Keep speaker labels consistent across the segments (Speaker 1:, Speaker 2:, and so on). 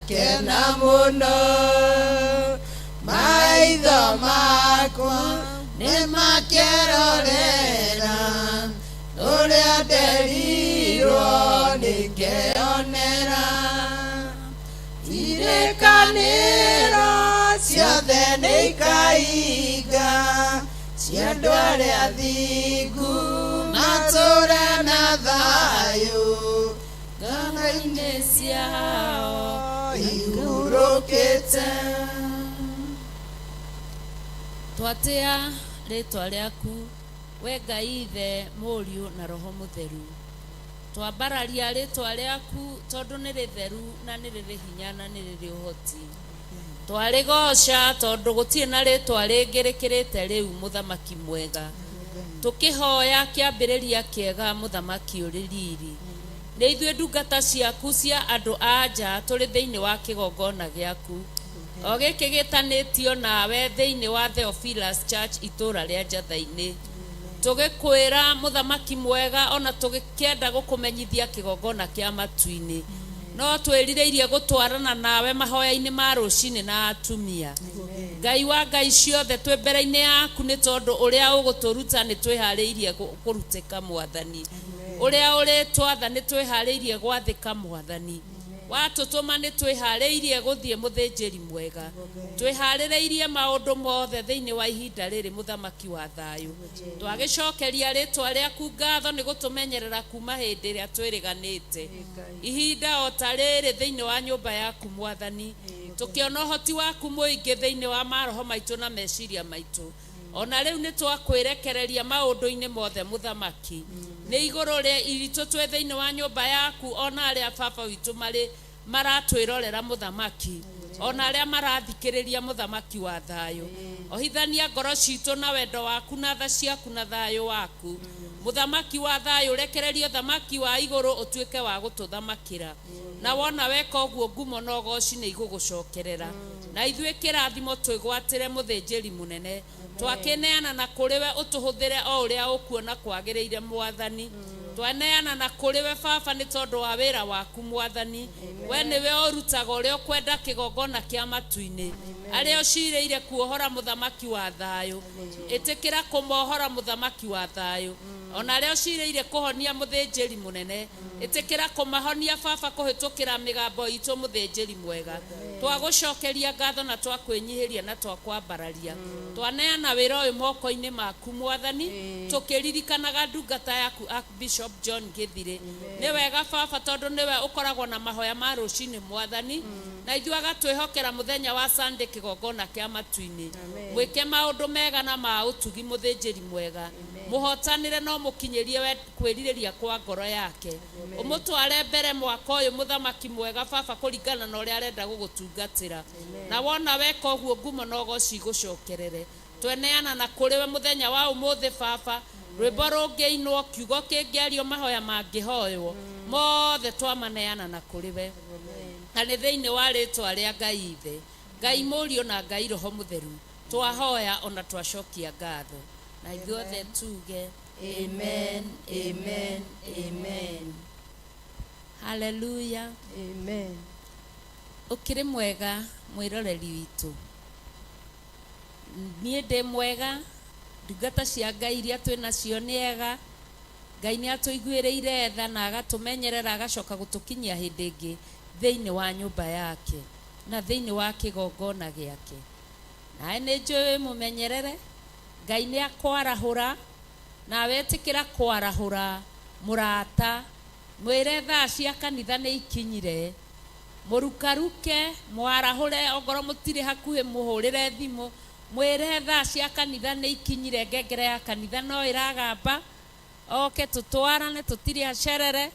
Speaker 1: Kena mũno, maitho makwa nĩ makerorera ũrĩa nderirwo nĩngeyonera. Irĩkanĩro ciothe nĩ ikahinga cia andũ arĩa athingu matũũre na thayũ ngoro-inĩ ciao ihurũkĩte.
Speaker 2: Twatĩa rĩtwa rĩaku, we Ngai Ithe, Mũriũ na Roho Mũtheru. Twambararia rĩtwa rĩaku tondũ nĩ rĩtheru na nĩ rĩrĩ hinya na nĩ rĩrĩ ũhoti. Twarĩgoca tondũ gũtirĩ na rĩtwa rĩngĩ rĩkĩrĩte rĩu, Mũthamaki mwega. Tũkĩhoya kĩambĩrĩria kĩega, Mũthamaki ũrĩ riri. Nĩ ithuĩ ndungata ciaku cia andũ a nja tũrĩ thĩinĩ wa kĩgongona gĩaku, o gĩkĩ gĩtanĩtio nawe thĩinĩ wa Theophilus Church itũũra rĩa Njatha-inĩ. Tũgĩkwĩra, Mũthamaki mwega, o na tũgĩkĩenda gũkũmenyithia kĩgongona kĩa matu-inĩ, no twĩrirĩirie gũtwarana nawe mahoya-inĩ ma rũcinĩ na atumia. Ngai wa ngai ciothe, twĩ mbere-inĩ yaku nĩ tondũ ũrĩa ũgũtũruta nĩ twĩharĩirie kũrutĩka, Mwathani. Ũrĩa ũrĩtwatha nĩ twĩharĩirie gwathĩka, Mwathani. Watũtũma nĩ twĩharĩirie gũthiĩ, Mũthĩnjĩri mwega. Twĩharĩrĩirie maũndũ mothe thĩinĩ wa ihinda rĩrĩ, Mũthamaki wa thayũ. Twagĩcokeria rĩtwa rĩaku ngatho nĩ gũtũmenyerera kuma hĩndĩ ĩrĩa twĩrĩganĩte. Ihinda o ta rĩrĩ thĩinĩ wa nyũmba yaku, Mwathani, tũkĩona ũhoti waku mũingĩ thĩinĩ wa maroho maitũ na meciria maitũ. O na rĩu nĩ twakwĩrekereria maũndũ-inĩ mothe, Mũthamaki. Nĩ igũrũ rĩa iritũ twĩ thĩinĩ wa nyũmba yaku, o na arĩa baba witũ marĩ maratwĩrorera, Mũthamaki, o na arĩa marathikĩrĩria, Mũthamaki wa thayũ. Ohithania ngoro citũ na wendo waku na tha ciaku na thayũ waku. Mũthamaki wa thayũ, rekereria ũthamaki wa igũrũ ũtuĩke wa gũtũthamakĩra. Na wona weka ũguo, ngumo na ũgooci nĩ igũgũcokerera. Na ithuĩ kĩrathimo twĩgwatĩre mũthĩnjĩri mũnene. Twakĩneana na kũrĩ we ũtũhũthĩre o ũrĩa ũkuona kwagĩrĩire, Mwathani. Twaneana na kũrĩ we, Baba, nĩ tondũ wa wĩra waku, Mwathani. We nĩwe ũrutaga ũrĩa ũkwenda kĩgongona kĩa matu-inĩ. Arĩa ũcirĩire kuohora, Mũthamaki wa thayũ, ĩtĩkĩra kũmohora, Mũthamaki wa thayũ. O na arĩa ũcirĩire kũhonia, mũthĩnjĩri mũnene, Ĩtĩkĩra kũmahonia, Baba, kũhĩtũkĩra mĩgambo itũ, mũthĩnjĩri mwega. Twagũcokeria ngatho na twakwĩnyihĩria na twakwambararia. Twaneana wĩra ũyũ moko-inĩ maku, Mwathani, tũkĩririkanaga ndungata yaku Archbishop John Gĩthirĩ. Nĩ wega, Baba, tondũ nĩwe ũkoragwo na mahoya ma rũcinĩ, Mwathani, na ithuĩ agatwĩhokera mũthenya wa Sunday kĩgongona kĩa matu-inĩ. Mwĩke maũndũ mega na ma ũtugi, mũthĩnjĩri mwega. Mũhotanĩre na ũmũkinyĩrie kwĩrirĩria kwa ngoro yake. Ũmũtware mbere mwaka ũyũ, mũthamaki mwega, Baba, kũringana na ũrĩa arenda gũgũtungatĩra. Na wona weka ũguo, ngumo na ũgooci igũcokerere. Tweneana na kũrĩ we mũthenya wa ũmũthĩ, Baba. Rwĩmbo rũngĩinwo, kiugo kĩngĩario, mahoya mangĩhoywo, mothe twamaneana na kũrĩ we. Na nĩ thĩinĩ wa rĩtwa rĩa Ngai Ithe, Ngai Mũriũ na Ngai Roho Mũtheru, twahoya ona twacokia ngatho. Na ithuothe tuge. Amen, amen, amen. Hallelujah.
Speaker 3: Amen.
Speaker 2: Ũkĩrĩ mwega mwĩroreri witũ. Niĩ ndĩ mwega, ndungata cia Ngai iria twĩ nacio nĩ ega. Ngai nĩ atũiguĩrĩire tha na agatũmenyerera agacoka gũtũkinyia hĩndĩ ĩngĩ thĩinĩ wa nyũmba yake na thĩinĩ wa kĩgongona gĩake. Nawe nĩ njũĩ wĩ mũmenyerere. Ngai nĩ akwarahũra, nawe ĩtĩkĩra kwarahũra mũrata. Mwĩre thaa cia kanitha nĩ ikinyire. Mũrukaruke, mwarahũre, ongorwo mũtirĩ hakuhĩ mũhũrĩre thimũ, mwĩre thaa cia kanitha nĩ ikinyire, ngengere ya kanitha no ĩragamba, oke tũtwarane tũtirĩ acerere,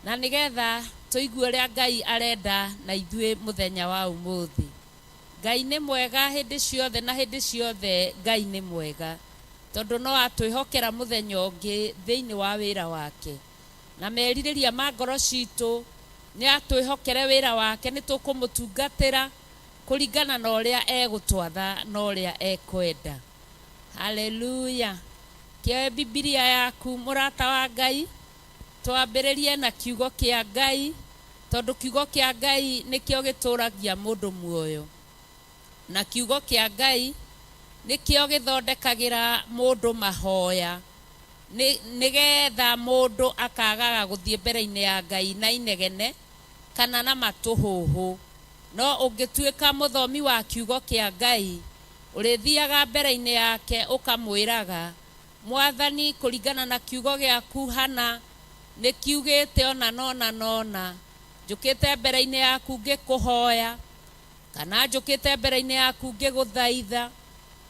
Speaker 2: na nĩgetha tũigue ũrĩa Ngai arenda na ithuĩ mũthenya wa ũmũthĩ. Ngai nĩ mwega hĩndĩ ciothe na hĩndĩ ciothe Ngai nĩ mwega, tondũ no atwĩhokera mũthenya ũngĩ thĩinĩ wa wĩra wake. Na merirĩria ma ngoro citũ nĩ atwĩhokere wĩra wake, nĩ tũkũmũtungatĩra kũringana na ũrĩa egũtwatha na ũrĩa ekwenda. Haleluya! Kĩoe Bibilia yaku mũrata wa Ngai, twambĩrĩrie na kiugo kĩa Ngai. Tondũ kiugo kĩa Ngai nĩkĩo gĩtũragia mũndũ muoyo, na kiugo kĩa Ngai nĩkĩo gĩthondekagĩra mũndũ mahoya, nĩgetha mũndũ akagaga gũthiĩ mbere-inĩ ya Ngai na inegene kana na matũhũhũ. No ũngĩtuĩka mũthomi wa kiugo kĩa Ngai, ũrĩthiaga mbere-inĩ yake ũkamwĩraga, Mwathani, kũringana na kiugo gĩaku hana, nĩ kiugĩte ona nona nona, njũkĩte mbere-inĩ yaku ngĩkũhoya, kana njũkĩte mbere-inĩ yaku ngĩgũthaitha,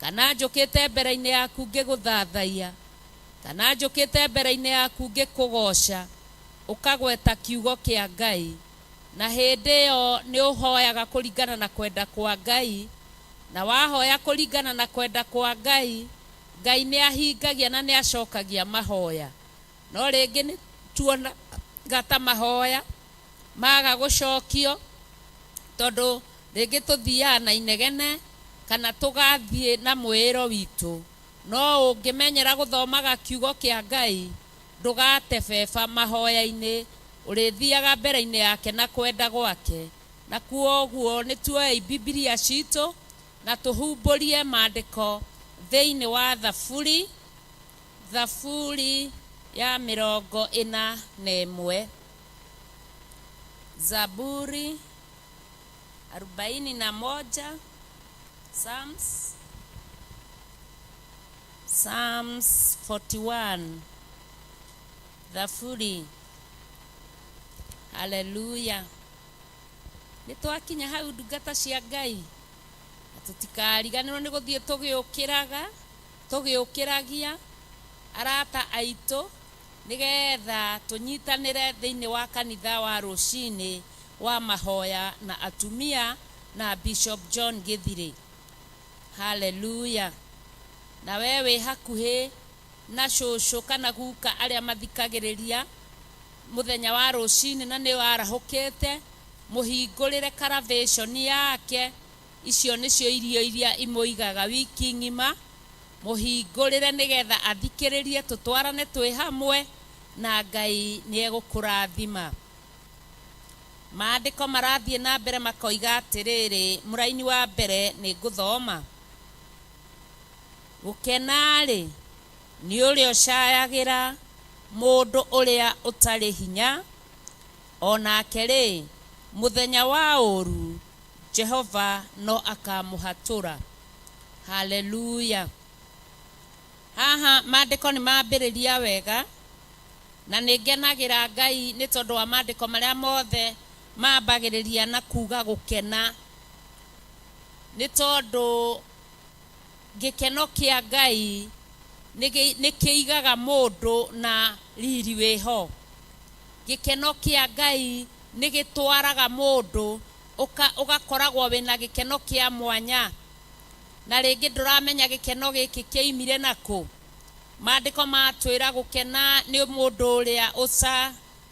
Speaker 2: kana njũkĩte mbere-inĩ yaku ngĩgũthathaiya, kana njũkĩte mbere-inĩ yaku ngĩkũgoca, ũkagweta kiugo kĩa Ngai. Na hĩndĩ ĩyo nĩ ũhoyaga kũringana na kwenda kwa Ngai, na wahoya kũringana na kwenda kwa Ngai, Ngai nĩ ahingagia na nĩ acokagia mahoya. No rĩngĩ nĩ tuonaga ta mahoya maga gũcokio, tondũ rĩngĩ tũthiaga na inegene kana tũgathiĩ na mwĩĩro witũ. No ũngĩmenyera gũthomaga kiugo kĩa Ngai, ndũgate beba mahoya-inĩ, ũrĩthiaga mbere-inĩ yake na kwenda gwake. Na kwoguo nĩ tuoei Bibilia citũ na tũhumbũrie maandĩko thĩinĩ wa Thaburi, Thaburi ya 41. Zaburi 41, Psalms, Psalms 41, Thaburi. Haleluya. Nĩ twakinya hau ndungata cia Ngai, na tũtikariganĩrwo nĩ gũthiĩ tũgĩũkĩraga, tũgĩũkĩragia arata aitũ, nĩgetha tũnyitanĩre thĩinĩ wa kanitha wa rũcinĩ wa mahoya na atumia na Bishop John Gĩthirĩ. Haleluya. Na we wĩ hakuhĩ na cũcũ kana guka arĩa mathikagĩrĩria mũthenya wa rũcinĩ na nĩ warahũkĩte, mũhingũrĩre karavĩconi yake. Icio nĩcio irio iria imũigaga wiki ng'ima. Mũhingũrĩre nĩgetha athikĩrĩrie, tũtwarane twĩ hamwe, na Ngai nĩ egũkũrathima. Maandĩko marathiĩ na mbere makoiga atĩrĩrĩ, mũraini wa mbere nĩ ngũthoma. Gũkena-rĩ, nĩ ũrĩa ũcayagĩra mũndũ ũrĩa ũtarĩ hinya, o nake-rĩ, mũthenya wa ũũru Jehova no akamũhatũra. Haleluya. Haha maandĩko nĩ mambĩrĩria wega, na nĩ ngenagĩra Ngai nĩ tondũ wa maandĩko marĩa mothe mambagĩrĩria na kuga gũkena, nĩ tondũ gĩkeno kĩa Ngai nĩ kĩigaga mũndũ na riri wĩho. Gĩkeno kĩa Ngai nĩ gĩtwaraga mũndũ ũgakoragwo wĩna gĩkeno kĩa mwanya, na rĩngĩ ndũramenya gĩkeno gĩkĩ kĩoimire nakũ. Maandĩko matwĩra gũkena nĩ mũndũ ũrĩa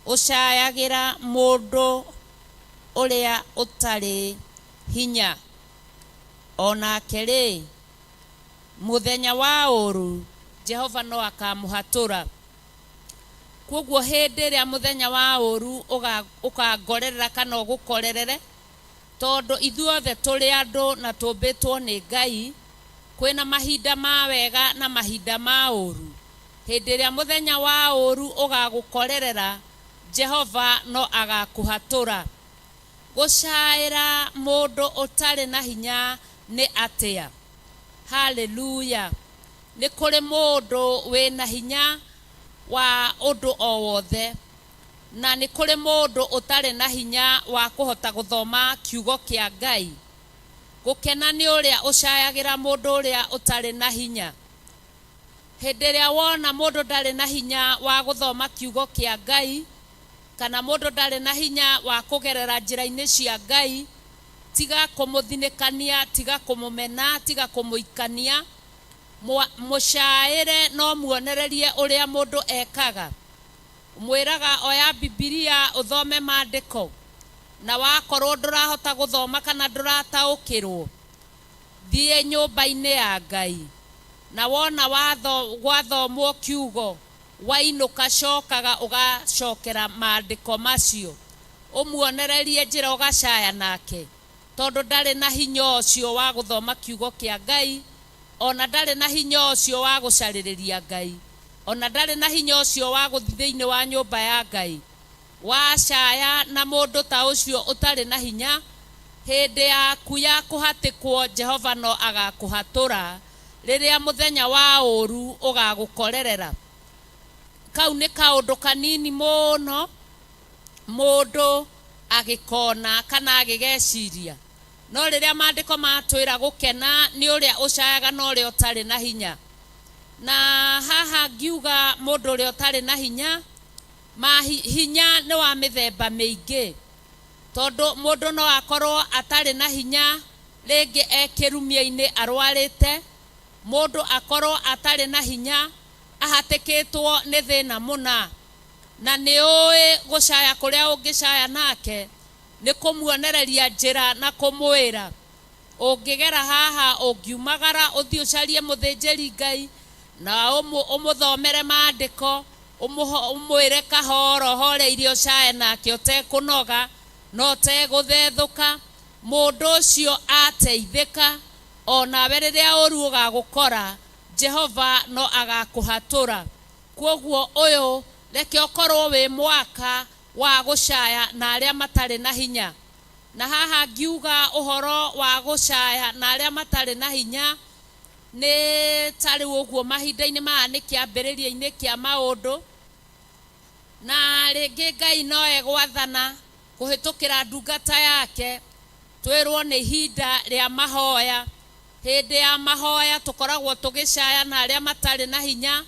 Speaker 2: ũcayagĩra mũndũ ũrĩa ũtarĩ hinya, o nake-rĩ, mũthenya wa ũũru Jehova no akamũhatũra. Kwoguo hĩndĩ ĩrĩa mũthenya wa ũũru ũkangorerera kana ũgũkorerere, tondũ ithuothe tũrĩ andũ na tũmbĩtwo nĩ Ngai, kwĩna mahinda ma wega na mahinda ma ũũru. Hĩndĩ ĩrĩa mũthenya wa ũũru ũgagũkorerera, Jehova no agakũhatũra. Gũcaĩra mũndũ ũtarĩ na hinya nĩ atĩa? Haleluya! Nĩ kũrĩ mũndũ wĩna hinya wa ũndũ o wothe, na nĩ kũrĩ mũndũ ũtarĩ na hinya wa kũhota gũthoma kiugo kĩa Ngai. Gũkena nĩ ũrĩa ũcayagĩra mũndũ ũrĩa ũtarĩ na hinya. Hĩndĩ ĩrĩa wona mũndũ ndarĩ na hinya wa gũthoma kiugo kĩa Ngai, kana mũndũ ndarĩ na hinya wa kũgerera njĩra-inĩ cia Ngai, tiga kũmũthinĩkania, tiga kũmũmena, tiga kũmũikania, mũcaĩre no muonererie ũrĩa mũndũ ekaga. Ũmwĩraga oya Bibilia ũthome maandĩko, na wakorwo ndũrahota gũthoma kana ndũrataũkĩrwo, thiĩ nyũmba-inĩ ya Ngai, na wona gwathomwo kiugo, wainũka cokaga ũgacokera maandĩko macio. Ũmuonererie njĩra ũgacaya nake, tondũ ndarĩ na hinya ũcio wa gũthoma kiugo kĩa Ngai, ona ndarĩ na hinya ũcio wa gũcarĩrĩria Ngai, ona ndarĩ na hinya ũcio wa gũthiĩ thĩinĩ wa nyũmba ya Ngai. Wacaya na mũndũ ta ũcio ũtarĩ na hinya, hĩndĩ yaku ya kũhatĩkwo Jehova no agakũhatũra rĩrĩa mũthenya wa ũũru ũgagũkorerera. Kau nĩ kaũndũ kanini mũno mũndũ agĩkona kana agĩgeciria, no rĩrĩa maandĩko matwĩra gũkena nĩ ũrĩa ũcayaga na ũrĩa ũtarĩ na hinya. Na haha ngiuga mũndũ ũrĩa ũtarĩ na hinya, ma hinya nĩ wa mĩthemba mĩingĩ, tondũ mũndũ no akorwo atarĩ na hinya rĩngĩ e kĩrumia-inĩ arwarĩte, mũndũ akorwo atarĩ na hinya ahatĩkĩtwo nĩ thĩna mũna, na nĩ ũĩ gũcaya kũrĩa ũngĩcaya nake nĩ kũmuonereria njĩra na kũmwĩra ũngĩgera haha, ũngiumagara ũthiĩ ũcarie mũthĩnjĩri Ngai na ũmũthomere maandĩko, ũmwĩre kahoro horeirie ũcaye nake ũtekũnoga na ũtegũthethũka. Mũndũ ũcio ateithĩka, onawe rĩrĩa ũru ũgagũkora Jehova no agakũhatũra. Kwoguo ũyũ reke ũkorwo wĩ mwaka wa gũcaya na arĩa matarĩ na hinya. Na haha ngiuga ũhoro wa gũcaya na arĩa matarĩ na hinya nĩ ta rĩu ũguo mahinda-inĩ maya nĩ kĩambĩrĩria-inĩ kĩa maũndũ, na rĩngĩ Ngai no egwathana kũhĩtũkĩra ndungata yake twĩrwo nĩ ihinda rĩa mahoya. Hĩndĩ ya mahoya tũkoragwo tũgĩcaya na arĩa matarĩ na hinya,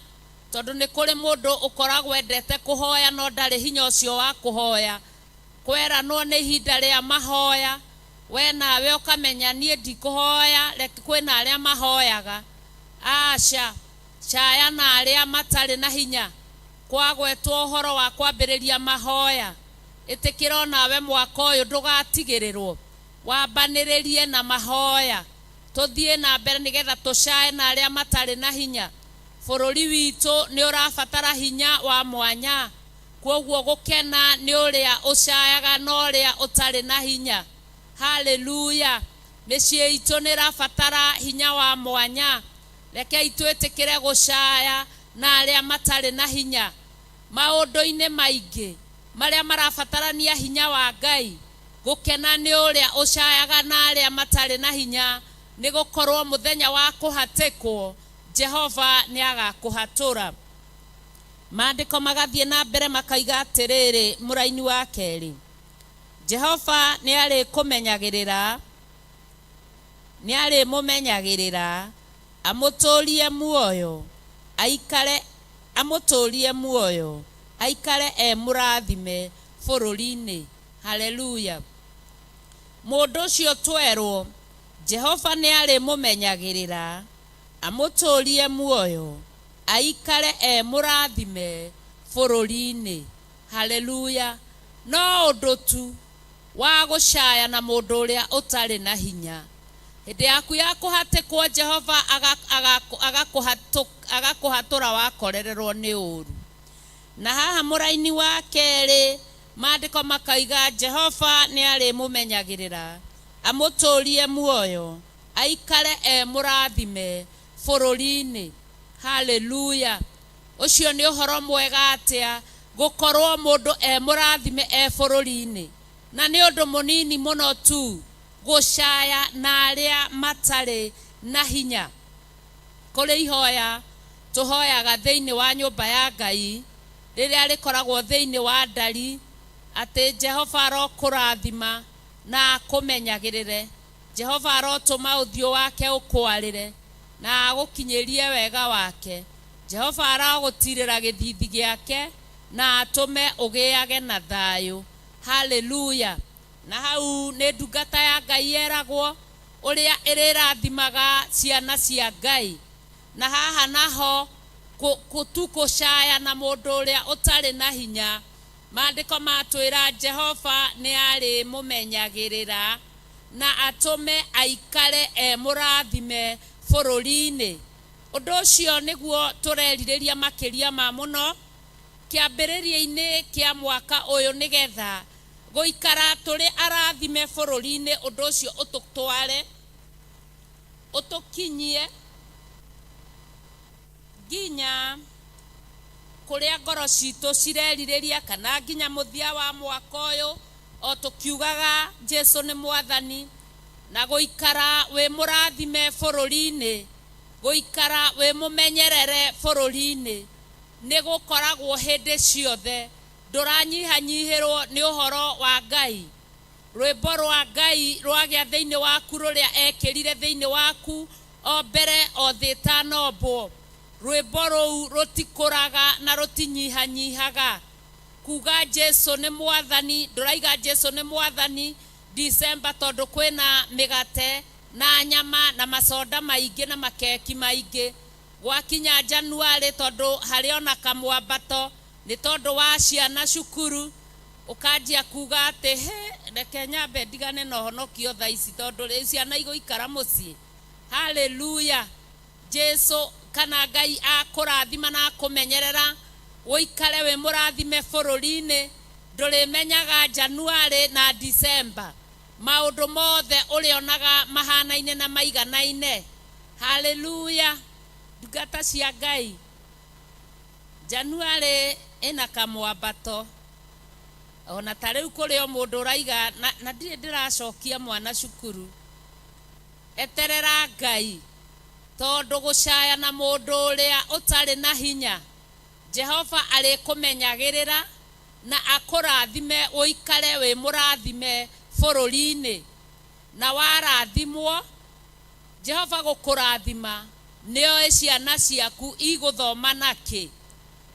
Speaker 2: tondũ nĩ kũrĩ mũndũ ũkoragwo endete kũhoya no ndarĩ hinya ũcio wa kũhoya. Kweranwo nĩ ihinda rĩa mahoya, we nawe ũkamenya niĩ ndikũhoya, reke kwĩna arĩa mahoyaga. Aca, caya na arĩa matarĩ na hinya. Kwagwetwo ũhoro wa kwambĩrĩria mahoya, ĩtĩkĩra onawe mwaka ũyũ ndũgatigĩrĩrwo, wambanĩrĩrie na mahoya, tũthiĩ na mbere nĩgetha tũcae na arĩa matarĩ na hinya. Bũrũri witũ nĩ ũrabatara hinya wa mwanya, kwoguo gũkena nĩ ũrĩa ũcayaga na ũrĩa ũtarĩ na hinya. Haleluya! Mĩciĩ itũ nĩ ĩrabatara hinya wa mwanya. Rekei twĩtĩkĩre gũcaya na arĩa matarĩ na hinya maũndũ-inĩ maingĩ marĩa marabatarania hinya wa Ngai. Gũkena nĩ ũrĩa ũcayaga na arĩa matarĩ na hinya, nĩ gũkorwo mũthenya wa kũhatĩkwo Jehova nĩ agakũhatũra. Maandĩko magathiĩ na mbere makaiga atĩrĩrĩ, mũraini wa kerĩ, Jehova nĩ arĩkũmenyagĩrĩra, nĩ arĩmũmenyagĩrĩra, amũtũũrie muoyo, aikare, amũtũũrie muoyo, aikare e mũrathime bũrũri-inĩ. Haleluya! Mũndũ ũcio twerwo Jehova nĩ arĩmũmenyagĩrĩra, amũtũũrie muoyo, aikare e mũrathime bũrũri-inĩ. Haleluya! No ũndũ tu wa gũcaya na mũndũ ũrĩa ũtarĩ na hinya. Hĩndĩ yaku ya kũhatĩkwo Jehova agakũhatũra wakorererwo nĩ ũũru. Na haha mũraini wa kerĩ maandĩko makaiga Jehova nĩ arĩmũmenyagĩrĩra, amũtũũrie muoyo, aikare e mũrathime bũrũri-inĩ. Haleluya! Ũcio nĩ ũhoro mwega atĩa gũkorwo mũndũ e mũrathime e bũrũri-inĩ, na nĩ ũndũ mũnini mũno tu gũcaya na arĩa matarĩ na hinya. Kũrĩ ihoya tũhoyaga thĩinĩ wa nyũmba ya Ngai rĩrĩa rĩkoragwo thĩinĩ wa ndari, atĩ Jehova arokũrathima na akũmenyagĩrĩre, Jehova arotũma ũthiũ wake ũkwarĩre na agũkinyĩrie wega wake, Jehova arogũtirĩra gĩthithi gĩake na atũme ũgĩage na thayũ. Haleluya! Na hau nĩ ndungata ya Ngai yeragwo ũrĩa ĩrĩrathimaga ciana cia Ngai. Na haha naho tu kũcaya na mũndũ ũrĩa ũtarĩ na hinya, maandĩko matwĩra Jehova nĩ arĩmũmenyagĩrĩra na atũme aikare e mũrathime bũrũri-inĩ. Ũndũ ũcio nĩguo tũrerirĩria makĩria ma mũno kĩambĩrĩria-inĩ kĩa mwaka ũyũ, nĩgetha Gũikara tũrĩ arathime bũrũri-inĩ, ũndũ ũcio ũtũtware ũtũkinyie nginya kũrĩa ngoro citũ cirerirĩria, kana nginya mũthia wa mwaka ũyũ, o tũkiugaga Jesu nĩ Mwathani. Na gũikara wĩ mũrathime bũrũri-inĩ, gũikara wĩ mũmenyerere bũrũri-inĩ, nĩ gũkoragwo hĩndĩ ciothe ndũranyihanyihĩrwo nĩ ũhoro wa Ngai. Rwĩmbo rwa Ngai rwagĩa thĩinĩ waku, rũrĩa ekĩrire thĩinĩ waku o mbere o thĩ ĩtanombwo, rwĩmbo rũu rũtikũraga na rũtinyihanyihaga. Kuga Jesu nĩ Mwathani, ndũraiga Jesu nĩ Mwathani December tondũ kwĩna mĩgate na nyama na macoda maingĩ na makeki maingĩ. Gwakinya January, tondũ harĩ ona kamwambato nĩ tondũ wa ciana cukuru, ũkanjia kuga atĩ he reke nyambe ndigane na ũhonokio thaa ici, tondũ rĩu ciana igũikara mũciĩ. Haleluya! Jesu kana Ngai akũrathima na akũmenyerera, ũikare wĩ mũrathime bũrũri-inĩ, ndũrĩmenyaga January na December. Maũndũ mothe ũrĩonaga mahanaine na maiganaine. Haleluya! Ndungata cia Ngai, January ĩna kamwambato. Ona ta rĩu kũrĩ o mũndũ ũraiga na ndirĩ ndĩracokia mwana cukuru. Eterera Ngai, tondũ gũcaya na mũndũ ũrĩa ũtarĩ na hinya, Jehova arĩkũmenyagĩrĩra na akũrathime ũikare wĩ mũrathime bũrũri-inĩ. Na warathimwo, Jehova gũkũrathima, nĩoĩ ciana ciaku igũthoma nakĩ,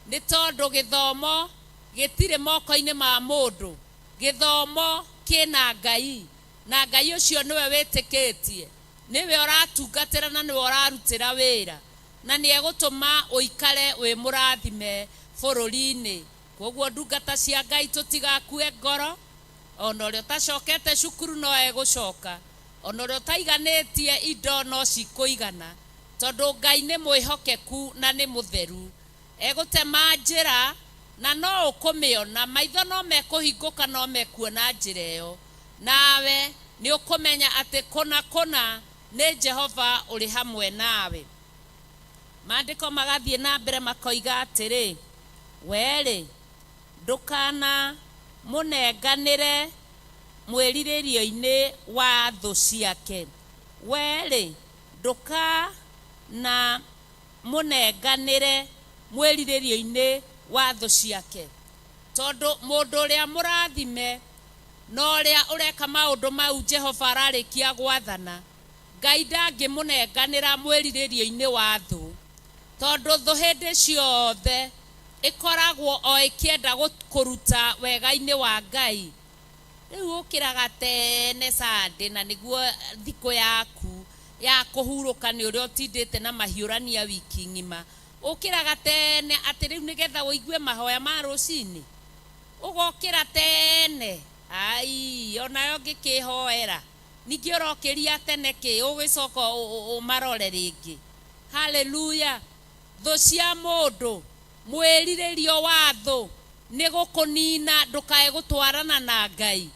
Speaker 2: nĩ tondũ gĩthomo gĩtirĩ moko-inĩ ma mũndũ. Gĩthomo kĩna Ngai, na Ngai ũcio nĩwe wĩtĩkĩtie, nĩwe ũratungatĩra na nĩwe ũrarutĩra wĩra, na nĩ egũtũma ũikare wĩ mũrathime bũrũri-inĩ. Kwoguo ndungata cia Ngai, tũtigakue ngoro. Ona ũrĩa ũtacokete cukuru no egũcoka, ona ũrĩa ũtaiganĩtie indo no cikũigana, tondũ Ngai nĩ mwĩhokeku na nĩ mũtheru. Egũtema njĩra na no ũkũmĩona, maitho no mekũhingũka, no mekuona njĩra ĩyo, nawe nĩ ũkũmenya atĩ kũna kũna nĩ Jehova ũrĩ hamwe nawe. Maandĩko magathiĩ na mbere makoiga atĩrĩ, werĩ ndũkana mũnenganĩre mwĩrirĩrio-inĩ wa thũ ciake, werĩ ndũkana mũnenganĩre mwĩrirĩrio-inĩ wa thũ ciake. Tondũ mũndũ ũrĩa mũrathime na ũrĩa ũreka maũndũ mau Jehova ararĩkia gwathana, Ngai ndangĩmũnenganĩra mwĩrirĩrio-inĩ wa thũ, tondũ thũ hĩndĩ ciothe ĩkoragwo o ĩkĩenda kũruta wega-inĩ wa Ngai. Rĩu ũkĩraga tene Sunday na nĩguo thikũ yaku ya kũhurũka nĩ ũrĩa ũtindĩte na mahiũrania wiki ng'ima. Ũkĩraga tene atĩ rĩu nĩgetha ũigue mahoya ma rũcinĩ, ũgokĩra tene. Ai, onayo ngĩkĩhoera ningĩ ũrokĩria tene kĩ, ũgĩcoka ũmarore rĩngĩ. Haleluya! Thũ cia mũndũ, mwĩrirĩrio wa thũ nĩ gũkũnina ndũkae gũtwarana na Ngai,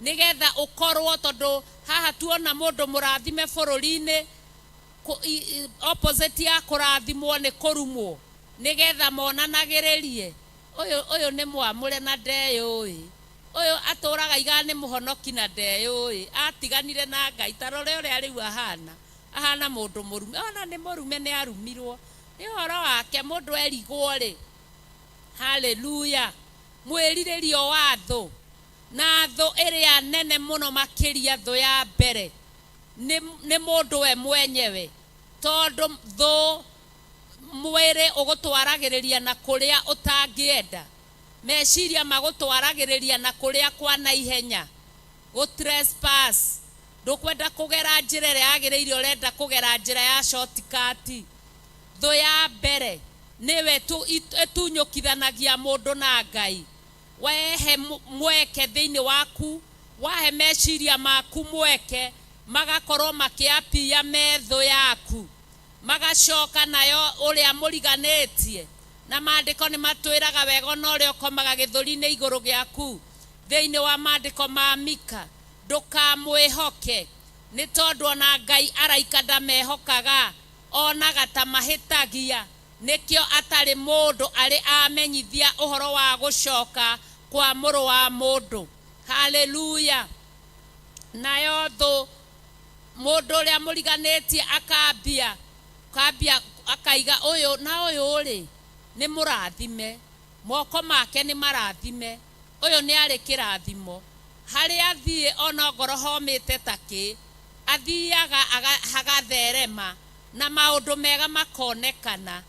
Speaker 2: nĩgetha ũkorwo, tondũ haha tuona mũndũ mũrathime bũrũri-inĩ, opposite ya kũrathimwo nĩ kũrumwo, nĩgetha monanagĩrĩrie ũyũ ũyũ nĩ mwamũre na ndeyũĩ, ũyũ atũraga iga nĩ mũhonoki na ndeyũĩ, atiganire na Ngai, ta rore ũrĩa rĩu ahana, ahana mũndũ mũrume. Ona nĩ mũrume, nĩ arumirwo nĩ ũhoro wake, mũndũ erigwo rĩ. Haleluya! Mwĩrirĩrio wa thũ, na thũ ĩrĩa nene mũno makĩria, thũ ya mbere nĩ mũndũ we mwenyewe, tondũ thũ mwĩrĩ ũgũtwaragĩrĩria na kũrĩa ũtangĩenda, meciria magũtwaragĩrĩria na kũrĩa kwa naihenya, gũ trespass. Ndũkwenda kũgera njĩra ĩrĩa yagĩrĩire, ũrenda kũgera njĩra ya shortcut. Thũ ya mbere nĩwe ĩtunyũkithanagia mũndũ na Ngai. Wehe mweke thĩinĩ waku, wahe meciria maku mweke, magakorwo makĩapia me thũ yaku, magacoka nayo ũrĩa mũriganĩtie. Na maandĩko nĩ matwĩraga wega, ona ũrĩa ũkomaga gĩthũri-inĩ igũrũ gĩaku. Thĩinĩ wa maandĩko ma Mika, ndũkamwĩhoke nĩ tondũ ona Ngai araika ndamehokaga, onaga ta mahĩtagia. Nĩkĩo atarĩ mũndũ arĩ amenyithia ũhoro wa gũcoka kwa mũrũ wa mũndũ. Haleluya. Nayo thũ, mũndũ ũrĩa mũriganĩtie akambia kambia akaiga ũyũ na ũyũ rĩ nĩ mũrathime, moko make nĩ marathime, ũyũ nĩ arĩ kĩrathimo. Harĩa athiĩ ona ngoro homĩte ta kĩ, athiaga hagatherema na maũndũ mega makonekana,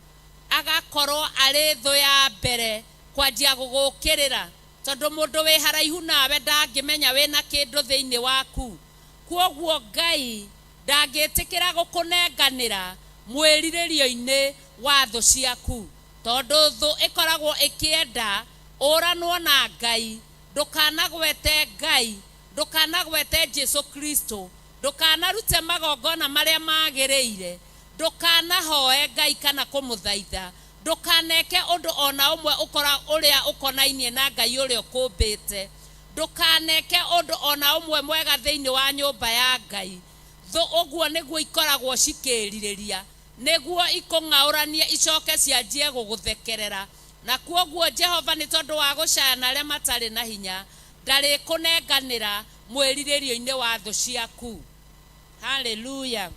Speaker 2: agakorwo arĩ thũ ya mbere kwanjia gũgũkĩrĩra, tondũ mũndũ wĩ haraihu nawe ndangĩmenya wĩna kĩndũ thĩinĩ waku. Kwoguo Ngai ndangĩtĩkĩra gũkũnenganĩra mwĩrirĩrio-inĩ wa thũ ciaku, tondũ thũ ĩkoragwo ĩkĩenda ũranwo na Ngai. Ndũkanagwete Ngai, ndũkanagwete Jesu Kristo, ndũkanarute magongona marĩa magĩrĩire, ndũkanahoe Ngai kana kũmũthaitha, ndũkaneke ũndũ ona ũmwe ũkora ũrĩa ũkonainie na Ngai ũrĩa ũkũmbĩte, ndũkaneke ũndũ ona ũmwe mwega thĩinĩ wa nyũmba ya Ngai. Thũ ũguo nĩguo ikoragwo cikĩrirĩria, nĩguo ikũng'aũranie icoke cianjie gũgũthekerera. Na kwoguo Jehova nĩ tondũ wa gũcaya na arĩa matarĩ na hinya, ndarĩkũnenganĩra mwĩrirĩrio-inĩ wa thũ ciaku. Haleluya.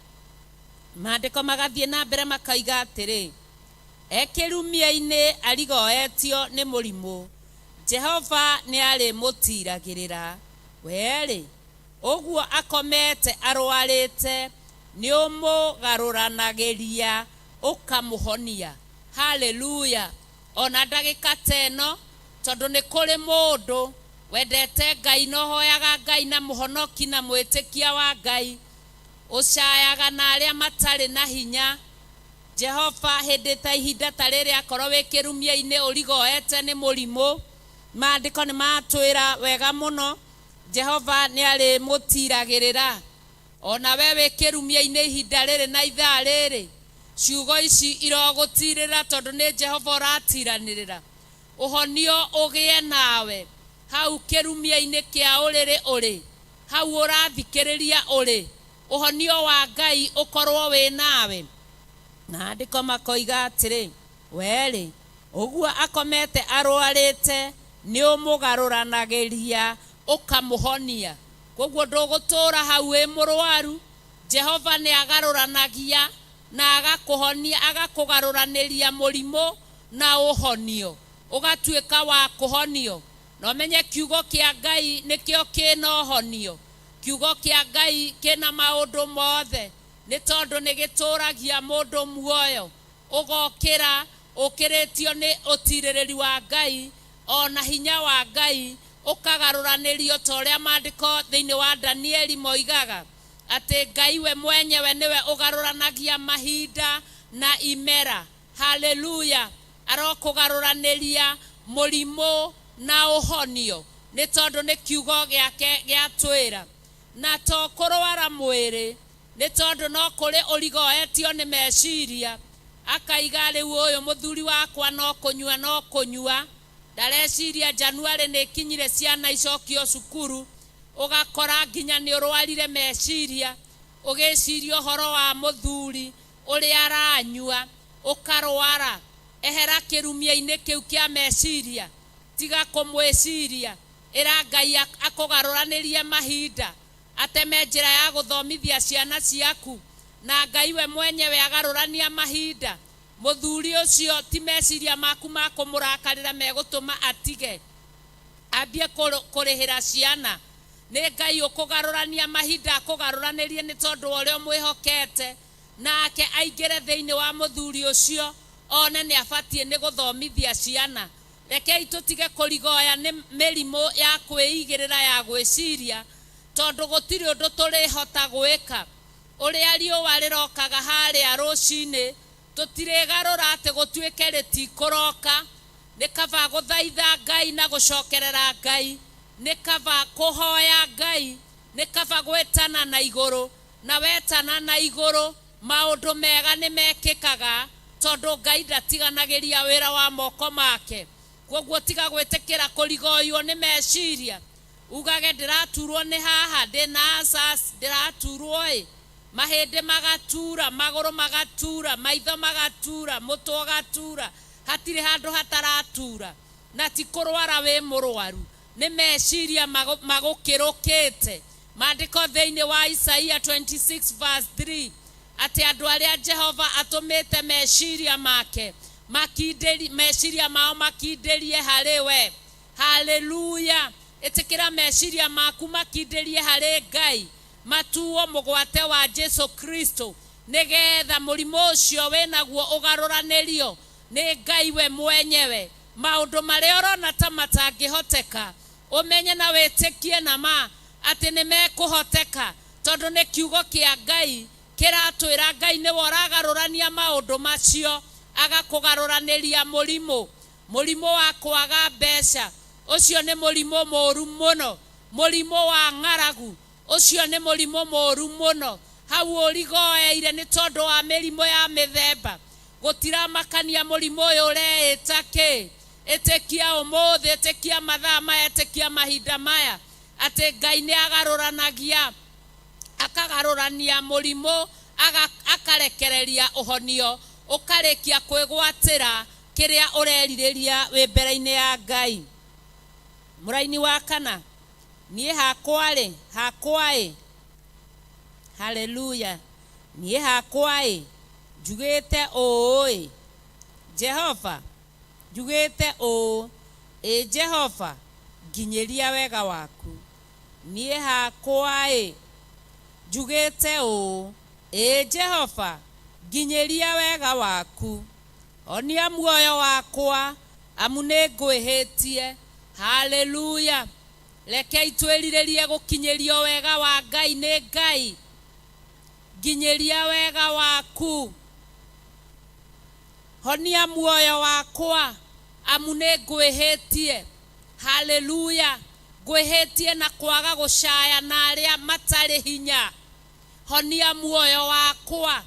Speaker 2: Maandĩko magathiĩ na mbere makaiga atĩrĩ, ekĩrumia-inĩ arigoetio nĩ mũrimũ, Jehova nĩ arĩmũtiragĩrĩra. Werĩ ũguo akomete arwarĩte, nĩ ũmũgarũranagĩria ũkamũhonia. Haleluya. Ona ndagĩka ta ĩno, tondũ nĩ kũrĩ mũndũ wendete Ngai na ũhoyaga Ngai na mũhonoki na mwĩtĩkia wa Ngai, ũcayaga na arĩa matarĩ na hinya. Jehova hĩndĩ ta ihinda ta rĩrĩ akorwo wĩ kĩrumia-inĩ ũrigoete nĩ mũrimũ, maandĩko nĩ matwĩra wega mũno, Jehova nĩ arĩmũtiragĩrĩra. Ona we wĩ kĩrumia-inĩ ihinda rĩrĩ na ithaa rĩrĩ, ciugo ici irogũtirĩra tondũ nĩ Jehova ũratiranĩrĩra. Ũhonio ũgĩe nawe hau kĩrumia-inĩ kĩa ũrĩrĩ ũrĩ, hau ũrathikĩrĩria ũrĩ, ũhonio wa Ngai ũkorwo wĩ nawe. Maandĩko makoiga atĩrĩ, werĩ ũguo akomete arwarĩte, nĩ ũmũgarũranagĩria ũkamũhonia. Koguo ndũgũtũra hau wĩ mũrwaru, Jehova nĩ agarũranagia na agakũhonia, agakũgarũranĩria mũrimũ na ũhonio, ũgatuĩka wa kũhonio. Na ũmenye kiugo kĩa Ngai nĩkĩo kĩna ũhonio. Kiugo kĩa Ngai kĩna maũndũ mothe, nĩ tondũ nĩ gĩtũragia mũndũ muoyo. Ũgokĩra ũkĩrĩtio nĩ ũtirĩrĩri wa Ngai ona hinya wa Ngai, ũkagarũranĩrio ta ũrĩa maandĩko thĩinĩ wa Danieli moigaga atĩ Ngai we mwenyewe nĩwe ũgarũranagia mahinda na imera. Haleluya. Arokũgarũranĩria mũrimũ na ũhonio, nĩ tondũ nĩ kiugo gĩake gĩatwĩra. Na to kũrwara mwĩrĩ, nĩ tondũ no kũrĩ ũrigoetio nĩ meciria, akaiga rĩu ũyũ mũthuri wakwa no kũnyua no kũnyua, ndareciria Januari nĩ ikinyire ciana icokio cukuru, ũgakora nginya nĩ ũrwarire meciria, ũgĩciria ũhoro wa mũthuri ũrĩa aranyua, ũkarwara. Ehera kĩrumia-inĩ kĩu kĩa meciria, tiga kũmwĩciria, ĩra Ngai akũgarũranĩrie mahinda, ateme njĩra ya gũthomithia ciana ciaku, na Ngai we mwenyewe agarũrania mahinda. Mũthuri ũcio ti meciria maku ma kũmũrakarĩra megũtũma atige, ambie kũrĩhĩra ciana. Nĩ Ngai ũkũgarũrania mahinda, akũgarũranĩrie nĩ tondũ wa ũrĩa ũmwĩhokete, nake aingĩre thĩinĩ wa mũthuri ũcio, one nĩ abatiĩ nĩ gũthomithia ciana. Rekei tũtige kũrigoya nĩ mĩrimũ ya kwĩigĩrĩra ya gwĩciria, tondũ gũtirĩ ũndũ tũrĩhota gwĩka. Ũrĩa riũa rĩrokaga harĩa rũcinĩ, tũtirĩgarũra atĩ gũtuĩke rĩtikũroka. Nĩ kaba gũthaitha Ngai na gũcokerera Ngai, nĩ kaba kũhoya Ngai, nĩ kaba gwĩtana na igũrũ, na wetana na igũrũ maũndũ mega nĩ mekĩkaga, tondũ Ngai ndatiganagĩria wĩra wa moko make. Kwoguo tiga gwĩtĩkĩra kũrigoywo nĩ meciria, ugage ndĩraturwo nĩ haha, ndĩna asas, ndĩraturwo ĩ, mahĩndĩ magatura, magũrũ magatura, maitho magatura, mũtwe ũgatura, hatirĩ handũ hataratura. Na ti kũrwara wĩ mũrwaru, nĩ meciria magũkĩrũkĩte. Maandĩko thĩinĩ wa Isaia 26 verse 3 atĩ andũ arĩa Jehova atũmĩte meciria make makindĩri, meciria mao makindĩrie harĩ we. Haleluya! Ĩtĩkĩra meciria maku makindĩrie harĩ Ngai, matuo mũgwate wa Jesu Kristo, nĩgetha mũrimũ ũcio wĩnaguo ũgarũranĩrio nĩ Ngai we mwenyewe. Maũndũ marĩa ũrona ta matangĩhoteka, ũmenye na wĩtĩkie na ma atĩ nĩ mekũhoteka, tondũ nĩ kiugo kĩa Ngai kĩratwĩra Ngai nĩwe ũragarũrania maũndũ macio, agakũgarũranĩria mũrimũ. Mũrimũ wa kwaga mbeca, ũcio nĩ mũrimũ mũru mũno. Mũrimũ wa ng'aragu, ũcio nĩ mũrimũ mũru mũno. Hau ũrigoeire nĩ tondũ wa mĩrimũ ya mĩthemba. Gũtiramakania mũrimũ ũyũ ũreĩta kĩ. Ĩtĩkia ũmũthĩ, ĩtĩkia mathaa maya, ĩtĩkia mahinda maya atĩ Ngai nĩ agarũranagia, akagarũrania mũrimũ, akarekereria ũhonio, ũkarĩkia kwĩgwatĩra kĩrĩa ũrerirĩria wĩ mbere-inĩ ya Ngai. Mũraini wa kana, niĩ hakwa-rĩ, hakwa-ĩ, haleluya, niĩ hakwa-ĩ, njugĩte ũũ-ĩ, Jehova, njugĩte ũũ, ĩ Jehova, nginyĩria wega waku. Niĩ hakwa-ĩ, njugĩte ũũ, ĩ Jehova, nginyĩria wega waku. Honia muoyo wakwa, amu nĩ ngwĩhĩtie. Haleluya! Rekei twĩrirĩrie gũkinyĩrio wega wa Ngai nĩ Ngai. Nginyĩria wega waku. Honia muoyo wakwa, amu nĩ ngwĩhĩtie. Haleluya! Ngwĩhĩtie na kwaga gũcaya na arĩa matarĩ hinya. Honia muoyo wakwa.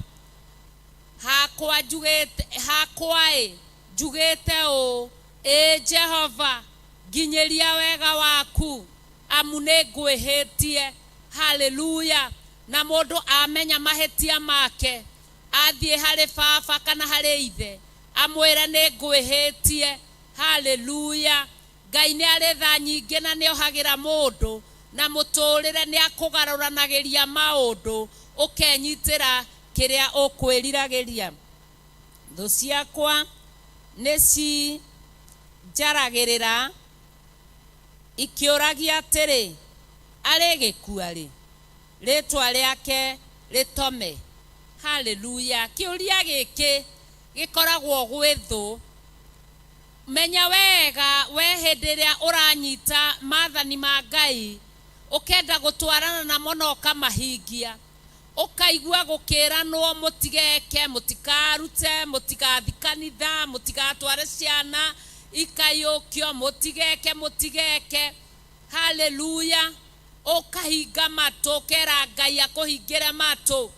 Speaker 2: Hakwa njugĩte, hakwa-ĩ, njugĩte ũũ, ĩ Jehova, nginyĩria wega waku, amu nĩ ngwĩhĩtie. Haleluya! Na mũndũ amenya mahĩtia make, athiĩ harĩ baba kana harĩ ithe, amwĩre nĩ ngwĩhĩtie. Haleluya! Ngai nĩ arĩ tha nyingĩ na nĩ ohagĩra mũndũ, na mũtũrĩre nĩ akũgarũranagĩria maũndũ, ũkenyitĩra kĩrĩa ũkwĩriragĩria. Thũ ciakwa nĩ cinjaragĩrĩra ikĩũragia atĩrĩ, arĩ gĩkua rĩ, rĩtwa rĩake rĩtome. Haleluya! Kĩũria gĩkĩ gĩkoragwo gwĩ thũ. Menya wega we hĩndĩ ĩrĩa ũranyita maathani ma Ngai, ũkenda gũtwarana namo na ũkamahingia, ũkaigua gũkĩranwo mũtigeke, mũtikarute, mũtigathi kanitha, mũtigatware ciana ikaiyũkio, mũtigeke, mũtigeke. Haleluya! Ũkahinga matũ, ũkera Ngai akũhingĩre matũ,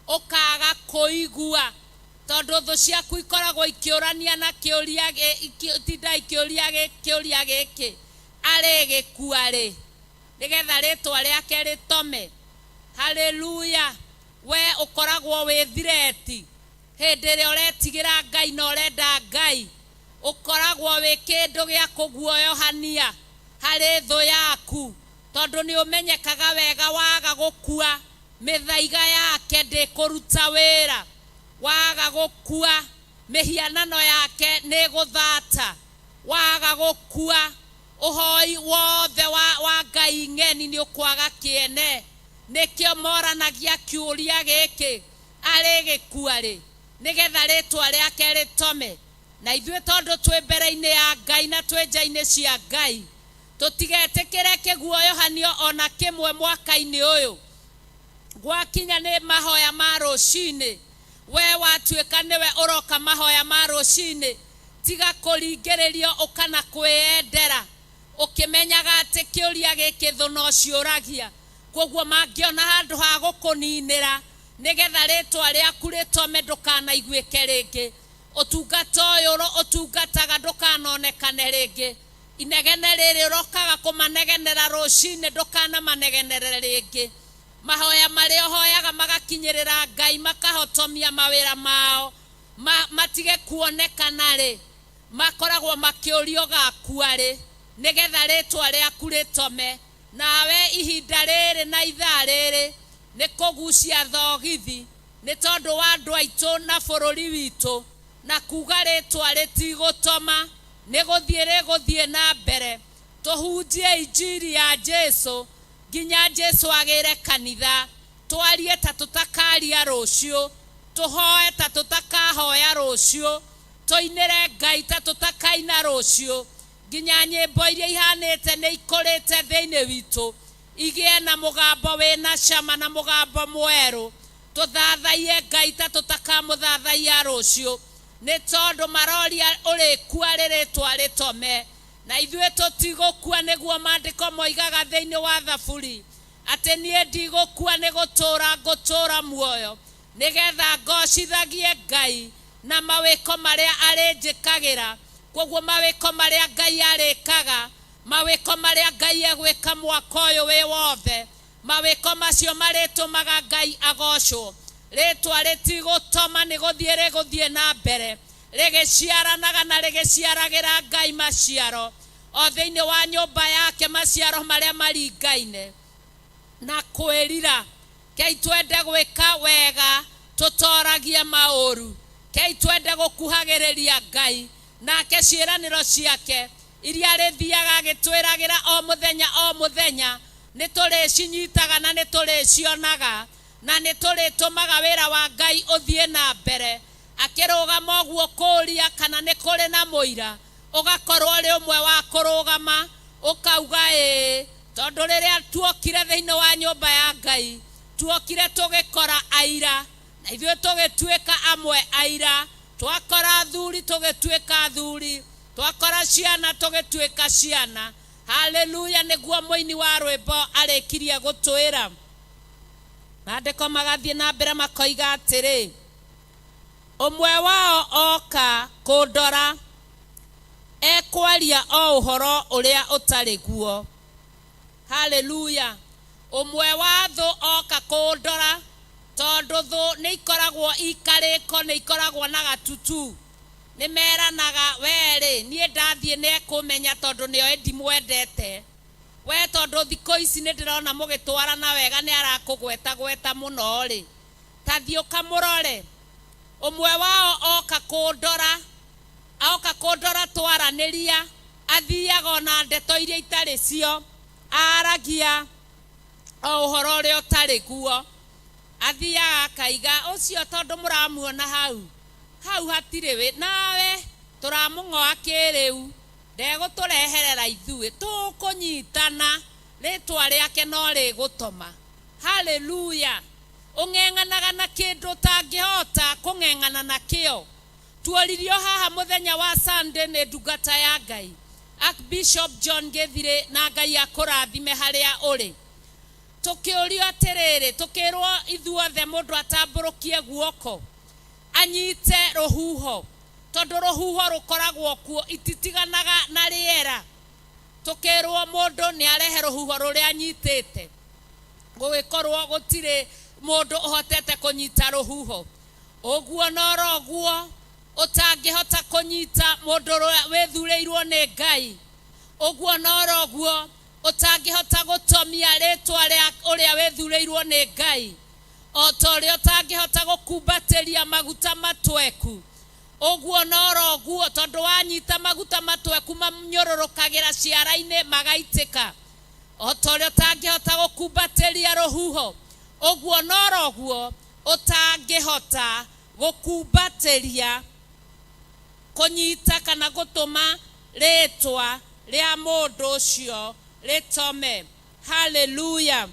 Speaker 2: ũkaga kũigua, tondũ thũ ciaku ikoragwo ikĩũrania na kĩũria, itinda ikĩũria kĩũria gĩkĩ, arĩ gĩkua rĩ, nĩgetha rĩtwa rĩake rĩtome. Haleluya! We ũkoragwo wĩ thireti hĩndĩ ĩrĩa ũretigĩra Ngai na ũrenda Ngai, ũkoragwo wĩ kĩndũ gĩa kũguoyohania harĩ thũ yaku, tondũ nĩ ũmenyekaga wega waga gũkua, mĩthaiga yake ndĩkũruta wĩra. Waga gũkua, mĩhianano yake nĩ gũthata. Waga gũkua, ũhoi wothe wa Ngai ng'eni nĩ ũkwaga kĩene. Nĩkĩo moranagia kĩũria gĩkĩ, arĩ gĩkua rĩ, nĩgetha rĩtwa rĩake rĩtome. Na ithuĩ tondũ twĩ mbere-inĩ ya Ngai na twĩ nja-inĩ cia Ngai, tũtigetĩkĩre kĩguoyohanio ona kĩmwe mwaka-inĩ ũyũ. Gwakinya nĩ mahoya ma rũcinĩ, we watuĩka nĩwe ũroka mahoya ma rũcinĩ, tiga kũringĩrĩrio ũkana kwĩyendera, ũkĩmenyaga atĩ kĩũria gĩkĩ thũ no ciũragia. Koguo mangĩona handũ ha gũkũninĩra nĩgetha rĩtwa rĩaku rĩtome ndũkanaiguĩke rĩngĩ. Ũtungata ũyũ ũtungataga ndũkanonekane rĩngĩ. Inegene rĩrĩ ũrokaga kũmanegenera rũcinĩ ndũkanamanegenere rĩngĩ. Mahoya marĩa ũhoyaga magakinyĩrĩra Ngai makahotomia mawĩra mao matige kuonekana rĩ, makoragwo makĩũrio gakua rĩ, nĩgetha rĩtwa rĩaku rĩtome. Nawe ihinda rĩrĩ na ithaa rĩrĩ nĩ kũgucia thogithi nĩ tondũ wa andũ aitũ na bũrũri witũ, na kuga rĩtwa rĩtigũtoma, nĩ gũthiĩ rĩgũthiĩ na mbere. Tũhunjie injiri ya Jesu nginya Jesu agĩre kanitha. Twarie ta tũtakaria rũciũ, tũhoe ta tũtakahoya rũciũ, tũinĩre Ngai ta tũtakaina rũciũ, nginya nyĩmbo iria ihanĩte nĩ ikũrĩte thĩinĩ witũ igĩe na mũgambo wĩna cama na mũgambo mwerũ. Tũthathaiye Ngai ta tũtakamũthathaiya rũciũ, nĩ tondũ maroria ũrĩkua rĩrĩtwa rĩtome, na ithuĩ tũtigũkua. Nĩguo maandĩko moigaga thĩinĩ wa Thaburi atĩ niĩ ndigũkua, nĩ gũtũũra ngũtũũra muoyo, nĩgetha ngocithagie Ngai na mawĩko marĩa arĩnjĩkagĩra. Koguo mawĩko marĩa Ngai arĩkaga, mawĩko marĩa Ngai egwĩka mwaka ũyũ wĩ wothe, mawĩko macio marĩtũmaga Ngai agocwo. Rĩtwa rĩtigũtoma, nĩ gũthiĩ rĩgũthiĩ na mbere rĩgĩciaranaga na rĩgĩciaragĩra Ngai maciaro o thĩinĩ wa nyũmba yake, maciaro marĩa maringaine na kwĩrira. Kei twende gwĩka wega, tũtoragie maũru. Kei twende gũkuhagĩrĩria Ngai, nake ciĩranĩro ciake iria arĩthiaga agĩtwĩragĩra o mũthenya o mũthenya nĩ tũrĩcinyitaga na nĩ tũrĩcionaga, na nĩ tũrĩtũmaga wĩra wa Ngai ũthiĩ na mbere. Akĩrũgama ũguo kũũria kana nĩ kũrĩ na mũira, ũgakorwo ũrĩ ũmwe wa kũrũgama ũkauga ĩĩ, tondũ rĩrĩa tuokire thĩinĩ wa nyũmba ya Ngai tuokire tũgĩkora aira, na ithuĩ tũgĩtuĩka amwe aira. Twakora athuri tũgĩtuĩka athuri, twakora ciana tũgĩtuĩka ciana. Haleluya! Nĩguo mũini wa rwĩmbo arĩkirie gũtwĩra. Maandĩko magathiĩ na mbere makoiga atĩrĩ, ũmwe wao oka kũndora ekwaria o ũhoro ũrĩa ũtarĩ guo. Haleluya! Ũmwe wa thũ oka kũndora, tondũ thũ nĩ ikoragwo ikarĩko, nĩ ikoragwo na gatutu, nĩ meranaga, werĩ niĩ ndathiĩ nĩ ekũmenya, tondũ nĩoĩ ndimwendete we, tondũ thikũ ici nĩ ndĩrona mũgĩtwarana wega, nĩ arakũgweta gweta mũno rĩ, ta thiĩ ũkamũrore. Ũmwe wao oka kũndora, oka kũndora twaranĩria, athiaga ona ndeto iria itarĩ cio, aragia o ũhoro ũrĩa ũtarĩ guo. Athiaga akaiga ũcio, tondũ mũramuona hau hau hatirĩ wĩ nawe, tũramũng'oa kĩrĩu, ndegũtũreherera ithuĩ, tũkũnyitana, rĩtwa rĩake no rĩgũtoma. Haleluya! Ũng'eng'anaga na kĩndũ ũtangĩhota kũng'eng'ana nakĩo. Tuoririo haha mũthenya wa Sunday nĩ ndungata ya Ngai Archbishop John Gĩthirĩ, na Ngai akũrathime harĩa ũrĩ. Tũkĩũrio atĩrĩrĩ, tũkĩrwo ithuothe mũndũ atambũrũkie guoko anyite rũhuho, tondũ rũhuho rũkoragwo kuo, ititiganaga na rĩera. Tũkĩrwo mũndũ nĩ arehe rũhuho rũrĩa anyitĩte. Gũgĩkorwo gũtirĩ mũndũ ũhotete kũnyita rũhuho. Ũguo noroguo ũtangĩhota kũnyita mũndũ ũrĩa wĩthurĩirwo nĩ Ngai, ũguo noroguo ũtangĩhota gũtomia rĩtwa rĩa ũrĩa wĩthurĩirwo nĩ Ngai, o ta ũrĩa ũtangĩhota gũkumbatĩria maguta matweku, ũguo noroguo, tondũ wanyita maguta matweku manyũrũrũkagĩra ciara-inĩ magaitĩka. O ta ũrĩa ũtangĩhota gũkumbatĩria rũhuho, ũguo noroguo ũtangĩhota gũkumbatĩria, kũnyita kana gũtũma rĩtwa rĩa mũndũ ũcio rĩtome. Haleluya!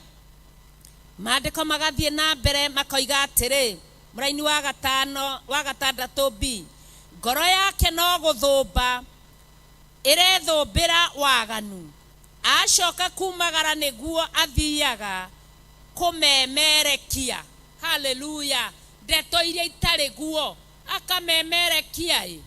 Speaker 2: Maandĩko magathiĩ na mbere makoiga atĩrĩ, mũraini wa gatano wa gatandatũ b, ngoro yake no gũthũmba ĩrethũmbĩra waganu, acoka kumagara nĩguo athiaga kũmemerekia. Haleluya! Ndeto iria itarĩ guo. Akamemerekia ĩ,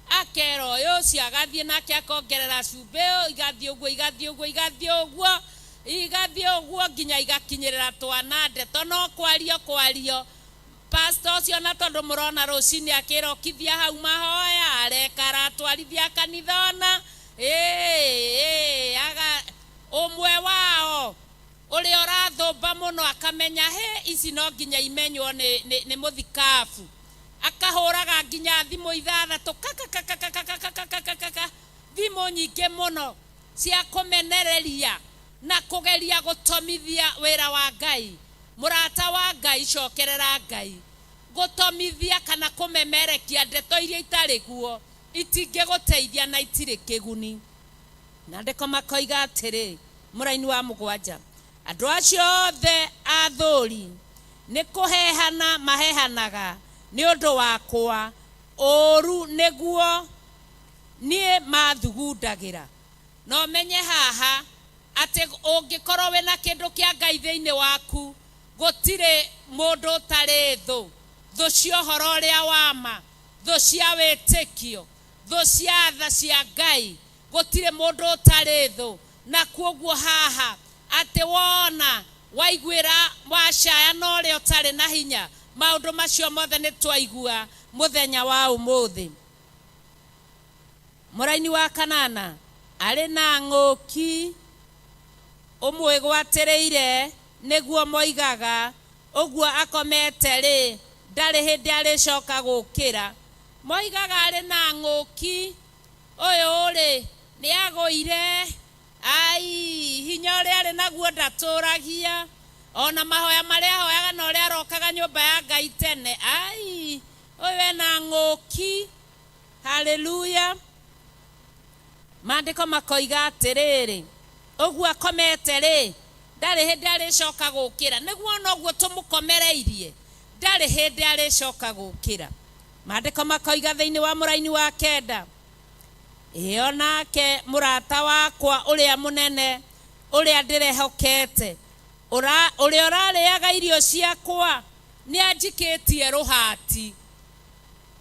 Speaker 2: akera ũyũ ũcio agathiĩ nake akongerera cumbĩ, igathiĩ ũguo, igathiĩ ũguo, igathiĩ ũguo, igathiĩ ũguo nginya igakinyĩrĩra twana. Ndeto no kwario kwario. Pastor ũcio, na tondũ mũrona rũcinĩ akĩrokithia hau mahoya, areka aratwarithia kanitha ona ĩĩ aga ũmwe wao ũrĩa ũrathũmba mũno akamenya he ici no nginya imenywo nĩ mũthikabu, akahũraga nginya thimũ ithathatũ kakakakakakakakakakaka, thimũ nyingĩ mũno cia kũmenereria na kũgeria gũtomithia wĩra wa Ngai. Mũrata wa Ngai, cokerera Ngai. Gũtomithia kana kũmemerekia ndeto iria itarĩ guo itingĩgũteithia na itirĩ kĩguni. Maandĩko makoiga atĩrĩ, mũraini wa mũgwanja, andũ acio othe athũri nĩ kũhehana mahehanaga nĩ ũndũ wakwa, ũũru nĩguo niĩ mathugundagĩra. No menye haha atĩ ũngĩkorwo wĩna kĩndũ kĩa Ngai thĩinĩ waku, gũtirĩ mũndũ ũtarĩ thũ. Thũ cia ũhoro ũrĩa wa ma, thũ cia wĩtĩkio, thũ cia tha cia Ngai, gũtirĩ mũndũ ũtarĩ thũ. Na kuoguo haha atĩ wona waiguĩra wacaya na ũrĩa ũtarĩ na hinya, maũndũ macio mothe nĩ twaigua mũthenya wa ũmũthĩ. Mũraini wa kanana, arĩ na ng'ũki ũmwĩgwatĩrĩire nĩguo moigaga, ũguo akomete rĩ, ndarĩ hĩndĩ arĩcoka gũkĩra. Moigaga arĩ na ng'ũki ũyũ rĩ, nĩ agũire, ai hinya ũrĩa arĩ naguo ndatũragia, ona mahoya marĩa ahoyaga na ũrĩa arokaga nyũmba ya Ngai tene, ai ũyũ ena ng'ũki. Haleluya. Maandĩko makoiga atĩrĩrĩ, ũguo akomete rĩ, ndarĩ hĩndĩ arĩcoka gũkĩra. Nĩguo ona ũguo tũmũkomereirie, ndarĩ hĩndĩ arĩcoka gũkĩra. Maandĩko makoiga thĩinĩ wa mũraini wa kenda, ĩyo nake mũrata wakwa ũrĩa mũnene ũrĩa ndĩrehokete, ũrĩa ũrarĩaga irio ciakwa, nĩ anjikĩtie rũhati.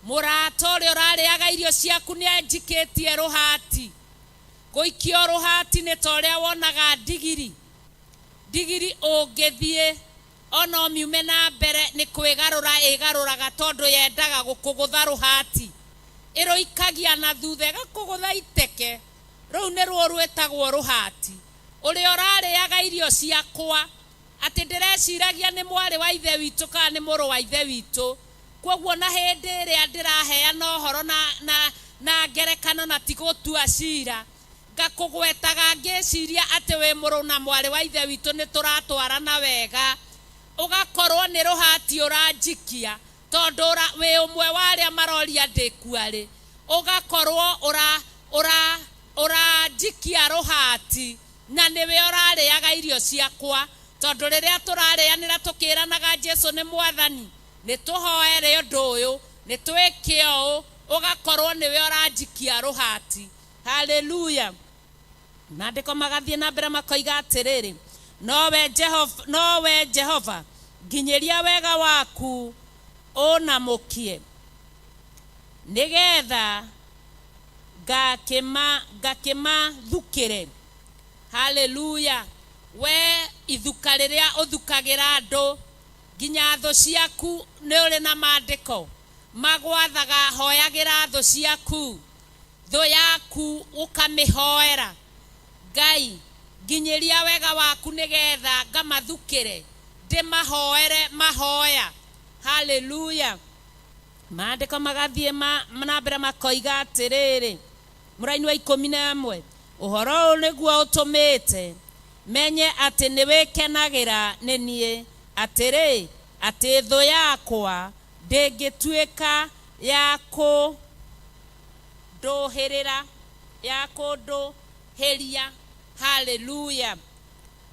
Speaker 2: Mũrata ũrĩa ũrarĩaga irio ciaku nĩ anjikĩtie rũhati. Gũikio rũhati nĩ ta ũrĩa wonaga ndigiri. Ndigiri ũngĩthiĩ ona ũmiume na mbere nĩ kwĩgarũra ĩgarũraga, tondũ yendaga gũkũgũtha rũhati, ĩrũikagia na thutha ĩgakũgũtha iteke. Rũu nĩruo rwĩtagwo rũhati. Ũrĩa ũrarĩaga irio ciakwa, atĩ ndĩreciragia nĩ mwarĩ wa ithe witũ kana nĩ mũrũ wa ithe witũ, kwoguo na hĩndĩ ĩrĩa ndĩraheana ũhoro na ngerekano na ti gũtua cira, ngakũgwetaga ngĩciria atĩ wĩ mũrũ na mwarĩ wa ithe witũ, nĩ tũratwarana wega, ũgakorwo nĩ rũhati ũranjikia, tondũ wĩ ũmwe wa arĩa maroria ndĩkua rĩ, ũgakorwo ũranjikia rũhati na nĩwe ũrarĩaga irio ciakwa. Tondũ rĩrĩa tũrarĩanĩra tũkĩranaga Jesu nĩ mwathani, nĩ tũhoere ũndũ ũyũ, nĩ twĩke ũũ, ũgakorwo nĩwe ũranjikia rũhati. Haleluya. Maandĩko magathiĩ na mbere makoiga atĩrĩrĩ, nowe Jehova, nginyĩria wega waku ũnamũkie, nĩgetha ngakĩmathukĩre. Haleluya. We ithuka rĩrĩa ũthukagĩra andũ nginya thũ ciaku, nĩ ũrĩ na maandĩko magwathaga hoyagĩra thũ ciaku, thũ yaku ũkamĩhoera, Ngai nginyĩria wega waku nĩgetha ngamathukĩre, ndĩmahoere mahoya. Haleluya. Maandĩko magathiĩ na mbere makoiga atĩrĩrĩ, mũraini wa 11, ũhoro ũyũ nĩguo ũtũmĩte menye atĩ nĩ wĩkenagĩra nĩ niĩ, atĩrĩ, atĩ thũ yakwa ndĩngĩtuĩka ya kũndũhĩrĩra, ya kũndũhĩria. Haleluya.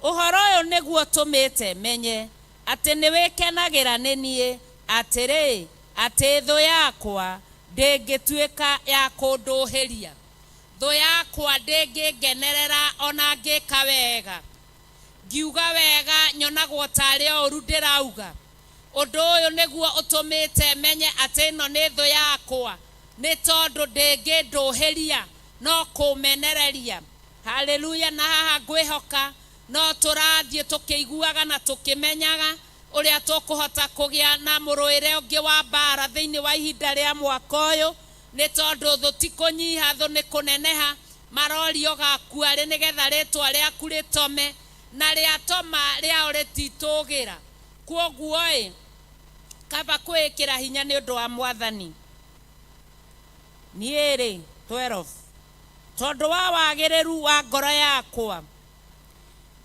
Speaker 2: Ũhoro ũyũ nĩguo ũtũmĩte menye atĩ nĩ wĩkenagĩra nĩ niĩ, atĩrĩ, atĩ thũ yakwa ndĩngĩtuĩka ya kũndũhĩria. Thũ yakwa ndĩngĩngenerera ona ngĩka wega. Ngiuga wega nyonagwo tarĩ o ũru ndĩrauga. Ũndũ ũyũ nĩguo ũtũmĩte menye atĩ ĩno nĩ thũ yakwa, nĩ tondũ ndĩngĩndũhĩria no kũmenereria. Haleluya. Na haha ngwĩhoka no tũrathiĩ tũkĩiguaga na tũkĩmenyaga ũrĩa tũkũhota kũgĩa na mũrũĩre ũngĩ wa mbara thĩinĩ wa ihinda rĩa mwaka ũyũ, nĩ tondũ thũ ti kũnyiha, thũ nĩ kũneneha. Marorio gakua rĩ nĩgetha rĩtwa rĩaku rĩtome, na rĩatoma rĩao rĩtitũgĩra. Kwoguo ĩ kaba kwĩĩkĩra hinya nĩ ũndũ wa Mwathani. Niĩ rĩ, 12 tondũ wa wagĩrĩru wa ngoro yakwa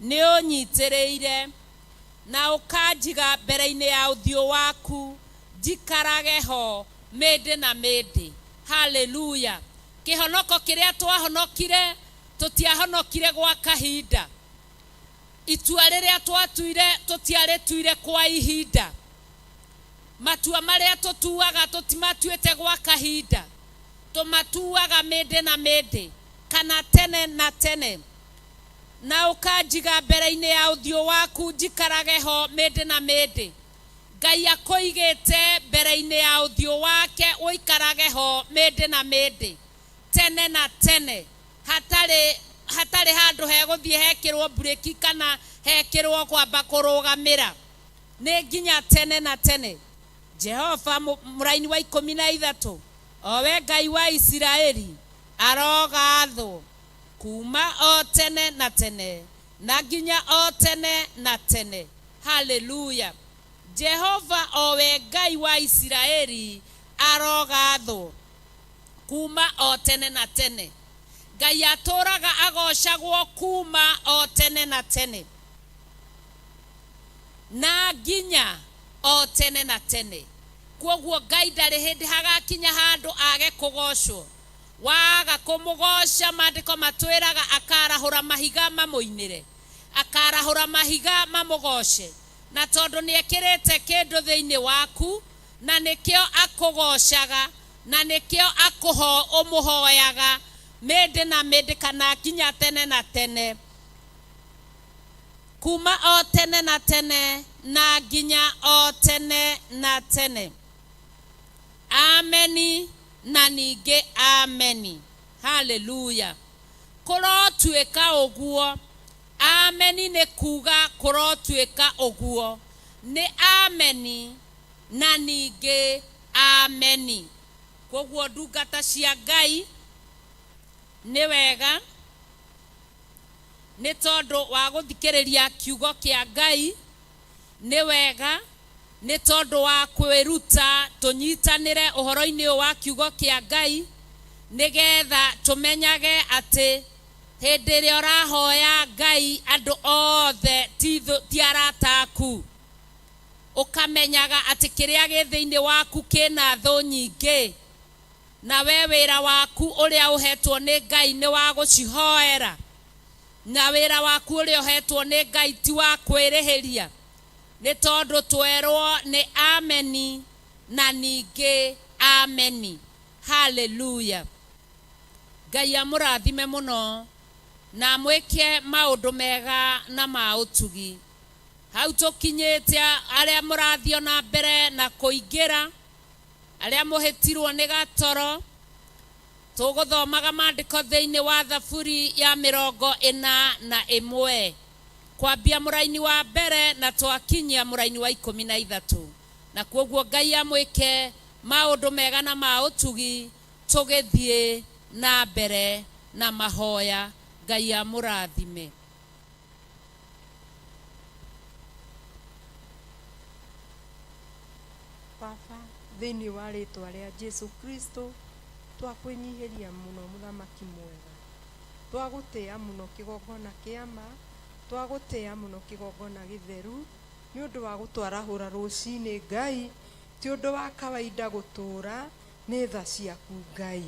Speaker 2: nĩ ũnyitĩrĩire na ũkanjiga mbere-inĩ ya ũthiũ waku, njikarage ho mĩndĩ na mĩndĩ. Haleluya. Kĩhonoko kĩrĩa twahonokire, tũtiahonokire gwa kahinda. Itua rĩrĩa twatuire, tũtiarĩtuire kwa ihinda. Matua marĩa tũtuaga, tũtimatuĩte gwa kahinda, tũmatuaga mĩndĩ na mĩndĩ kana tene na tene. Na ũkanjiga mbere-inĩ ya ũthiũ waku, njikarage ho mĩndĩ na mĩndĩ. Ngai akũigĩte mbere-inĩ ya ũthiũ wake ũikarage ho mĩndĩ na mĩndĩ, tene na tene, hatarĩ handũ hegũthiĩ hekĩrwo mburĩki kana hekĩrwo kwamba kũrũgamĩra, nĩ nginya tene na tene. Jehova, mũraini wa 13, o we Ngai wa Isiraeli, arogathwo kuma o tene na tene na nginya o tene na tene. Haleluya. Jehova, o we Ngai wa Isiraeli, arogathwo kuma o tene na tene. Ngai atũraga agocagwo kuma o tene na tene na nginya o tene na tene. Kwoguo Ngai ndarĩ hĩndĩ hagakinya handũ age kũgocwo. Waga kũmũgoca, maandĩko matwĩraga akarahũra mahiga mamũinĩre, akarahũra mahiga mamũgoce. Na tondũ nĩ ekĩrĩte kĩndũ thĩinĩ waku, na nĩkĩo akũgocaga, na nĩkĩo akũho ũmũhoyaga mĩndĩ na mĩndĩ kana nginya tene na tene, kuma o tene na tene na nginya o tene na tene. Ameni na ningĩ ameni. Haleluya. Kũrotuĩka ũguo. Ameni nĩ kuga kũrotuĩka ũguo, nĩ ameni na ningĩ ameni. Koguo ndungata cia Ngai, nĩ wega nĩ tondũ wa gũthikĩrĩria kiugo kĩa Ngai, nĩ wega nĩ tondũ wa kwĩruta tũnyitanĩre ũhoro-inĩ ũyũ wa kiugo kĩa Ngai, nĩgetha tũmenyage atĩ hĩndĩ ĩrĩa ũrahoya Ngai, andũ othe ti arata aku. Ũkamenyaga atĩ kĩrĩa gĩ thĩinĩ waku kĩna thũ nyingĩ, na we wĩra waku ũrĩa ũhetwo nĩ Ngai nĩ wa gũcihoera, na wĩra waku ũrĩa ũhetwo nĩ Ngai ti wa kwĩrĩhĩria, nĩ tondũ twerwo nĩ ameni na ningĩ ameni. Haleluya. Ngai amũrathime mũno na amwĩke maũndũ mega na ma ũtugi. Hau tũkinyĩte, arĩa mũrathiĩ na mbere na kũingĩra, arĩa mũhĩtirwo nĩ gatoro, tũgũthomaga maandĩko thĩinĩ wa Thaburi ya 41, kwambia mũraini wa mbere na twakinyia mũraini wa 13. Na kuoguo Ngai amwĩke maũndũ mega na ma ũtugi tũgĩthiĩ na mbere na mahoya. Ngai amũrathime.
Speaker 3: Baba, thĩinĩ wa rĩtwa rĩa Jesu Kristo, twakwĩnyihĩria mũno, mũthamaki mwega. Twagũtĩĩa mũno kĩgongona kĩa ma, twagũtĩĩa mũno kĩgongona gĩtheru, nĩ ũndũ wa gũtwarahũra rũcinĩ. Ngai, ti ũndũ wa kawaida gũtũũra, nĩ tha ciaku Ngai.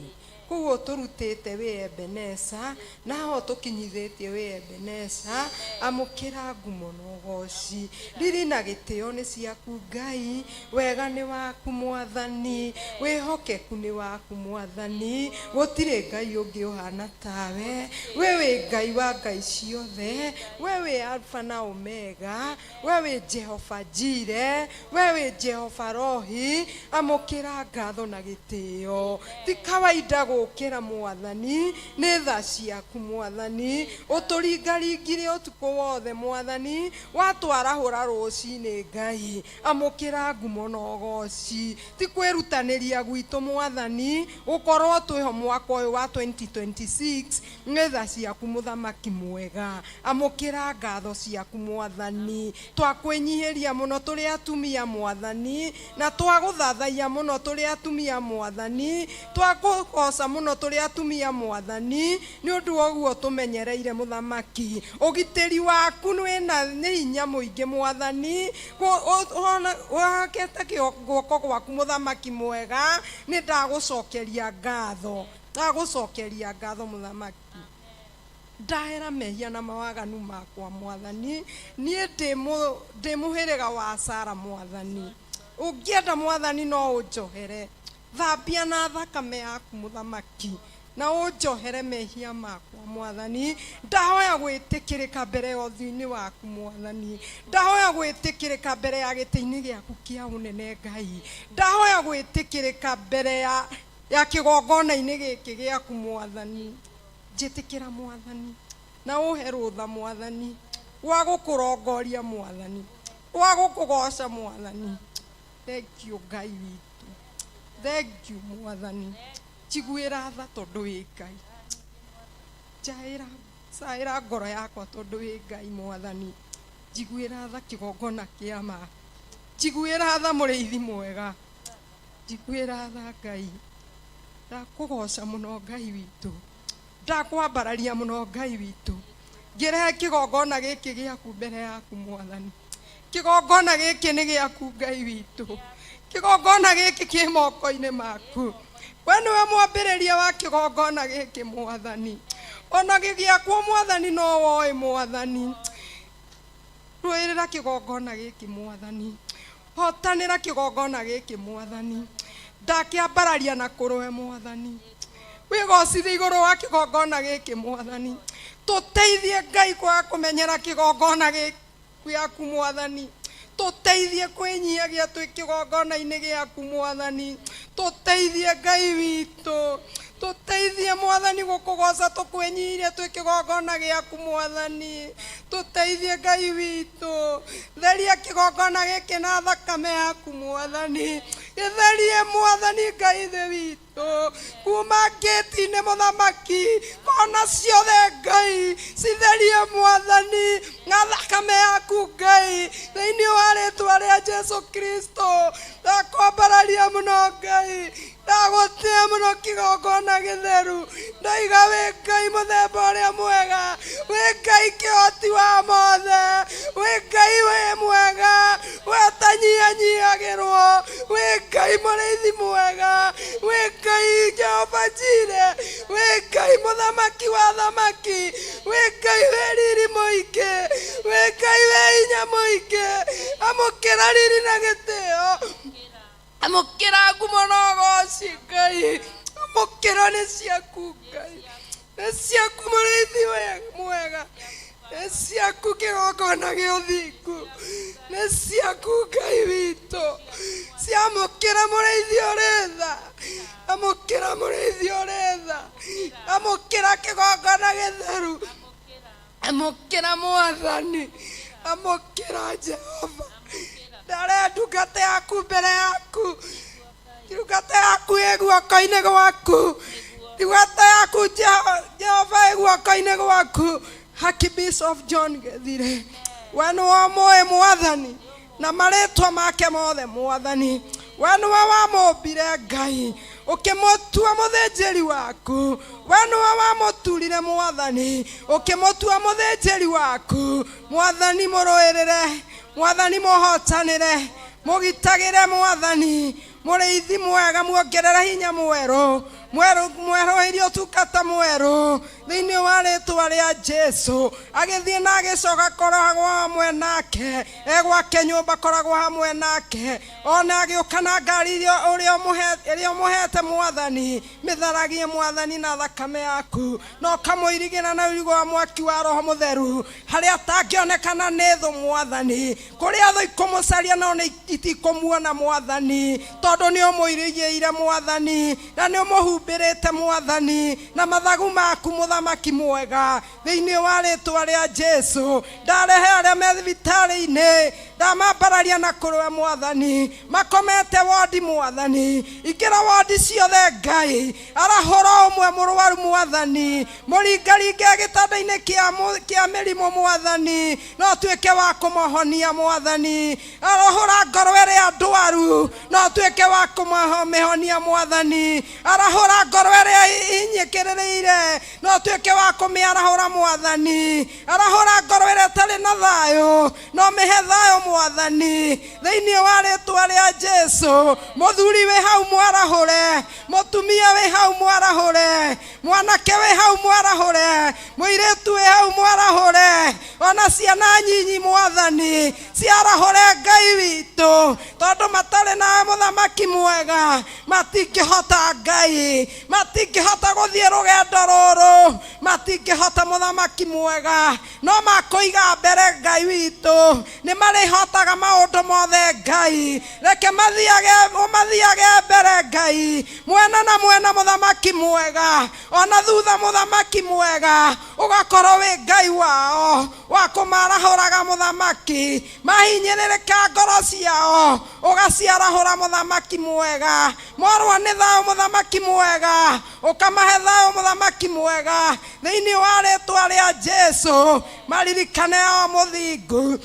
Speaker 3: Kũu ũtũrutĩte wĩ Ebeneza, na haha ũtũkinyithĩtie wĩ Ebeneza. Amũkĩra ngumo na ũgoci. Riri na gĩtĩo nĩ ciaku Ngai, wega nĩ waku Mwathani, wĩhokeku nĩ waku Mwathani, gũtirĩ Ngai ũngĩ ũhana tawe. We wĩ Ngai wa ngai ciothe, we wĩ Alpha na Omega, we wĩ Jehova Jire, we wĩ Jehova Rohi. Amũkĩra ngatho na gĩtĩo. Ti kawaida gũkĩra Mwathani, nĩ tha ciaku Mwathani. Ũtũringaringire ũtukũ wothe Mwathani, watwarahũra rũcinĩ Ngai. Amũkĩra ngumo na ũgoci. Ti kwĩrutanĩria gwitũ Mwathani, gũkorwo twĩho mwaka ũyũ wa 2026, nĩ tha ciaku Mũthamaki mwega. Amũkĩra ngatho ciaku Mwathani. Twakwĩnyihĩria mũno tũrĩ atumia Mwathani, na twagũthathaiya mũno tũrĩ atumia Mwathani, twakũgoca mũno tũrĩ atumia Mwathani, nĩ ũndũ wa ũguo tũmenyereire Mũthamaki. Ũgitĩri waku wĩna nĩ hinya mũingĩ Mwathani, ũhakĩte guoko gwaku Mũthamaki mwega, nĩ ndagũcokeria ngatho. Ndagũcokeria ngatho Mũthamaki. Ndahera mehia na mawaganu makwa Mwathani, niĩ ndĩ mũhĩrĩga wa Sara Mwathani. Ũngĩenda Mwathani no ũnjohere, thambia na thakame yaku Mũthamaki, na ũnjohere mehia makwa Mwathani. Ndahoya gwĩtĩkĩrĩka mbere ya ũthiũ-inĩ waku Mwathani, ndahoya gwĩtĩkĩrĩka mbere ya gĩtĩ-inĩ gĩaku kĩa ũnene Ngai, ndahoya gwĩtĩkĩrĩka mbere ya kĩgongona-inĩ gĩkĩ gĩaku Mwathani. Njĩtĩkĩra Mwathani, na ũhe rũtha Mwathani, rwa gũkũrongoria Mwathani, rwa gũkũgoca Mwathani. Thank you Ngai witũ, thank you Mwathani. Njiguĩra tha tondũ wĩ Ngai, njaĩra caĩra ngoro yakwa tondũ wĩ Ngai Mwathani. Njiguĩra tha kĩgongona kĩa ma, njiguĩra tha mũrĩithi mwega, njiguĩra tha Ngai. Ndakũgoca mũno Ngai witũ, ndakwambararia mũno Ngai witũ. Ngĩrehe kĩgongona gĩkĩ gĩaku mbere yaku Mwathani. Kĩgongona gĩkĩ nĩ gĩaku Ngai witũ, kĩgongona gĩkĩ kĩ moko-inĩ maku. We nĩwe mwambĩrĩria wa kĩgongona gĩkĩ Mwathani, ona gĩgĩakwo Mwathani no woĩ Mwathani. Rũĩrĩra kĩgongona gĩkĩ Mwathani, hotanĩra kĩgongona gĩkĩ Mwathani. Ndakĩambararia na kũrũe Mwathani, wĩgocithie igũrũ wa kĩgongona gĩkĩ Mwathani. Tũteithie Ngai kwaga kũmenyera kĩgongona gĩaku Mwathani, tũteithie kwĩnyihagia twĩ kĩgongona-inĩ gĩaku Mwathani. Tũteithie Ngai witũ, tũteithie Mwathani gũkũgoca tũkwĩnyihirie twĩ kĩgongona gĩaku Mwathani. Tũteithie Ngai witũ, theria kĩgongona gĩkĩ na thakame yaku Mwathani. Gĩtherie Mwathani Ngai ithe witũ, kuma ngĩti-inĩ Mũthamaki, kona ciothe Ngai citherie Mwathani na thakame yaku Ngai, thĩinĩ wa rĩtwa rĩa Jesu Kristo. Ndakwambararia mũno Ngai, ndagũtĩa mũno kĩgongona gĩtheru. Ndaiga wĩ Ngai mũthemba ũrĩa mwega, wĩ Ngai kĩhoti wa mothe, wĩ Ngai wĩ mwega, we ũtanyihanyiihagĩrwo, wĩ Ngai mũrĩithi mwega, wĩ Ngai Jehova Jire, wĩ Ngai mũthamaki wa thamaki, wĩ Ngai wĩ riri mũingĩ, wĩ Ngai wĩ hinya mũingĩ. Amũkĩra riri na gĩtĩo, amũkĩra ngumo na ũgoci Ngai, amũkĩra nĩ ciaku Ngai, nĩ ciaku mũrĩithi mwega, nĩ ciaku kĩgongona gĩa ũthingu, nĩ ciaku Ngai witũ. Ciamũkĩra mũrĩithi ũrĩ tha, amũkĩra mũrĩithi ũrĩ tha, amũkĩra kĩgongona gĩtheru, amũkĩra Mwathani, amũkĩra Jehova. Ndarehe ndungata yaku mbere yaku, ndungata yaku ĩ guoko-inĩ gwaku, ndungata yaku Jehova ĩ guoko-inĩ gwaku. Archbishop John Githire, we nĩwe ũmũĩ Mwathani na marĩtwa make mothe Mwathani. We nĩwe wamũmbire Ngai, ũkĩmũtua mũthĩnjĩri waku. We nĩwe wamũturire Mwathani, ũkĩmũtua mũthĩnjĩri waku Mwathani. Mũrũĩrĩre Mwathani, mũhotanĩre, mũgitagĩre Mwathani, mũrĩithi mwega, muongerere hinya mwerũ.
Speaker 1: Mwerũ mwerũhĩrie ũtungata mwerũ thĩinĩ wa rĩtwa rĩa Jesu. Agĩthiĩ na agĩcoka koragwo hamwe nake, egwake nyũmba koragwo hamwe nake, ona agĩũka na ngari iria ũrĩa ĩrĩa ũmũhete mwathani, mĩtharagie mwathani na thakame yaku, na ũkamũirigĩra na ũirigo wa mwaki wa roho mũtheru, harĩa atangĩonekana nĩ thũ mwathani, kũrĩa thũ ikũmũcaria no nĩ itikũmuona mwathani, tondũ nĩ ũmũirigĩire mwathani, na nĩ ũmũhumbĩrĩte mwathani na mathagu maku mũthamaki mwega. Thĩinĩ wa rĩtwa rĩa Jesu, ndarehe arĩa me thibitarĩ-inĩ, ndamambararia na kũrũa mwathani, makomete wondi mwathani, ingĩra wondi ciothe Ngai, arahũra ũmwe mũrwaru mwathani, mũringaringe gĩtanda-inĩ kĩa mĩrimũ mwathani, no tuĩke wa kũmohonia mwathani, arahũra ngoro ĩrĩa ndwaru, no tuĩke wa kũmĩhonia mwathani, arahũra ngoro ĩrĩa inyĩkĩrĩrĩire, no tuĩke wa kũmĩarahũra mwathani, arahũra ngoro ĩrĩa ĩtarĩ na thayũ, no mĩhe thayũ mwathani, thĩinĩ wa rĩtwa rĩa Jesu. Mũthuri wĩ hau mwarahũre, mũtumia wĩ hau mwarahũre, mwanake wĩ hau mwarahũre, mũirĩtu wĩ hau mwarahũre, ona ciana nyinyi mwathani ciarahũre Ngai witũ, tondũ matarĩ nawe mũthamaki mwega matingĩhota Ngai, matingĩhota gũthiĩ rũgendo rũrũ, matingĩhota mũthamaki mwega, no makũiga mbere Ngai witũ, nĩ marĩhotaga maũndũ mothe Ngai. Reke mathiage ũmathiage mbere Ngai, mwena na mwena mũthamaki mwega, ona thutha mũthamaki mwega, ũgakorwo wĩ Ngai wao wa kũmarahũraga mũthamaki, mahinyĩrĩrĩka ngoro ciao ũgaciarahũra mũthamaki mwega, morwo nĩ thayũ mũthamaki mwega, ũkamahe thayũ mũthamaki mwega, thĩinĩ wa rĩtwa rĩa Jesu. Maririkane o mũthingu,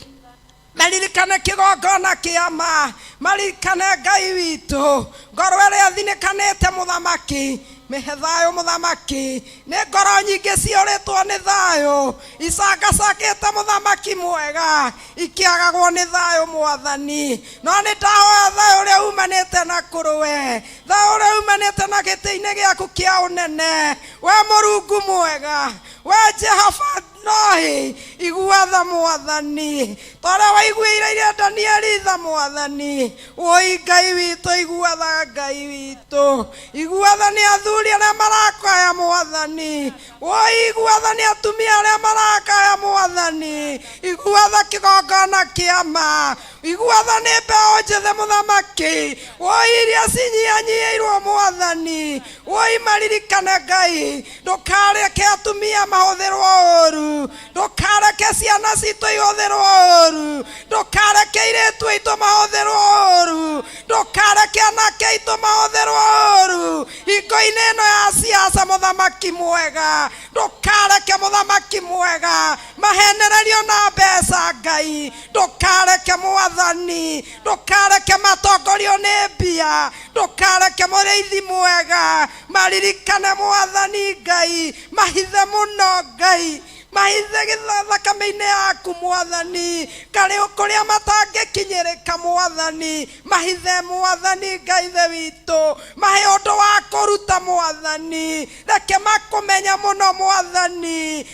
Speaker 1: maririkane kĩgongona kĩa ma, maririkane Ngai witũ, ngoro ĩrĩa thinĩkanĩte mũthamaki, mĩhe thayũ mũthamaki, nĩ ngoro nyingĩ ciũrĩtwo nĩ thayũ, icangacangĩte mũthamaki mwega, ikĩagagwo nĩ thayũ mwathani, no nĩ ndahoya thayũ ũrĩa umanĩte na kũrũwe, thayũ ũrĩa umanĩte na gĩtĩ-inĩ gĩaku kĩa ũnene, we Mũrungu mwega, we Jehova Nohi, igua tha mwathani, torĩa waiguĩire iria Danieli tha mwathani, woi Ngai witũ, igua tha Ngai witũ, igua tha nĩ athuri arĩa marakaya mwathani, woi igua tha nĩ atumia arĩa marakaya mwathani, igua tha kĩgongona kĩa ma, igua tha nĩ mbeũ njĩthĩ mũthamaki, woi iria cinyihanyiihĩirwo mwathani, woi maririkane Ngai, ndũkareke atumia mahũthĩrwo ũru, ndũkareke ciana citũ ihũthĩrwo ũru, ndũkareke airĩtu aitũ mahũthĩrwo ũru, ndũkareke anake aitũ mahũthĩrwo ũru, hingo-inĩ ĩno ya siasa mũthamaki mwega, ndũkareke mũthamaki mwega mahenererio na mbeca Ngai, ndũkareke mwathani, ndũkareke matongorio nĩ mbia, ndũkareke mũrĩithi mwega maririkane mwathani Ngai, mahithe mũno Ngai, mahithe thakame-inĩ yaku mwathani, karĩ kũrĩa matangĩkinyĩrĩka mwathani, mahithe mwathani Ngai ithe witũ, mahe ũndũ wa kũruta mwathani, reke makũmenya mũno mwathani,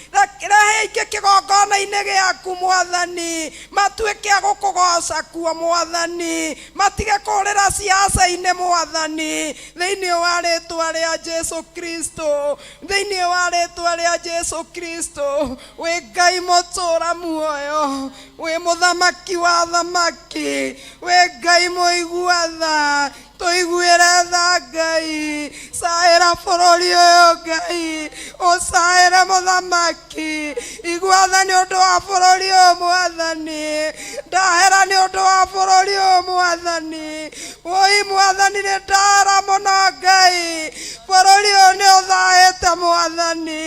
Speaker 1: rehe ingĩ kĩgongona-inĩ gĩaku mwathani, matuĩke a gũkũgoca kuo mwathani, matige kũrĩra ciaca-inĩ mwathani, thĩinĩ wa rĩtwa rĩa Jesu Kristo, thĩinĩ wa rĩtwa rĩa Jesu Kristo. Wĩ Ngai mũtũra muoyo, wĩ mũthamaki wa thamaki, wĩ Ngai mũigua tha, tũiguĩre tha Ngai, caĩra bũrũri ũyũ Ngai, ũcaĩre mũthamaki, igua tha nĩ ũndũ wa bũrũri ũyũ mwathani, ndahera nĩ ũndũ wa bũrũri ũyũ mwathani, woi mwathani nĩ ndahera mũno Ngai, bũrũri ũyũ nĩ ũthahĩte mwathani,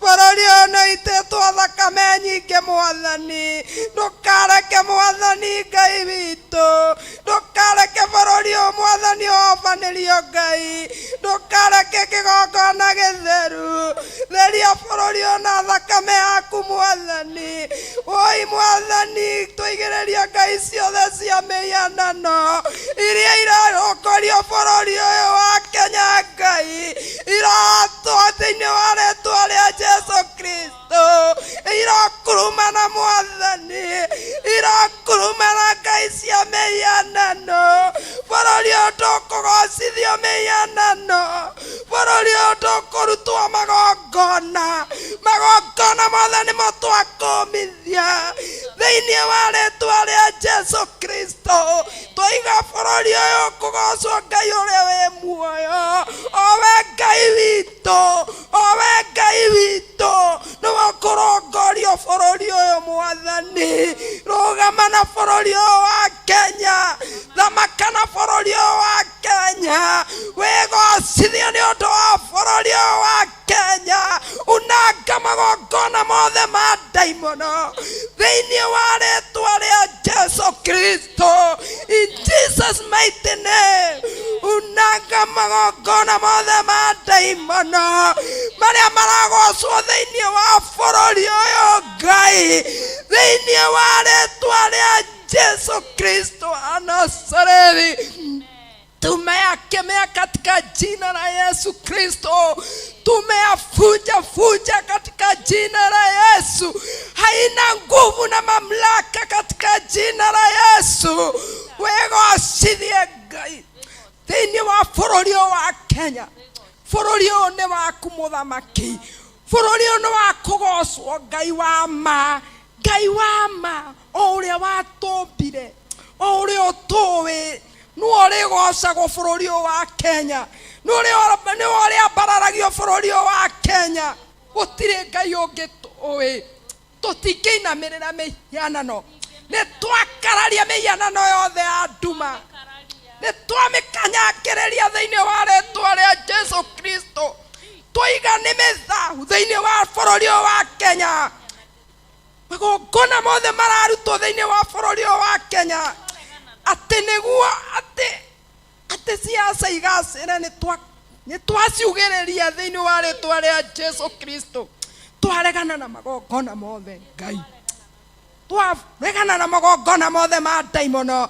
Speaker 1: bũrũri ũyũ nĩ ũitĩtwo thakame nyingĩ mwathani, ndũkareke mwathani Ngai witũ, ndũkareke bũrũri ũyũ mwathani ũhobanĩrio Ngai, ndũkareke kĩgongona gĩtheru, theria bũrũri ũyũ na thakame yaku mwathani, woi mwathani tũigĩrĩrie Ngai ciothe cia mĩhianano iria irarongorio bũrũri ũyũ wa Kenya. Ngai irotwo thĩinĩ wa rĩtwa rĩa Jesu Kristo, irokurumana Mwathani, irokurumana ngai cia mĩhianano. Bũrũri ũyũ ndũkũgocithio mĩhianano, bũrũri ũyũ ndũkũrutwo magongona, magongona mothe nĩmo twakũmithia thĩinĩ wa rĩtwa rĩa Jesu Kristo. Twaiga bũrũri ũyũ kũgocwo Ngai ũrĩa wĩ muoyo, o we Ngai witũ, o we Ngai witũ nĩwe ũkũrongorio bũrũri ũyũ. Mwathani, rũgama na bũrũri ũyũ wa Kenya, thamaka na bũrũri ũyũ wa Kenya, wĩgocithio nĩ ũndũ wa bũrũri ũyũ wa Kenya. Unanga magongona mothe ma ndaimono thĩinĩ wa rĩtwa rĩa Jesu Kristo. In Jesus mighty name, unanga magongona mothe ma ndaimono marĩa maragocwo thĩinĩ wa bũrũri ũyũ, Ngai, thĩinĩ wa rĩtwa rĩa Jesu Kristo wa Nazarethi. Tumeyakemea katika jina la Yesu Kristo, tumeyafunja funja katika jina la Yesu. Haina nguvu na mamlaka katika jina la Yesu. Wĩgocithie Ngai thĩinĩ wa bũrũri ũyũ wa Kenya. Bũrũri ũyũ nĩ waku mũthamaki, bũrũri ũyũ nĩ wa kũgocwo Ngai wa ma, Ngai wa ma, o ũrĩa watũmbire, o ũrĩa ũtũĩ, nĩwe ũrĩgocagwo bũrũri ũyũ wa Kenya, nĩwe ũrĩambararagio bũrũri ũyũ wa Kenya. Gũtirĩ Ngai ũngĩ tũĩ, tũtingĩinamĩrĩra mĩhianano. Nĩ twakararia mĩhianano yothe ya nduma, nĩ twamĩkanyangĩrĩria thĩinĩ wa rĩtwa rĩa Jesu Kristo. Twaiga nĩ mĩthahu thĩinĩ wa bũrũri ũyũ wa Kenya. Magongona mothe mararutwo thĩinĩ wa bũrũri ũyũ wa Kenya atĩ nĩguo atĩ siasa igacĩre, nĩ twaciugĩrĩria thĩinĩ wa rĩtwa rĩa Jesu Kristo. Twaregana na magongona mothe, Ngai, twaregana na magongona mothe ma ndaimono,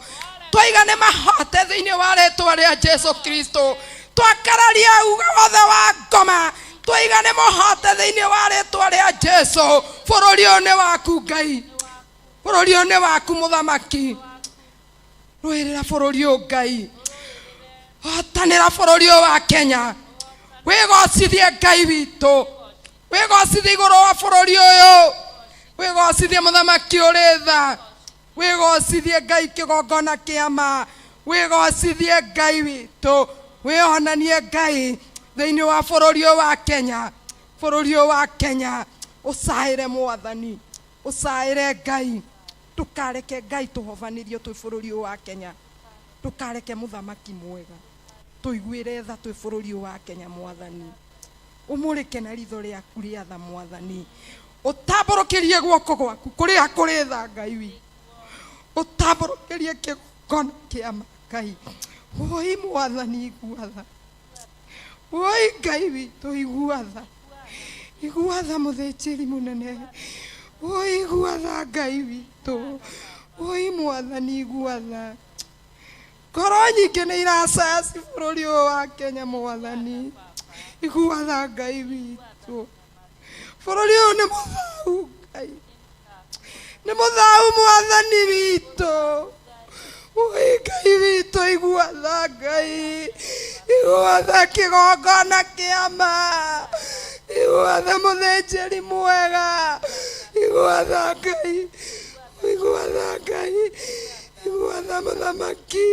Speaker 1: twaiga nĩ mahote thĩinĩ wa rĩtwa rĩa Jesu Kristo. Twakararia uga wothe wa ngoma, twaiga nĩ mũhote thĩinĩ wa rĩtwa rĩa Jesu. Bũrũri ũyũ nĩ waku Ngai, bũrũri ũyũ nĩ waku mũthamaki. Rũĩrĩra bũrũri ũyũ Ngai, hotanĩra bũrũri ũyũ wa Kenya, wĩgocithie Ngai witũ, wĩgocithie igũrũ wa bũrũri ũyũ, wĩgocithie mũthamaki ũrĩ tha, wĩgocithie Ngai kĩgongona kĩa ma, wĩgocithie Ngai witũ, wĩonanie Ngai thĩinĩ wa bũrũri ũyũ wa Kenya. Bũrũri ũyũ wa Kenya ũcaĩre Mwathani, ũcaĩre Ngai. Ndũkareke Ngai tũhobanĩrio twĩ bũrũri ũyũ wa Kenya, ndũkareke mũthamaki mwega tũiguĩre tha twĩ bũrũri ũyũ wa Kenya. Mwathani, ũmũrĩke na ritho rĩaku rĩa tha. Mwathani, ũtambũrũkĩrie guoko gwaku kũrĩa kũrĩ tha. Ngai witũ, ũtambũrũkĩrie kĩgongona kĩa ma. Ngai woi, Mwathani, igua tha. Woi Ngai witũ, igua tha, igua tha. Mũthĩnjĩri mũnene, woi, igua tha. Ngai witũ, woi, Mwathani, igua tha. Ngoro nyingĩ nĩ iracaci bũrũri ũyũ wa Kenya. Mwathani, igua tha. Ngai witũ, bũrũri ũyũ nĩ mũthau. Ngai nĩ mũthau. Mwathani witũ, woi, Ngai witũ, igua tha. Ngai, igua tha. Kĩgongona kĩa ma, igua tha. Mũthĩnjĩri mwega, igua tha. Ngai, igua tha. Ngai, igua tha. Mũthamaki,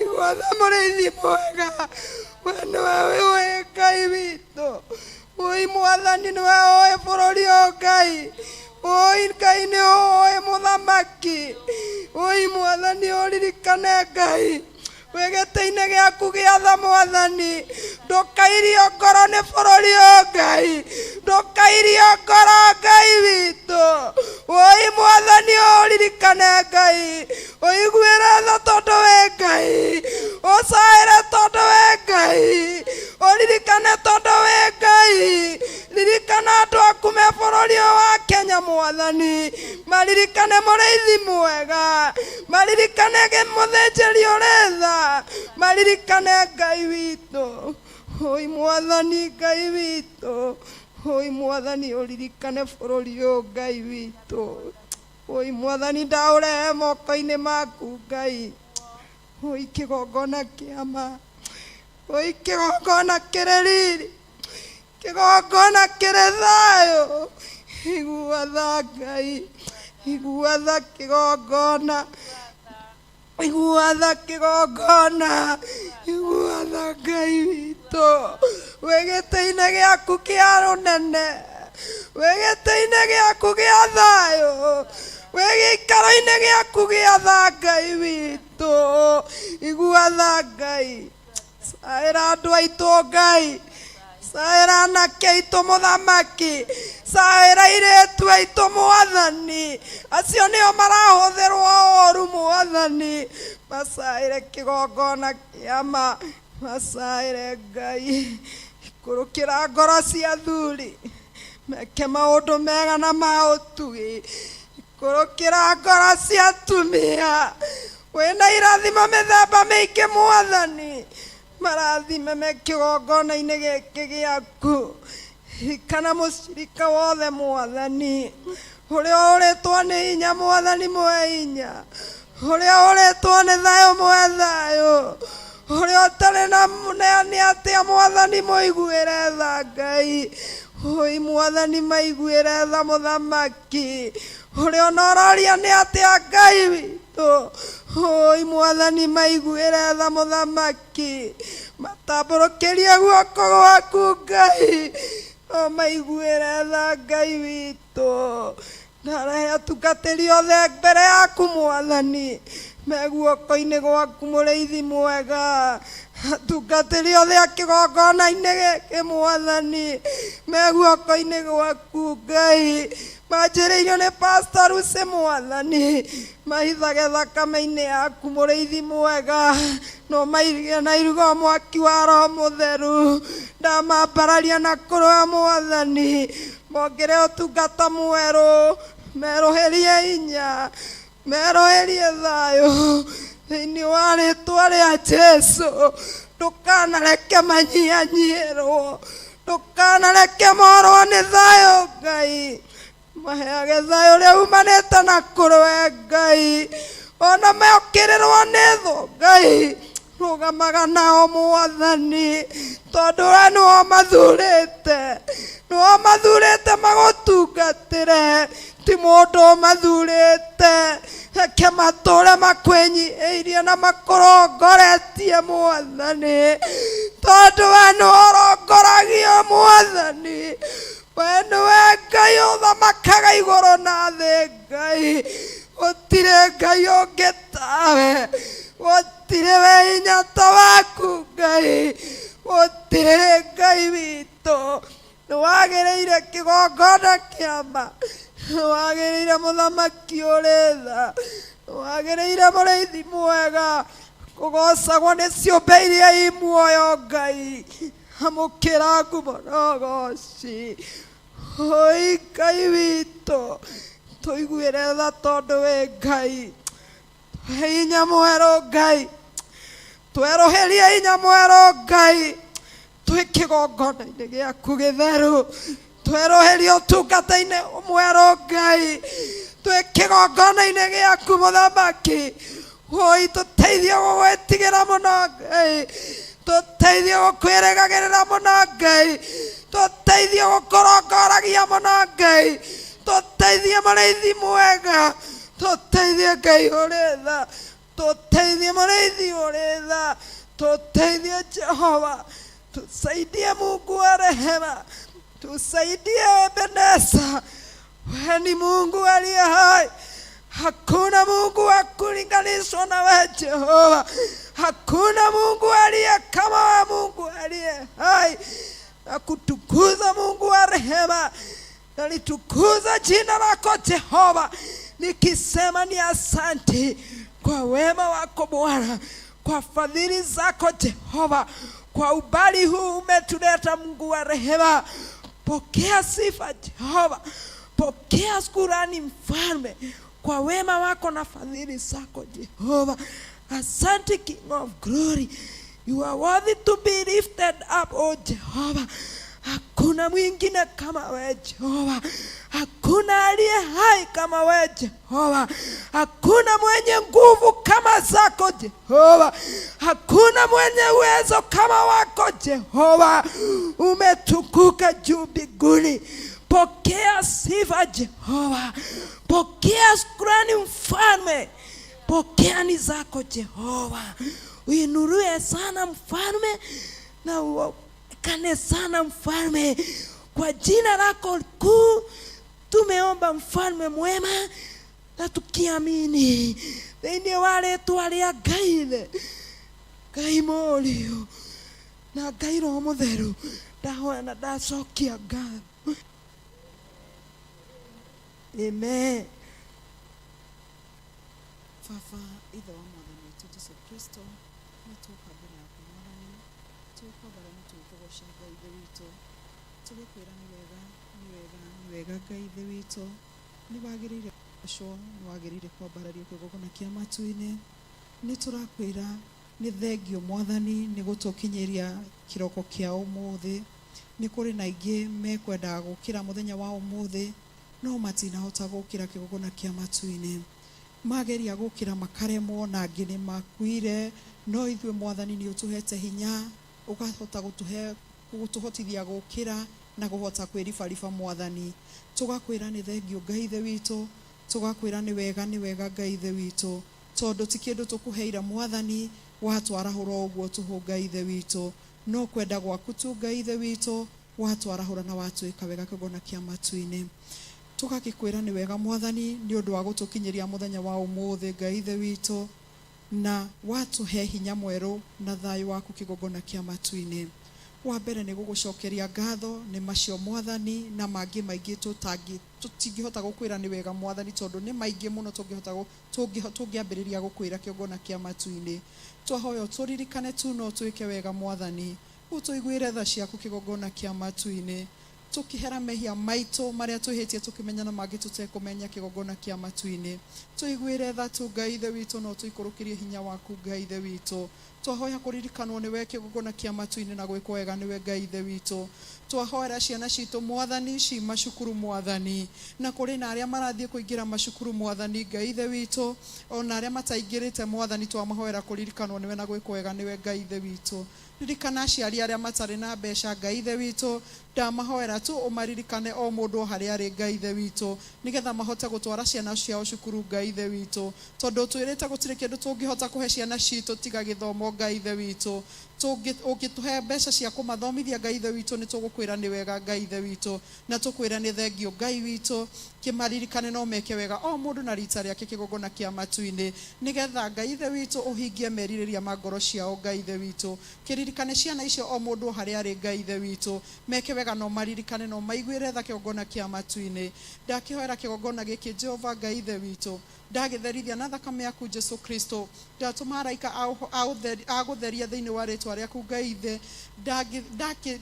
Speaker 1: igua tha. Mũrĩithi mwega, we nĩwe ũĩ. Ngai witũ, woi, Mwathani, nĩwe ũĩ bũrũri ũyũ. Ngai, woi, Ngai, nĩ ũĩ mũthamaki. Woi, Mwathani, ũririkane. Ngai, wĩ gĩtĩ-inĩ gĩaku gĩa tha. Mwathani, ndũkairio ngoro nĩ bũrũri ũyũ. Ngai, ndũkairio ngoro. Ngai witũ, woi, Mwathani, ũririkane. Ngai, ũiguĩre tha tondũ wĩ Ngai, ũcaĩre tondũ wĩ Ngai. Ũririkane tondũ wĩ Ngai. Ririkana andũ aku me bũrũri ũyũ wa Kenya mwathani. Maririkane mũrĩithi mwega. Maririkane mũthĩnjĩri ũrĩ tha. Maririkane Ngai witũ. Oi mwathani Ngai witũ. Oi mwathani ũririkane bũrũri ũyũ Ngai witũ. Oi mwathani ndaũrehe moko-inĩ maku Ngai. Oi kĩgongona kĩa ma. Oi kĩgongona kĩrĩ riri. Kĩgongona kĩrĩ thayũ. Igua tha Ngai. Igua tha kĩgongona. Igua tha kĩgongona. Igua tha Ngai witũ. Wĩ gĩtĩ-inĩ gĩaku kĩa ũnene. Wĩ gĩtĩ-inĩ gĩaku gĩa thayũ. Wĩ gĩikaro-inĩ gĩaku gĩa tha Ngai witũ. Igua tha Ngai. Caĩra andũ aitũ Ngai. Caĩra anake aitũ mũthamaki. Caĩra airĩtu aitũ mwathani. Acio nĩo marahũthĩrwo ũru mwathani. Macaĩre kĩgongona kĩa ma. Macaĩre Ngai. Ikũrũkĩra ngoro cia athuri. Meke maũndũ mega na ma ũtugi. Ikũrũkĩra ngoro cia atumia. Wĩna irathimo mĩthemba mĩingĩ mwathani. Marathime me kĩgongona-inĩ gĩkĩ gĩaku. Ririkana mũcirika wothe mwathani. Ũrĩa ũrĩtwo nĩ hinya mwathani mũhe hinya. Ũrĩa ũrĩtwo nĩ thayũ mũhe thayũ. Ũrĩa ũtarĩ na nĩ atĩa mwathani mũiguĩre tha Ngai. Oi mwathani maiguĩre tha mũthamaki. Ũrĩa ona ũroria nĩ atĩa Ngai witũ. Oi mwathani maiguĩre tha mũthamaki. Matambũrũkĩrie guoko gwaku Ngai. O maiguĩre tha Ngai witũ. Ndarehe atungatĩri othe mbere yaku mwathani. Me guoko-inĩ gwaku mũrĩithi mwega. Atungatĩri othe a kĩgongona-inĩ gĩkĩ mwathani. Me guoko-inĩ gwaku Ngai. Manjĩrĩirio nĩ Pastor Lucy mwathani. Mahithage thakame-inĩ yaku mũrĩithi mwega. No mairige na iruga mwaki wa Roho Mũtheru. Ndamambararia na kũrũa mwathani. Mongere ũtungata mwerũ. Merũhĩrie hinya. Merũhĩrie thayũ. Thĩinĩ wa rĩtwa rĩa Jesu. Ndũkanareke manyihanyiihĩrwo. Ndũkanareke morwo nĩ thayũ Ngai. Maheage thayũ ũrĩa umanĩte na kũrũe Ngai. Ona mokĩrĩrwo nĩ thũ Ngai. Rũgamaga nao mwathani. Tondũ we nĩwe ũmathurĩte. Nĩwe ũmathurĩte magũtungatĩre. Ti mũndũ ũmathurĩte. Reke matũre makwĩnyiihĩirie na makũrongoretie mwathani. Tondũ we nĩwe ũrongoragio mwathani. We nĩwe Ngai ũthamakaga igũrũ na thĩ Ngai. Gũtirĩ Ngai ũngĩ tawe. Gũtirĩ we hinya ta waku Ngai. Gũtirĩ Ngai witũ. Nĩwagĩrĩire kĩgongona kĩa ma. Nĩwagĩrĩire mũthamaki ũrĩ tha. Nĩwagĩrĩire mũrĩithi mwega. Kũgocagwo nĩ ciũmbe iria i muoyo Ngai. Amũkĩra ngumo na ũgoci. Oi Ngai witũ. Tũiguĩre tha tondũ wĩ Ngai. Tũhe hinya mwerũ Ngai. Twerũhĩrie hinya mwerũ Ngai. Twĩ kĩgongona-inĩ gĩaku gĩtheru. Twerũhĩrie ũtungata-inĩ mwerũ Ngai. Twĩ kĩgongona-inĩ gĩaku mũthamaki. Oi tũteithie gũgwĩtigĩra mũno Ngai. Tũteithie gũkwĩrĩgagĩrĩra mũno Ngai. Tũteithie gũkũrongoragia mũno Ngai. Tũteithie mũrĩithi mwega. Tũteithie Ngai ũrĩ tha. Tũteithie mũrĩithi ũrĩ tha. Tũteithie Jehova. Tusaidie Mungu wa rehema. Tusaidie Ebeneza. Wewe ni Mungu aliye hai. Hakuna Mungu wa kulinganishwa na wewe Jehova. Hakuna Mungu aliye kama wewe Mungu aliye hai. Na kutukuza Mungu wa rehema. Nalitukuza jina lako Jehova, nikisema ni asante kwa wema wako Bwana, kwa fadhili zako Jehova, Kwa ubali huu umetuleta, Mungu wa rehema. Pokea sifa Jehova, pokea shukrani Mfalme, kwa wema wako na fadhili zako Jehova. Asante King of Glory, you are worthy to be lifted up, O Jehova. Hakuna mwingine kama wewe Jehova, hakuna aliye hai kama wewe Jehova, hakuna mwenye nguvu kama zako Jehova, hakuna mwenye uwezo kama wako Jehova. Umetukuka juu mbinguni. Pokea sifa Jehova, pokea shukrani Mfalme, pokea ni zako Jehova. Uinuliwe sana Mfalme na uonekane sana Mfalme, kwa jina lako kuu tumeomba Mfalme mwema, na tukiamini thĩinĩ wa rĩtwa rĩa Ngai Ithe, Ngai Mũriũ na Ngai Roho Mũtheru, ndahoya na ndacokia ngatho. Amen.
Speaker 4: Baba ithe wa mwathani witũ Jesu Kristo, nĩ twoka mbere yaku mwathani, tũgĩkwambara na tũgĩkũgoca Ngai ithe witũ, tũgĩkwĩra nĩ wega, nĩ wega, nĩ wega Ngai ithe witũ, nĩ wagĩrĩire kũgocwo, nĩ wagĩrĩire kwambarario kĩgongona kĩa matu-inĩ. Nĩ tũrakwĩra nĩ thengio mwathani nĩ gũtũkinyĩria kĩroko kĩa ũmũthĩ. Nĩ kũrĩ na aingĩ mekwendaga gũkĩra mũthenya wa ũmũthĩ, no matinahota gũkĩra kĩgongona kĩa matu-inĩ. Mageria gũkĩra makaremwo, na angĩ nĩ makuire, no ithuĩ mwathani nĩ ũtũhete hinya, ũkahota gũtũhe gũtũhotithia gũkĩra na kũhota kwĩribariba mwathani. Tũgakwĩra nĩ thengio Ngai ithe witũ, tũgakwĩra nĩ wega, nĩ wega Ngai ithe witũ, tondũ ti kĩndũ tũkũheire mwathani, watwarahũra o ũguo tũhũ Ngai ithe witũ, no kwenda gwaku tu Ngai ithe witũ, watwarahũra na watwĩka wega kĩgongona kĩa matu-inĩ. Tũgagĩkwĩra nĩ wega mwathani nĩ ũndũ wa gũtũkinyĩria mũthenya wa ũmũthĩ Ngai ithe witũ, na watũhe hinya mwerũ na thayũ waku kĩgongona kĩa matu-inĩ. Wa mbere nĩ gũgũcokeria ngatho nĩ macio mwathani, na mangĩ maingĩ tũtingĩhota gũkwĩra nĩ wega mwathani, tondũ nĩ maingĩ mũno tũngĩambĩrĩria gũkwĩra kĩgongona kĩa matu-inĩ. Twahoya ũtũririkane tu no twĩke wega mwathani, ũtũiguĩre tha ciaku kĩgongona kĩa matu-inĩ, tũkĩhera mehia maitũ marĩa twĩhĩtie tũkĩmenya na mangĩ tũtekũmenya kĩgongona kĩa matu-inĩ. Tũiguĩre tha tu Ngai ithe witũ, no tũikũrũkĩrie hinya waku Ngai ithe witũ. Twahoya kũririkanwo nĩwe kĩgongona kĩa matu-inĩ na gwĩkwo wega nĩwe Ngai ithe witũ. Twahoera ciana citũ mwathani ci macukuru mwathani, na kũrĩ na arĩa marathiĩ kũingĩra macukuru mwathani Ngai ithe witũ, ona arĩa mataingĩrĩte mwathani twamahoera kũririkanwo nĩwe na gwĩkwo wega nĩwe Ngai ithe witũ. Ririkana aciari arĩa matarĩ na mbeca Ngai ithe witũ, ndamahoera tu ũmaririkane o mũndũ o harĩa arĩ Ngai ithe witũ, nĩgetha mahote gũtwara ciana ciao cukuru Ngai ithe witũ, tondũ ũtwĩrĩte gũtirĩ kĩndũ tũngĩhota kũhe ciana citũ tiga gĩthomo Ngai ithe witũ. Ũngĩtũhe mbeca cia kũmathomithia Ngai ithe witũ, nĩ tũgũkwĩra nĩ wega Ngai ithe witũ, na tũkwĩra nĩ thengio Ngai witũ. Kĩmaririkane no meke wega o mũndũ na rita rĩake kĩgongona kĩa matu-inĩ, nĩgetha Ngai ithe witũ ũhingie merirĩria ma ngoro ciao Ngai ithe witũ. Kĩririkane ciana icio o mũndũ o harĩa arĩ Ngai ithe witũ, meke wega no maririkane no maiguĩre tha kĩgongona kĩa matu-inĩ. Ndakĩhoera kĩgongona gĩkĩ Jehova Ngai ithe witũ, ndagĩtherithia na thakame yaku Jesu Kristo, ndatũma araika a gũtheria thĩinĩ wa rĩtwa rĩaku Ngai ithe,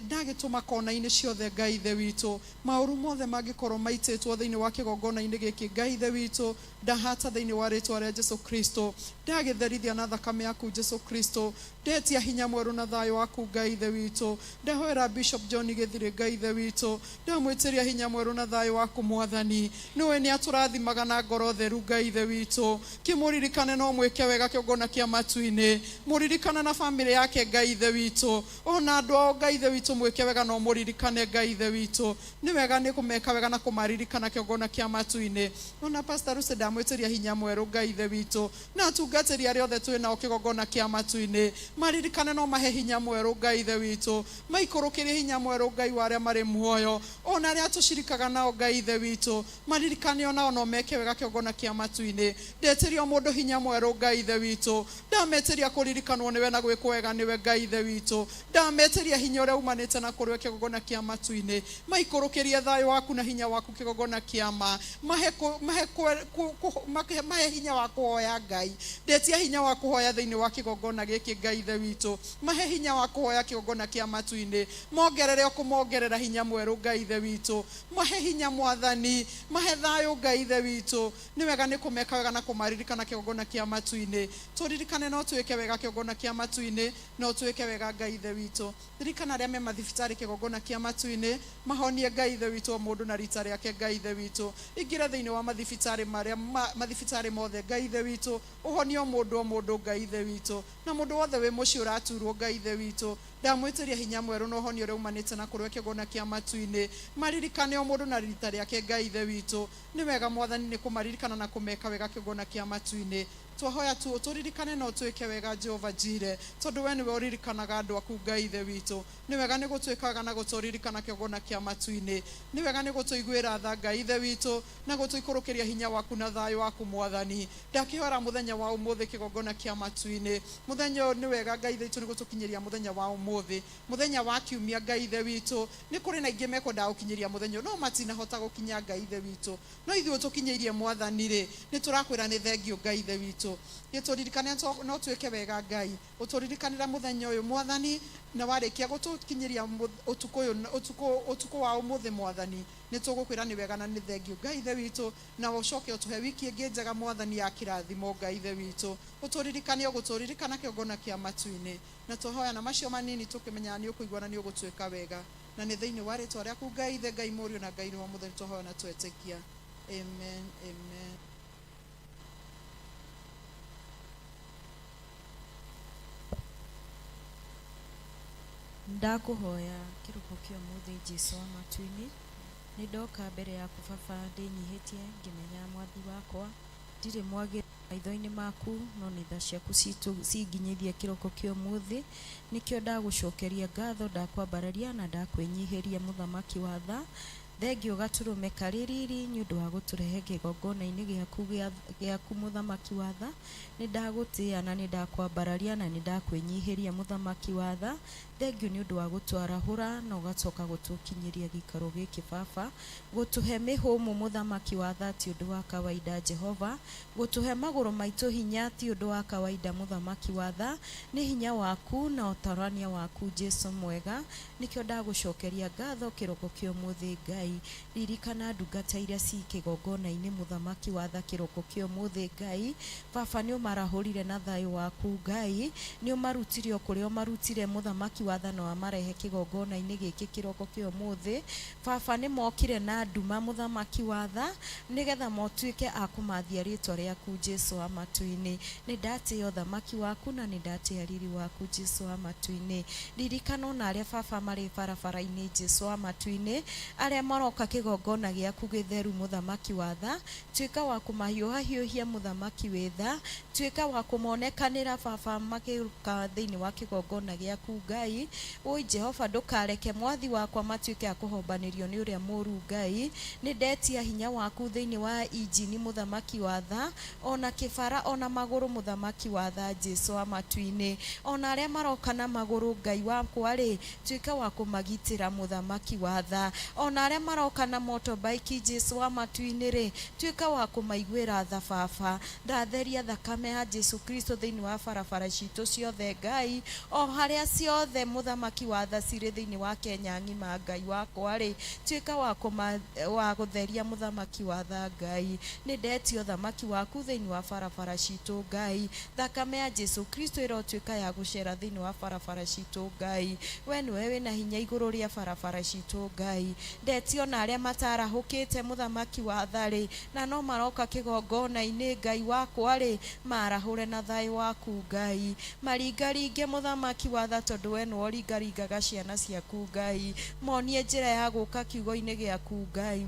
Speaker 4: ndagĩtũma kona-inĩ ciothe Ngai ithe witũ, maũru mothe mangĩkorwo maitĩtwo thĩinĩ wa kĩgongona-inĩ gĩkĩ Ngai ithe witũ, ndahata thĩinĩ wa rĩtwa rĩa Jesu Kristo, ndagĩtherithia na thakame yaku Jesu Kristo, ndetia hinya mwerũ na thayũ waku Ngai ithe witũ. Ndahoera Bishop John Gĩthirĩ Ngai ithe witũ, ndamwĩtĩria hinya mwerũ na thayũ waku mwathani, nĩwe nĩ atũrathimaga na ngoro theru Ngai ithe witũ. Kĩmũririkane no mwĩke wega kĩgongona kĩa matu-inĩ, mũririkane na bamĩrĩ yake Ngai ithe witũ, ona andũ ao Ngai ithe witũ mwĩke wega no mũririkane Ngai ithe witũ, nĩ wega nĩ kũmeka wega na kũmaririkana kĩgongona kĩa matu-inĩ. Ona Pastor Lucy ndamwĩtĩria hinya mwerũ Ngai ithe witũ, na atungatĩri arĩa othe twĩ nao kĩgongona kĩa matu-inĩ, maririkane no mahe hinya mwerũ Ngai ithe witũ, maikũrũkĩrie hinya mwerũ Ngai wa arĩa marĩ muoyo, ona arĩa tũcirikaga nao Ngai ithe witũ, maririkane onao no meke wega kĩgongona kĩa matu-inĩ. Ndetĩria o mũndũ hinya mwerũ Ngai ithe witũ, ndametĩria kũririkanwo nĩwe na gwĩkwo wega nĩwe Ngai ithe witũ, ndametĩria hinya ũrĩa umanĩte na kũrĩ we kĩgongona kĩa matu-inĩ, maikũrũkĩrie thayũ waku na hinya waku kĩgongona kĩa ma, mahe
Speaker 5: Mahe hinya wa kũhoya Ngai. Ndetia hinya wa kũhoya thĩinĩ wa kĩgongona gĩkĩ Ngai Ithe witũ. Mahe hinya wa kũhoya kĩgongona kĩa matu-inĩ. Mongerere o kũmongerera hinya mwerũ Ngai Ithe witũ. Mahe hinya Mwathani, mahe thayũ Ngai Ithe witũ. Nĩ wega nĩ kũmeka wega na kũmaririkana kĩgongona kĩa matu-inĩ. Tũririkane no twĩke wega kĩgongona kĩa matu-inĩ, no twĩke wega Ngai Ithe witũ. Ririkana arĩa me mathibitarĩ kĩgongona kĩa matu-inĩ, mahonie Ngai Ithe witũ o mũndũ na rita rĩake Ngai Ithe witũ. Ingĩra thĩinĩ wa mathibitarĩ marĩa mathibitarĩ mothe Ngai Ithe witũ, ũhonie o mũndũ o mũndũ Ngai Ithe witũ. Na mũndũ wothe wĩ mũciĩ ũraturwo Ngai Ithe witũ, ndamwĩtĩria hinya mwerũ na ũhonia ũrĩa umanĩte na kũrĩ we kĩgongona kĩa matu-inĩ. Maririkane o mũndũ na rita rĩake Ngai Ithe witũ. Nĩ wega Mwathani nĩ kũmaririkana na kũmeka wega kĩgongona kĩa matu-inĩ. Twahoya tu ũtũririkane na ũtwĩke wega Jehova Jire, tondũ we nĩwe ũririkanaga andũ aku Ngai Ithe witũ. Nĩ wega nĩ gũtwĩka wega na gũtũririkana kĩgongona kĩa matu-inĩ. Nĩ wega nĩ gũtũiguĩra tha Ngai Ithe witũ na gũtũikũrũkĩria hinya waku na thayũ waku Mwathani. Ndakĩhoera mũthenya wa ũmũthĩ kĩgongona kĩa matu-inĩ. Mũthenya ũyũ nĩ wega Ngai Ithe witũ nĩ gũtũkinyĩria mũthenya wa ũmũthĩ. Mũthenya wa kiumia Ngai Ithe witũ. Nĩ kũrĩ na aingĩ mekwendaga gũkinyĩria mũthenya ũyũ no matinahota gũkinya Ngai Ithe witũ. No ithuĩ ũtũkinyĩirie Mwathani rĩ, nĩ tũrakwĩra nĩ thengio Ngai Ithe witũ. Gĩtũririkane no twĩke wega Ngai. Ũtũririkanĩra mũthenya ũyũ Mwathani, na warĩkia gũtũkinyĩria ũtukũ ũyũ, ũtukũ wa ũmũthĩ Mwathani, nĩ tũgũkwĩra nĩ wega na nĩ thengio Ngai Ithe witũ, na ũcoke ũtũhe wiki ĩngĩ njega Mwathani ya kĩrathimo Ngai Ithe witũ. Ũtũririkane o gũtũririkana kĩgongona kĩa matu-inĩ. Na twahoya na macio manini tũkĩmenyaga nĩ ũkũigua na nĩ ũgũtwĩka wega. Na nĩ thĩinĩ wa rĩtwa rĩaku Ngai Ithe, Ngai Mũriũ na Ngai Roho Mũtheru twahoya na twetĩkia. Amen, amen.
Speaker 6: Ndakũhoya kĩroko kĩa ũmũthĩ Jesu wa matu-inĩ, nĩ ndoka mbere yaku Baba ndĩnyihĩtie ngĩmenya mwathi wakwa ndirĩ mwagĩrĩru maitho-inĩ maku, no nĩ tha ciaku cinginyithie kĩroko kĩa ũmũthĩ. Nĩkĩo ndagũcokeria ngatho, ndakwambararia na ndakwĩnyihĩria mũthamaki wa tha. Thengio gatũrũme karĩ riri nĩ ũndũ wa gũtũrehe kĩgongona-inĩ gĩaku mũthamaki wa tha. Nĩ ndagũtĩĩa na nĩ ndakwambararia na nĩ ndakwĩnyihĩria mũthamaki wa tha. Thengio nĩ ũndũ wa gũtwarahũra na ũgacoka gũtũkinyĩria gĩikaro gĩkĩ Baba. Gũtũhe mĩhũmũ mũthamaki wa tha ti ũndũ wa kawaida Jehova. Gũtũhe magũrũ maitũ hinya ti ũndũ wa kawaida mũthamaki wa tha. Nĩ hinya waku na ũtarania waku Jesu mwega. Nĩkĩo ndagũcokeria ngatho kĩroko kĩa ũmũthĩ Ngai. Ririkana ndungata iria ci kĩgongona-inĩ mũthamaki wa tha kĩroko kĩa ũmũthĩ Ngai. Baba nĩ ũmarahũrire na thayũ waku Ngai. Nĩ ũmarutire o kũrĩa ũmarutire mũthamaki wa tha na wamarehe kĩgongona-inĩ gĩkĩ kĩroko kĩa ũmũthĩ. Baba nĩ mokire na nduma mũthamaki wa tha nĩgetha motuĩke a kũmathia rĩtwa rĩaku Jesu wa matu-inĩ. Nĩ ndatĩĩa ũthamaki waku na nĩ ndatĩĩa riri waku Jesu wa matu-inĩ. Ririkana ona arĩa Baba marĩ barabara-inĩ Jesu wa matu-inĩ, arĩa maroka kĩgongona gĩaku gĩtheru mũthamaki wa tha. Tuĩka wa kũmahiũhahiũhia mũthamaki wĩ tha. Tuĩka wa kũmonekanĩra Baba magĩũka thĩinĩ wa kĩgongona gĩaku Ngai. Wũi Jehova ndũkareke mwathi wakwa matuĩke a kũhombanĩrio nĩ ũrĩa mũũru Ngai. Nĩ ndetia hinya waku thĩinĩ wa injini mũthamaki wa tha, ona kĩbara ona magũrũ mũthamaki wa tha Jesu wa matu-inĩ. Ona arĩa maroka na magũrũ Ngai wakwa rĩ, tuĩka wa kũmagitĩra mũthamaki wa tha. Ona arĩa maroka na motorbike Jesu wa matu-inĩ rĩ, tuĩka wa kũmaiguĩra tha Baba. Ndatheria thakame ya Jesu Kristo thĩinĩ wa barabara citũ ciothe Ngai, o harĩa ciothe mũthamaki wa tha cirĩ thĩinĩ wa Kenya ng'ima Ngai wakwa rĩ, tuĩka wa gũtheria mũthamaki wa tha Ngai. Nĩ ndetia ũthamaki waku thĩinĩ wa barabara citũ Ngai. Thakame ya Jesu Kristo ĩrotuĩka ya gũcera thĩinĩ wa barabara citũ Ngai. We nĩwe wĩna hinya igũrũ rĩa barabara citũ Ngai. Ndetia ona arĩa matarahũkĩte mũthamaki wa tha rĩ, na no maroka kĩgongona-inĩ Ngai wakwa rĩ, marahũre na thayũ waku Ngai. Maringaringe mũthamaki wa tha tondũ we nĩwe ũringaringaga ciana ciaku Ngai. Monie njĩra ya gũka kiugo-inĩ gĩaku Ngai.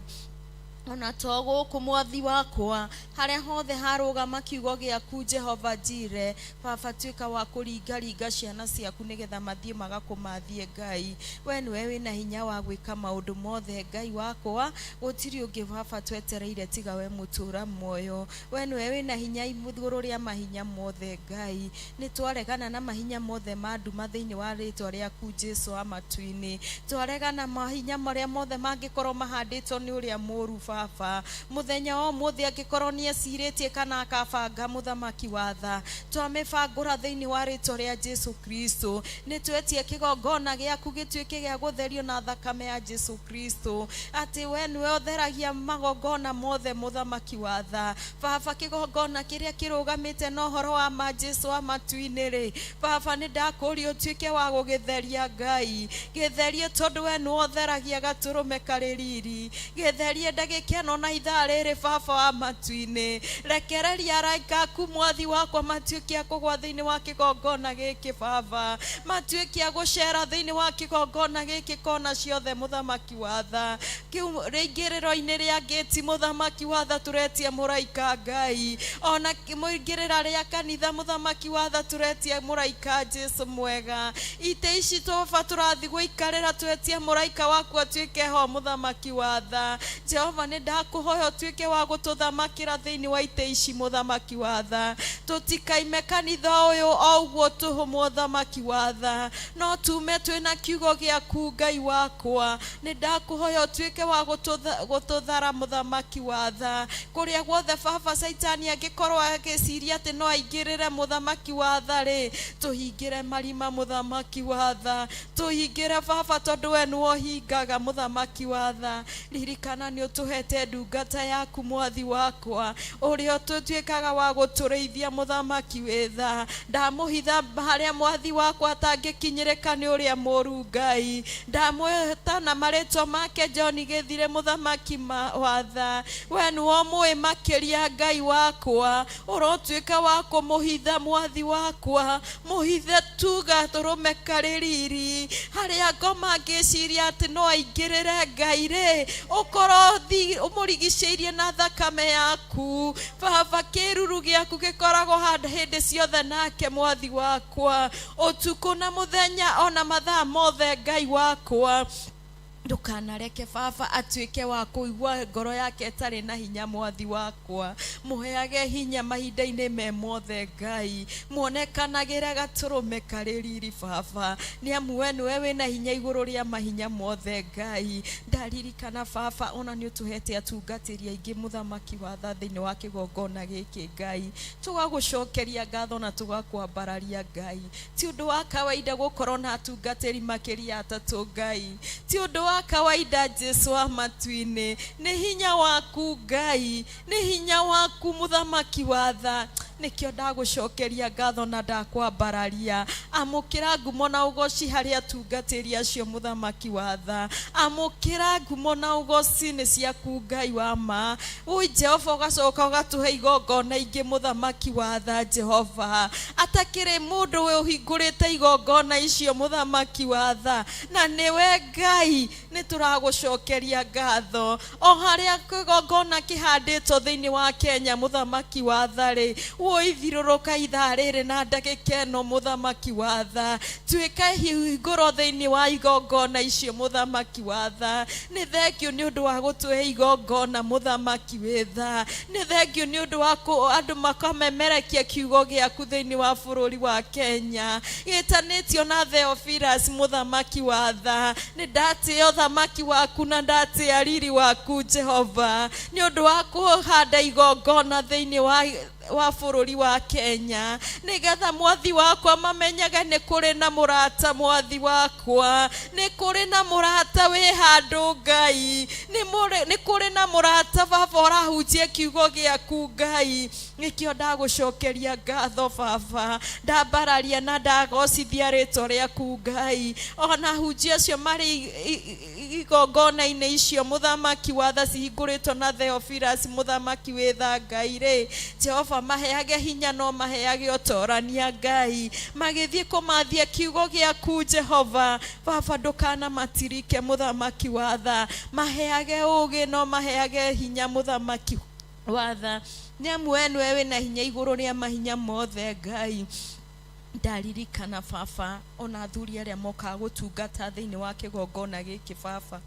Speaker 6: Ona to gũkũ mwathi wakwa, harĩa hothe harũgama kiugo gĩaku Jehova Jire, Baba tuĩka wa kũringaringa ciana ciaku nĩgetha mathiĩ magakũmathie Ngai. We nĩwe wĩna hinya wa gwĩka maũndũ mothe Ngai wakwa, gũtirĩ ũngĩ Baba twetereire tiga we mũtũra muoyo. We nĩwe wĩna hinya igũrũ rĩa mahinya mothe Ngai. Nĩ twaregana na mahinya mothe ma nduma thĩinĩ wa rĩtwa rĩaku Jesu wa matu-inĩ. Twaregana mahinya marĩa mothe mangĩkorwo mahandĩtwo nĩ ũrĩa mũũru Baba. Baba. Mũthenya wa ũmũthĩ angĩkorwo nĩ ecirĩtie kana akabanga, mũthamaki wa tha, twamĩbangũra thĩinĩ wa rĩtwa rĩa Jesu Kristo. Nĩ twetie kĩgongona gĩaku gĩtuĩke gĩa gũtherio na thakame ya Jesu Kristo, atĩ we nĩwe ũtheragia magongona mothe, mũthamaki wa tha. Baba, kĩgongona kĩrĩa kĩrũgamĩte na ũhoro wa ma Jesu wa matu-inĩ rĩ, Baba, nĩ ndakũria ũtuĩke wa gũgĩtheria Ngai. Gĩtherie tondũ we nĩwe ũtheragia gatũrũme karĩ riri. Gĩtherie ndagĩka ĩno na ithaa rĩrĩ, Baba wa matu-inĩ. Rekereria araika aku, mwathi wakwa, matuĩke a kũgwa thĩinĩ wa kĩgongona gĩkĩ, Baba, matuĩke a gũcera thĩinĩ wa kĩgongona gĩkĩ kona ciothe, mũthamaki wa tha. Kĩu rĩingĩrĩro-inĩ rĩa ngĩti, mũthamaki wa tha, tũretia mũraika Ngai. Ona mũingĩrĩra rĩa kanitha, mũthamaki wa tha, tũretia mũraika Jesu mwega. Itĩ ici tũba tũrathiĩ gũikarĩra, twetie mũraika waku atuĩke ho, mũthamaki wa tha. Jehova, nĩ ndakũhoya ũtuĩke wa gũtũthamakĩra thĩinĩ wa itĩ ici, mũthamaki wa tha. Tũtikaime kanitha ũyũ o ũguo tũhũ, mũthamaki wa tha, no tume twĩna kiugo gĩaku, Ngai wakwa. Nĩ ndakũhoya ũtuĩke wa gũtũthara, mũthamaki wa tha. Kũrĩa guothe, Baba, Caitani angĩkorwo agĩciria atĩ no aingĩrĩre, mũthamaki wa tha rĩ, tũhingĩre marima, mũthamaki wa tha. Tũhingĩre, Baba, tondũ we nĩwe ũhingaga, mũthamaki wa tha. Ririkana nĩ ũtũhete ndungata yaku, mwathi wakwa, ũrĩa ũtũtuĩkaga wa gũtũrĩithia, mũthamaki wĩ tha. Ndamũhitha harĩa mwathi wakwa atangĩkinyĩrĩka nĩ ũrĩa mũũru, Ngai. Ndamwĩta na marĩtwa make John Gĩthire, mũthamaki wa tha. We nĩwe ũmũĩ makĩria, Ngai wakwa. Ũrotuĩka wa kũmũhitha, mwathi wakwa. Mũhithe tu gatũrũme karĩ riri. Harĩa ngoma angĩciria atĩ no aingĩrĩre, Ngai rĩ, ũkorwo ũmũrigicĩirie na thakame yaku. Baba, kĩruru gĩaku gĩkoragwo handũ hĩndĩ ciothe nake, mwathi wakwa, ũtukũ na mũthenya, ona mathaa mothe, Ngai wakwa. Ndũkanareke Baba atuĩke wa kũigua ngoro yake ĩtarĩ na hinya, mwathi wakwa. Mũheage hinya mahinda-inĩ me mothe, Ngai. Muonekanagĩre gatũrũme karĩ riri, Baba, nĩ amu we nĩwe wĩna hinya igũrũ rĩa mahinya mothe, Ngai. Ndaririkana, Baba, ona nĩ ũtũhete atungatĩri aingĩ, mũthamaki wa tha, thĩinĩ wa kĩgongona gĩkĩ, Ngai. Tũgagũcokeria ngatho na tũgakwambararia, Ngai. Ti ũndũ wa kawaida gũkorwo na atungatĩri makĩria atatũ, Ngai. Ti ũndũ wa kawaida, Jesu wa matu-inĩ. Nĩ hinya waku, Ngai, nĩ hinya waku, mũthamaki wa tha. Nĩkĩo ndagũcokeria ngatho na ndakwambararia. Amũkĩra ngumo na ũgoci harĩ atungatĩri acio, mũthamaki wa tha. Amũkĩra ngumo na ũgoci, nĩ ciaku, Ngai wa ma. Ui Jehova, ũgacoka ũgatũhe igongona ingĩ, mũthamaki wa tha. Jehova, atakĩrĩ mũndũ ũhingũrĩte igongona icio, mũthamaki wa tha, na nĩwe Ngai. Nĩ tũragũcokeria ngatho. O harĩa kĩgongona kĩhandĩtwo thĩinĩ wa Kenya, mũthamaki wa tha rĩ, wũithirũrũka ithaa rĩrĩ na ndagĩka ĩno, mũthamaki wa tha. Tuĩka hingũro thĩinĩ wa igongona icio, mũthamaki wa tha. Nĩ thengio nĩ ũndũ wa gũtũhe igongona, mũthamaki wĩ tha. Nĩ thengio nĩ ũndũ wa andũ makamemerekia kiugo gĩaku thĩinĩ wa bũrũri wa Kenya gĩtanĩtio na Theophilus, mũthamaki wa tha. Nĩ ndatĩa ũthamaki waku na ndatĩa riri waku, Jehova, nĩ ũndũ wa kũhanda igongona thĩinĩ wa bũrũri wa Kenya, nĩgetha mwathi wakwa mamenyage nĩ kũrĩ na mũrata, mwathi wakwa, nĩ kũrĩ na mũrata wĩ handũ, Ngai. Nĩ kũrĩ na mũrata, Baba, ũrahunjia kiugo gĩaku, Ngai. Nĩkĩo ndagũcokeria ngatho, Baba. Ndambararia na ndagocithia rĩtwa rĩaku, Ngai. Ona hunjia acio marĩ igongona-inĩ icio, mũthamaki wa tha, cihingũrĩtwo na Theophilus, mũthamaki wĩ tha, Ngai rĩ, Jehova, maheage hinya no maheage ũtorania, Ngai, magĩthiĩ kũmathia kiugo gĩaku. Jehova Baba, ndũkanamatirike, mũthamaki wa tha. Maheage ũũgĩ no maheage hinya, mũthamaki wa tha, nĩ amu we nĩwe wĩna hinya igũrũ rĩa mahinya mothe, Ngai. Ndaririkana, Baba, ona athuri arĩa mokaga gũtungata thĩinĩ wa kĩgongona gĩkĩ, Baba.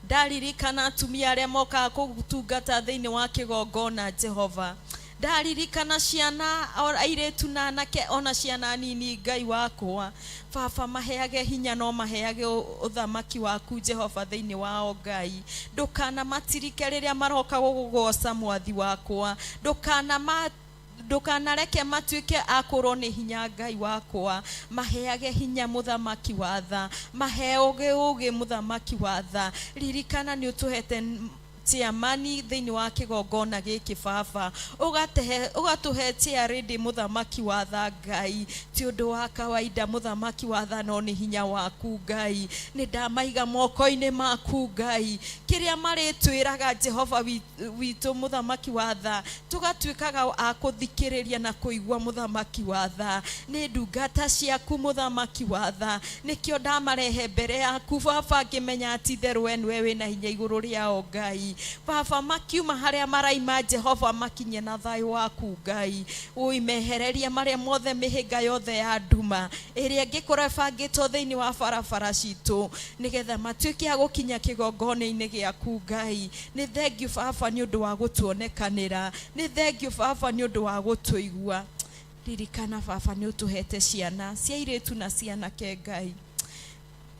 Speaker 6: Ndaririkana atumia arĩa mokaga gũtungata thĩinĩ wa kĩgongona, Jehova. Ndaririkana ciana airĩtu na anake ona ciana nini Ngai wakwa. Baba maheage hinya no maheage ũthamaki waku Jehova thĩinĩ wao Ngai. Ndũkanamatirike rĩrĩa maroka gũgũgoca mwathi wakwa. Ndũkanareke matuĩke a kũrwo nĩ hinya Ngai wakwa. Maheage hinya mũthamaki wa tha, mahe ũgĩ ũgĩ mũthamaki wa tha. Ririkana nĩ ũtũhete chairman thĩinĩ wa kĩgongona gĩkĩ baba, ũgatũhe chair lady mũthamaki wa tha Ngai. Ti ũndũ wa kawaida mũthamaki wa tha, no nĩ hinya waku Ngai. Nĩ ndamaiga moko-inĩ maku Ngai. Kĩrĩa marĩtwĩraga Jehova witũ mũthamaki wa tha, tũgatuĩkaga a kũthikĩrĩria na kũigua mũthamaki wa tha. Nĩ ndungata ciaku mũthamaki wa tha, nĩkĩo ndamarehe mbere yaku baba, ngĩmenya atĩ itherũ we nĩwe wĩna hinya igũrũ rĩao Ngai. Baba makiuma harĩa maraima Jehova, makinye na thayũ waku Ngai. Ũimehereria marĩa mothe, mĩhĩnga yothe ya nduma ĩrĩa ĩngĩkorwo ĩbangĩtwo thĩinĩ wa barabara citũ, nĩgetha matuĩke a gũkinya kĩgongona-inĩ gĩaku Ngai. Nĩ thengiũ baba nĩ ũndũ wa gũtuonekanĩra, nĩ thengiũ baba nĩ ũndũ wa gũtũigua. Ririkana baba nĩ ũtũhete ciana cia airĩtu na cianake Ngai.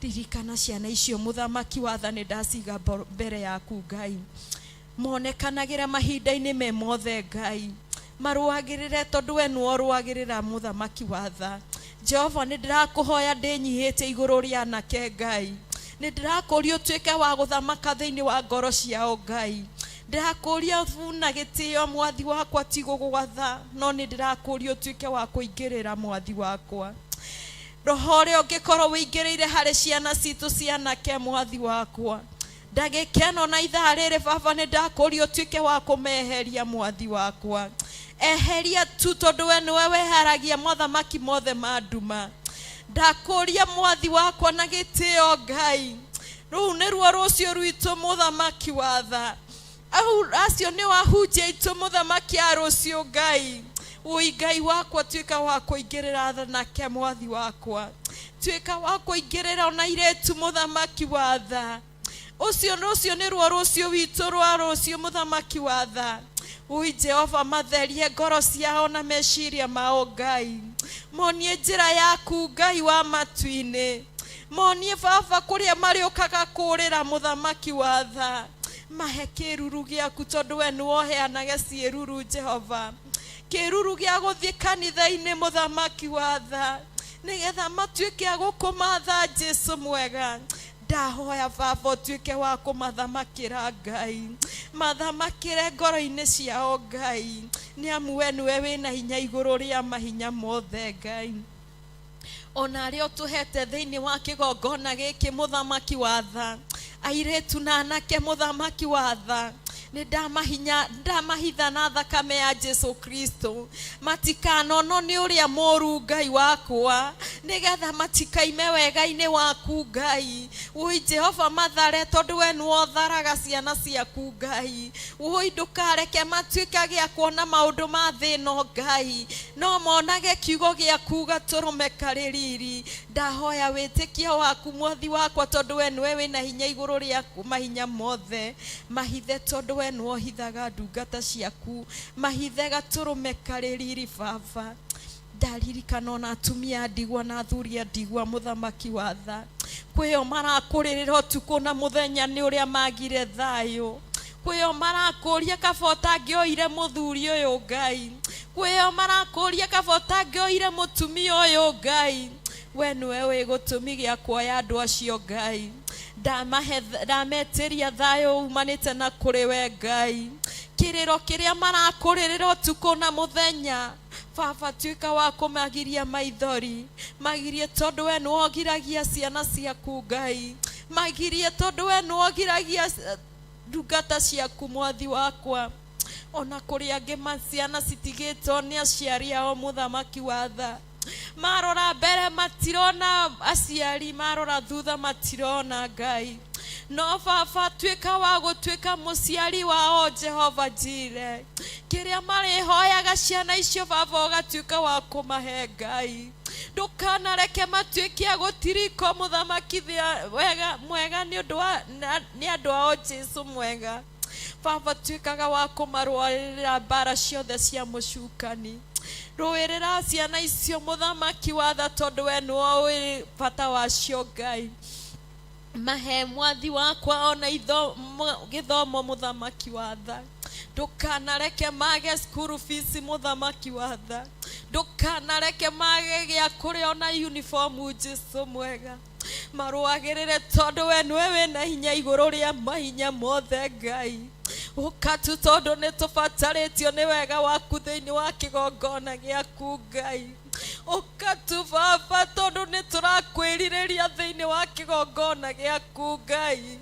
Speaker 6: Ririkana ciana icio mũthamaki wa tha, nĩ ndaciga mbere yaku Ngai. Monekanagĩra mahinda-inĩ me mothe Ngai, marũagĩrĩre tondũ we nĩwe ũrũagĩrĩra mũthamaki wa tha. Jehova nĩ ndĩrakũhoya ndĩnyihĩtie igũrũ rĩa anake Ngai. Nĩ ndĩrakũria ũtuĩke wa gũthamaka thĩinĩ wa ngoro ciao Ngai. Ndĩrakũria na gĩtĩo mwathi wakwa, ti gũgwatha, no nĩ ndĩrakũria ũtuĩke wa kũingĩrĩra mwathi wakwa. Roho ũrĩa ũngĩkorwo wĩingĩrĩire harĩ ciana citũ cianake mwathi wakwa, ndagĩka ĩno na ithaa rĩrĩ baba nĩ ndakũria ũtuĩke wa kũmeheria mwathi wakwa. Eheria tu tondũ we nĩwe weheragia mothamaki mothe ma nduma. Ndakũria mwathi wakwa na gĩtĩo Ngai, rũu nĩruo rũciũ rwitũ mũthamaki wa tha. Acio nĩ wahunjia aitũ mũthamaki a rũciũ Ngai. Ũi Ngai wakwa, tuĩka wa kũingĩrĩra nake mwathi wakwa, tuĩka wa kũingĩrĩra ona airĩtu mũthamaki wa tha. Ũcio rũciũ nĩruo rũciũ witũ rwa rũciũ mũthamaki wa tha. Ui Jehova, matherie ngoro ciao na meciria mao Ngai. Monie njĩra yaku Ngai wa matu-inĩ. Monie baba kũrĩa marĩũkaga kũũrĩra mũthamaki wa tha. Mahe kĩruru gĩaku tondũ we nĩwe ũheanage ciĩruru Jehova. Kĩruru gĩa gũthiĩ kanitha-inĩ mũthamaki wa tha, nĩgetha matuĩke a gũkũmatha Jesu mwega. Ndahoya baba ũtuĩke wa kũmathamakĩra Ngai, mathamakĩre ngoro-inĩ ciao Ngai, nĩ amu we nĩwe wĩna hinya igũrũ rĩa mahinya mothe Ngai. Ona arĩa ũtũhete thĩinĩ wa kĩgongona gĩkĩ mũthamaki wa tha, airĩtu na anake mũthamaki wa tha, nĩ ndamahitha na thakame ya Jesu Kristo, matikanonwo nĩ ũrĩa mũũru Ngai wakwa, nĩgetha matikaime wega-inĩ waku Ngai. Ũi Jehova, mathare tondũ we nĩwe ũtharaga ciana ciaku Ngai. Ũi ndũkareke matuĩke gĩa kuona maũndũ ma thĩ ĩno Ngai, no monage kiugo gĩaku gatũrũme karĩ riri. Ndahoya wĩtĩkio waku mwathi wakwa, tondũ we nĩwe wĩna hinya igũrũ rĩa mahinya mothe. Mahithe tondũ we nĩwe ũhithaga ndungata ciaku, mahithe gatũrũme karĩ riri baba. Ndaririkana ona atumia a ndigwa na athuri a ndigwa mũthamaki wa tha, kwĩo marakũrĩrĩra ũtukũ na mũthenya nĩ ũrĩa magire thayũ. Kwĩo marakũria kaba ũtangĩoire mũthuri ũyũ Ngai, kwĩo marakũria kaba ũtangĩoire mũtumia ũyũ Ngai. We nĩwe wĩ gĩtũmi gĩa kuoya andũ acio Ngai. Ndametĩria thayũ umanĩte na kũrĩ we Ngai. Kĩrĩro kĩrĩa marakũrĩrĩra ũtukũ na mũthenya baba, tuĩka wa kũmagiria maithori, magirie tondũ we nĩwe ũgiragia ciana ciaku Ngai, magirie tondũ we nĩwe ũgiragia ndungata ciaku mwathi wakwa. Ona kũrĩ angĩ ciana citigĩtwo nĩ aciari ao mũthamaki wa tha, marora mbere matirona aciari, marora thutha matirona Ngai. No baba tuĩka wa gũtuĩka mũciari wao Jehova Jire, kĩrĩa marĩhoyaga ciana icio baba ũgatuĩka wa kũmahe Ngai. Ndũkanareke matuĩke a gũtirikwo mũthamaki wega mwega nĩ ũndũ wa nĩ andũ ao Jesu mwega.
Speaker 7: Baba, tuĩkaga wa kũmarũarĩrĩra mbara ciothe cia mũcukani. Rũĩrĩra ciana icio, mũthamaki wa tha, tondũ we nĩwe ũĩ bata wacio. Ngai, mahe, mwathi wakwa, ona gĩthomo. Mũthamaki wa tha, ndũkanareke mage school fees. Mũthamaki wa tha, ndũkanareke mage gĩa kũrĩa ona uniform. Jesu mwega, marũagĩrĩre, tondũ we nĩwe wĩna hinya igũrũ rĩa mahinya mothe. Ngai, ũka tu, tondũ nĩ tũbatarĩtio nĩ wega waku thĩinĩ wa kĩgongona gĩaku. Ngai, ũka tu, Baba, tondũ nĩ tũrakwĩrirĩria thĩinĩ wa kĩgongona gĩaku. Ngai,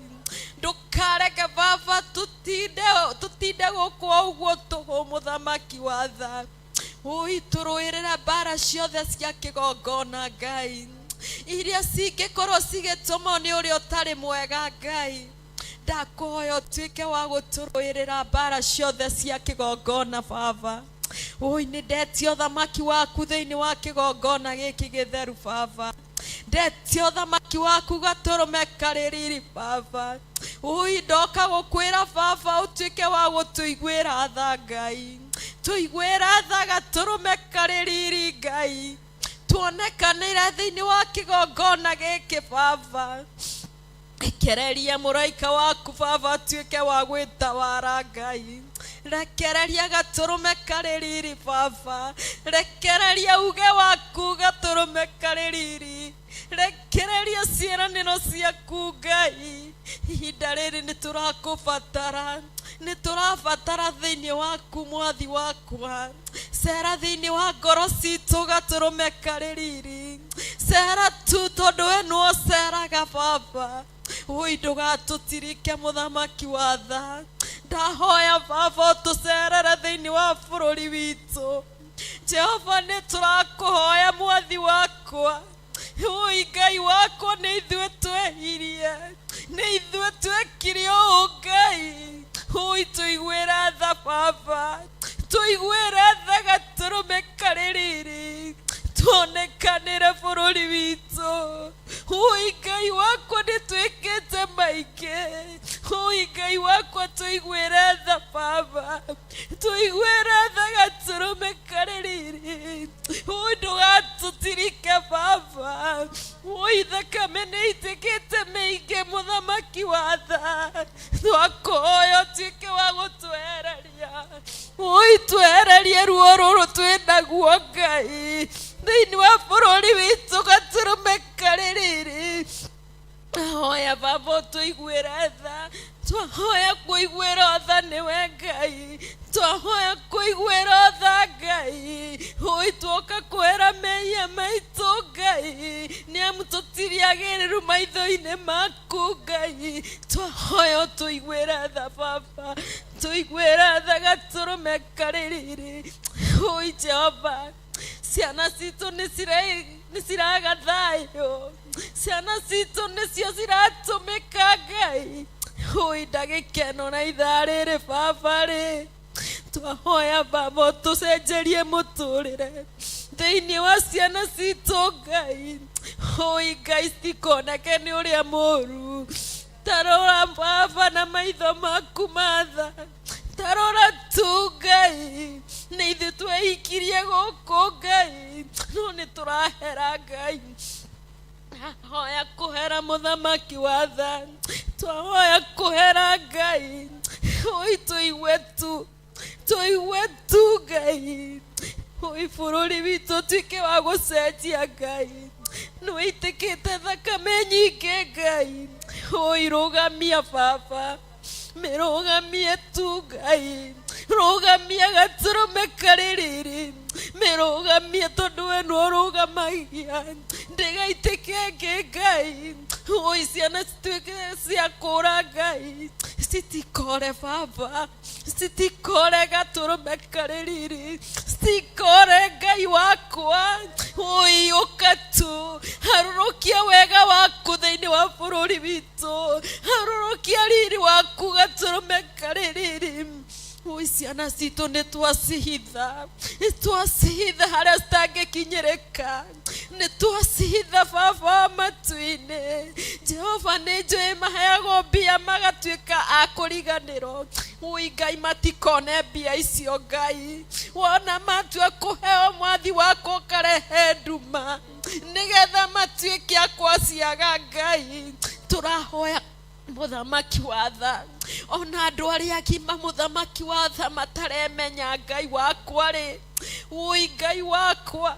Speaker 7: ndũkareke, Baba, tutinde tutinde gũkũ o ũguo tũhũ. Mũthamaki wa tha, ui, tũrũĩrĩra mbara ciothe cia kĩgongona, Ngai, iria cingĩkorwo cigĩtũmwo nĩ ũrĩa ũtarĩ mwega. Ngai, ndakũhoya ũtuĩke wa gũtũrũĩrĩra mbara ciothe cia kĩgongona. Baba, ui, nĩ ndetia ũthamaki waku thĩinĩ wa kĩgongona gĩkĩ gĩtheru. Baba, ndetia ũthamaki waku gatũrũme karĩ riri. Baba, ui, ndoka gũkwĩra, Baba, ũtuĩke wa gũtũiguĩra tha. Ngai, tũiguĩra tha, gatũrũme karĩ riri. Ngai, tuonekanĩre thĩinĩ wa kĩgongona gĩkĩ. Baba, rekereria mũraika waku, Baba, atuĩke wa gwĩtawara. Ngai, rekereria gatũrũme karĩ riri. Baba, rekereria uge waku, gatũrũme karĩ riri. Rekereria ciĩranĩro ciaku. Ngai, ihinda rĩrĩ nĩ tũrakũbatara, nĩ tũrabatara thĩinĩ waku. Mwathi wakwa, cera thĩinĩ wa ngoro citũ, gatũrũme karĩ riri. Cera tu, tondũ we nĩwe ũceraga. Baba, ui, ndũgatũtirike. Mũthamaki wa tha, ndahoya, Baba, ũtũcerere thĩinĩ wa bũrũri witũ. Jehova, nĩ tũrakũhoya. Mwathi wakwa, ui, Ngai wakwa, nĩ ithuĩ twehirie, nĩ ithuĩ twekire ũũ. Ngai, ui, tũiguĩra tha. Baba, tũiguĩra tha, gatũrũme karĩ riri. Tuonekanĩre bũrũri witũ. Ui, Ngai wakwa, nĩ twĩkĩte maingĩ. Ui, Ngai wakwa, tũiguĩre tha. Baba, tũiguĩre tha, gatũrũme karĩ riri. Ui, ndũgatũtirike, Baba. Ui, thakame nĩ itĩkĩte mĩingĩ. Mũthamaki wa tha, twakũhoya ũtuĩke wa gũtwehereria. Ui, twehererie ruo rũrũ twĩnaguo, Ngai, thĩinĩ wa bũrũri witũ, gatũrũme karĩ riri. Hoya, Baba, ũtũiguĩre tha. Twahoya kũiguĩra tha nĩwe, Ngai. Twahoya kũiguĩra tha, Ngai. Ui, tuoka kwĩra mehia maitũ, Ngai, nĩ amu tũtiriagĩrĩru maitho-inĩ maku. Ngai, twahoya ũtũiguĩre tha. Baba, tũiguĩre tha, gatũrũme karĩ riri. Ui, Jehova, ciana citũ nĩ ciraga thayũ, ciana citũ nĩcio ciratũmĩka. Ngai, ui, ndagĩkeno na ithaa rĩrĩ, Baba rĩ, twahoya, Baba, ũtũcenjerie mũtũrĩre thĩinĩ wa ciana citũ. Ngai, ui, Ngai, citikoneke nĩ ũrĩa mũru. Tarora, Baba, na maitho maku matha. Tarora tu, Ngai, nĩ ithuĩ twehikirie gũkũ, Ngai, no nĩ tũrahera. Ngai, hoya kũhera. Mũthamaki wa tha, twahoya kũhera. Ngai, ui, tũigue tu, tũigue tu. Ngai, ui, bũrũri witũ ũtuĩke wa gũcenjia. Ngai, nĩ wĩitĩkĩte thakame nyingĩ. Ngai, ui, rũgamia, Baba, mĩrũgamie tu. Ngai, rũgamia gatũrũme karĩ riri. Mĩrũgamie, tondũ we nĩwe ũrũgamagia, ndĩgaitĩke ngĩ. Ngai, ui, ciana cituĩke cia kũra. Ngai, citikore, Baba, citikore, gatũrũme karĩ riri, citikore. Ngai wakwa, ui, ũka tu, harũrũkia wega waku thĩinĩ wa bũrũri witũ, harũrũkia riri waku, gatũrũme karĩ riri. Ui, ciana citũ nĩ twacihitha, nĩ twacihitha harĩa citangĩkinyĩrĩka. Nĩ twacihitha baba wa matu-inĩ. Jehova, nĩ njũĩ maheagwo mbia magatuĩka a kũriganĩrwo. Ui Ngai, matikone mbia icio Ngai. Wona matua kũheo mwathi wakwa ũkarehe nduma nĩgetha matuĩke a kwaciaga Ngai. Tũrahoya mũthamaki wa tha, ona andũ arĩa agima mũthamaki wa tha mataremenya Ngai wakwa rĩ, ui Ngai wakwa,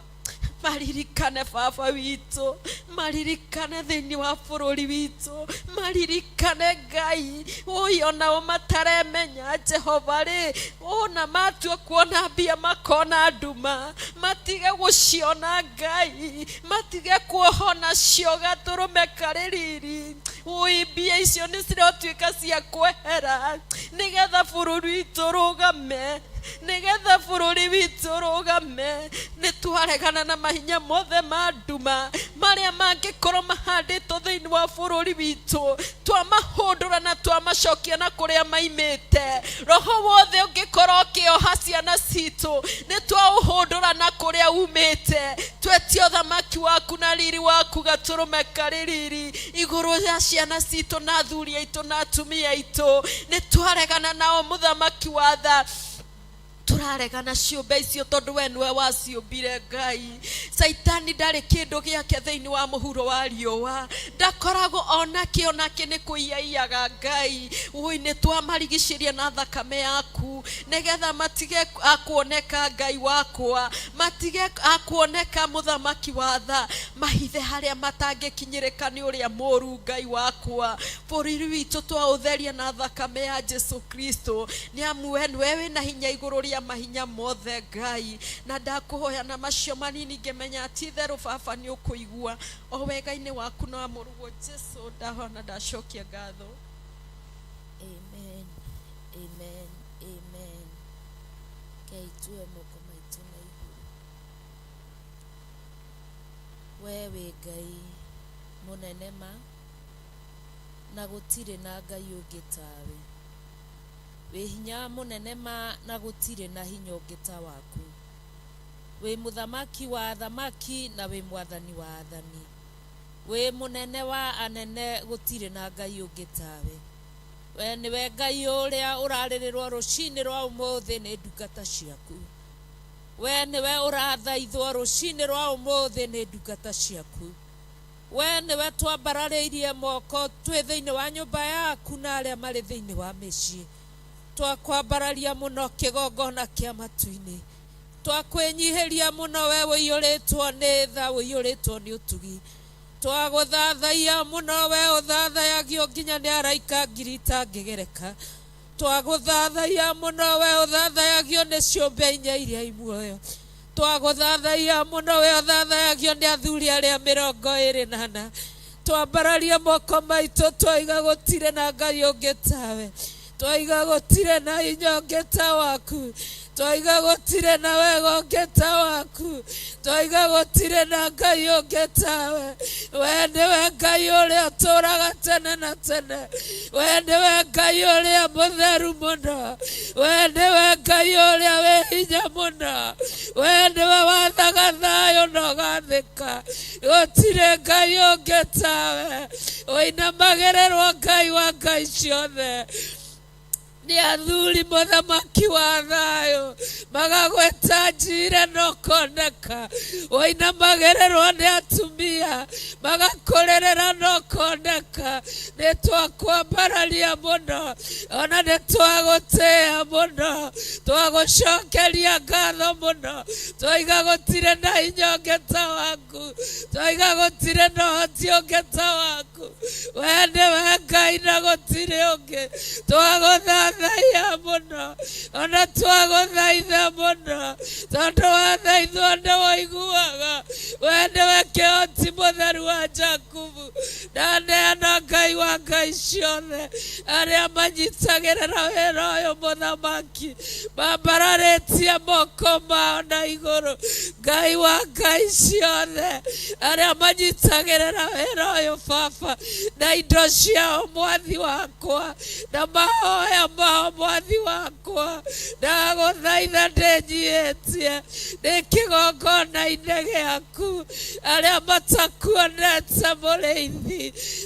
Speaker 7: maririkane baba witũ, maririkane thĩinĩ wa bũrũri witũ, maririkane Ngai. Ui onao mataremenya Jehova rĩ, ona matua kuona mbia makona nduma, matige gũciona Ngai, matige kuohwo nacio gatũrũme karĩ riri. Ui mbia icio nĩ cirotuĩka cia kwehera nĩgetha bũrũri witũ ũrũgame, nĩgetha bũrũri witũ ũrũgame. Nĩ twaregana na mahinya mothe ma nduma marĩa mangĩkorwo mahandĩtwo thĩinĩ wa bũrũri witũ, twamahũndũra na twamacokia na kũrĩa maimĩte. Roho wothe ũngĩkorwo ũkĩoha ciana citũ, nĩ twaũhũndũra na kũrĩa umĩte. Twetia ũthamaki waku na riri waku gatũrũme karĩ riri igũrũ rĩa ciana citũ na athuri aitũ na atumia aitũ. Nĩ twaregana nao mũthamaki wa tha, tũraregana ciũmbe icio tondũ we nĩwe waciũmbire Ngai. Caitani ndarĩ kĩndũ gĩake thĩinĩ wa mũhuro wa riũa, ndakoragwo onakĩ onakĩ nĩ kũiyaiyaga Ngai. Ui nĩ twamarigicĩria na thakame yaku nĩgetha matige akuoneka Ngai wakwa, matige akuoneka mũthamaki wa tha, mahithe harĩa matangĩkinyĩrĩka nĩ ũrĩa mũũru Ngai wakwa. Bũrũri witũ twaũtheria na thakame ya Jesu Kristo, nĩ amu we nĩwe wĩna hinya igũrũ rĩa mahinya mothe Ngai. Na ndakũhoya na macio manini ngĩmenya ti itherũ baba nĩ ũkũigua o wega-inĩ waku na wa mũrũguo Jesu, ndahoya na ndacokia ngatho.
Speaker 2: Amen. Amen. Amen. Kei tuoe moko maitũ na igũrũ. We wĩ Ngai mũnene ma, na gũtirĩ na Ngai ũngĩ tawe. Wĩ hinya mũnene ma, na gũtirĩ na hinya ũngĩ ta waku. Wĩ mũthamaki wa athamaki na wĩ mwathani wa athani. Wĩ mũnene wa anene, gũtirĩ na Ngai ũngĩ tawe. We nĩwe Ngai ũrĩa ũrarĩrĩrwo rũcinĩ rwa ũmũthĩ nĩ ndungata ciaku. We nĩwe ũrathaithwo rũcinĩ rwa ũmũthĩ nĩ ndungata ciaku. We nĩwe twambararĩirie moko twĩ thĩinĩ wa nyũmba yaku na arĩa marĩ thĩinĩ wa mĩciĩ. Twakwambararia mũno kĩgongona kĩa matu-inĩ. Twakwĩnyihĩria mũno we ũiyũrĩtwo nĩ tha, ũiyũrĩtwo nĩ ũtugi. Twagũthathaiya mũno we ũthathayagio nginya nĩ araika ngiri itangĩgereka. Twagũthathaiya mũno we ũthathayagio nĩ ciũmbe inya iria i muoyo. Twagũthathaiya mũno we ũthathayagio nĩ athuri arĩa 24. Twambararia moko maitũ twaiga gũtirĩ na Ngai ũngĩ tawe. Twaiga gũtirĩ na hinya ũngĩ ta waku. Twaiga gũtirĩ na wega ũngĩ ta waku. Twaiga gũtirĩ na Ngai ũngĩ tawe. We nĩwe Ngai ũrĩa ũtũũraga tene na tene. We nĩwe Ngai ũrĩa mũtheru mũno. We nĩwe Ngai ũrĩa wĩ hinya mũno. We nĩwe wathaga thayũ na ũgathĩka. Gũtirĩ Ngai ũngĩ tawe. Ũinamagĩrĩrwo Ngai wa ngai ciothe. Nĩ athuri mũthamaki wa thayũ magagwĩta njire na ũkoneka. Ũinamagĩrĩrwo nĩ atumia magakũrĩrĩra na ũkoneka. Nĩ twakwambararia mũno, ona nĩ twagũtĩĩa mũno, twagũcokeria ngatho mũno. Twaiga gũtirĩ na hinya ũngĩ ta waku, twaiga gũtirĩ na ũhoti ũngĩ ta waku. We nĩwe Ngai na gũtirĩ ũngĩ. Twagũthathaiya mũno, ona twagũthaitha mũno, tondũ wathaithwo nĩ woiguaga. We nĩwe kĩhoti mũtheru wa Jakubu.
Speaker 8: Ndaneana Ngai wa ngai ciothe arĩa manyitagĩrĩra wĩra ũyũ mũthamaki, mambararĩtie moko mao na igũrũ. Ngai wa ngai ciothe arĩa manyitagĩrĩra wĩra ũyũ baba na indo ciao mwathi wakwa, na mahoya mao mwathi wakwa, ndagũthaitha ndĩnyiĩtie ndĩ kĩgongona-inĩ gĩaku. Arĩa matakuonete mũrĩithi,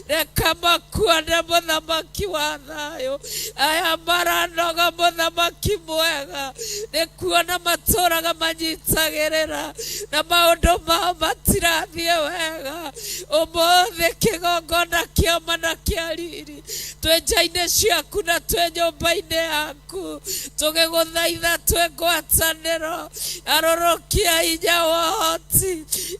Speaker 8: reka makuone mũthamaki wa thayũ. Aya maranoga mũthamaki mwega nĩ kuona matũraga manyitagĩrĩra na maũndũ mao matirathiĩ wega. Ũmũthĩ kĩgongona kĩama na kĩa riri twĩ nja-inĩ ciaku na twĩ nyũmba-inĩ yaku, tũgĩgũthaitha twĩ ngwatanĩro. Arũrũkia hinya wohoti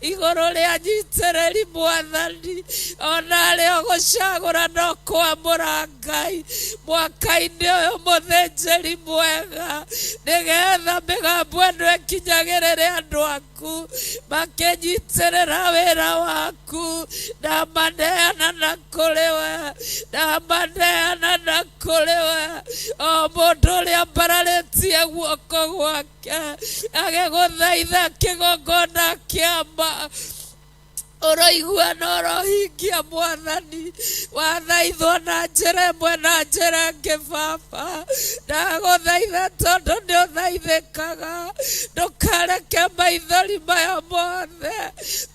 Speaker 8: igũrũ rĩa nyitĩrĩri mwathani, ona arĩa ũgũcagũra no kwamũra Ngai mwaka-inĩ ũyũ mũthĩnjĩri mwega, nĩgetha mĩgambo ĩno ĩkinyagĩrĩre andũ aku makĩnyitĩrĩra wĩra waku. Ndamaneana na kũrĩ we, ndamaneana na kũrĩ we, o mũndũ ũrĩa mbararĩtie guoko gwake agĩgũthaitha kĩgongona kĩama ũroigua na ũrohingia mwathani. Wathaithwo na njĩra ĩmwe na njĩra ĩngĩ baba, ndagũthaitha tondũ nĩ ũthaithĩkaga. Ndũkareke maithori maya mothe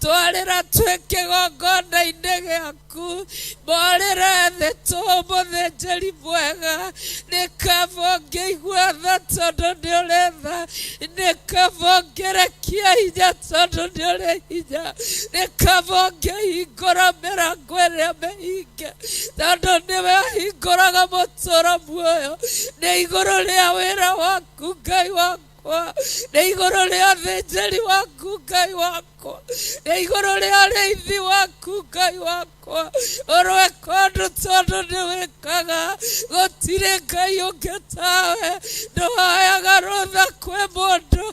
Speaker 8: twarĩra twĩ kĩgongona-inĩ gĩaku morĩre thĩ tũ mũthĩnjĩri mwega. Nĩ kaba ũngĩigua tha tondũ nĩ ũrĩ tha, nĩ kaba ũngĩrekia hinya tondũ nĩ ũrĩ hinya, nĩ kaba ũngĩhingũra mĩrango ĩrĩa mĩhinge tondũ nĩwe ũhingũraga mũtũũro muoyo. Nĩ igũrũ rĩa wĩra waku Ngai wakwa, nĩ igũrũ rĩa ũthĩnjĩri waku Ngai wakwa, nĩ igũrũ rĩa ũrĩithi waku Ngai wakwa. Ũrweka ũndũ tondũ nĩ wĩkaga, gũtirĩ Ngai ũngĩ tawe. Ndũhoyaga rũtha kwĩ mũndũ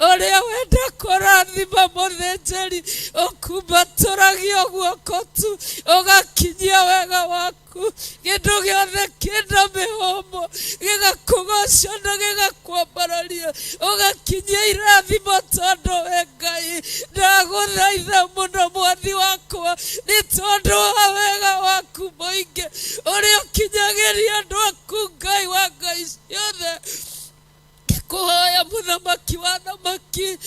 Speaker 8: ũrĩa wenda kũrathima mũthĩnjĩri, ũkumbatũragia guoko tu ũgakinyia wega waku. Kĩndũ gĩothe kĩna mĩhũmũ gĩgakũgoca na gĩgakwambararia, ũgakinyia irathimo tondũ we Ngai. Ndagũthaitha mũno mwathi wakwa, nĩ tondũ wa wega waku mũingĩ ũrĩa ũkinyagĩria andũ aku Ngai wa ngai ciothe. Kũhoya mũthamaki wa thamaki,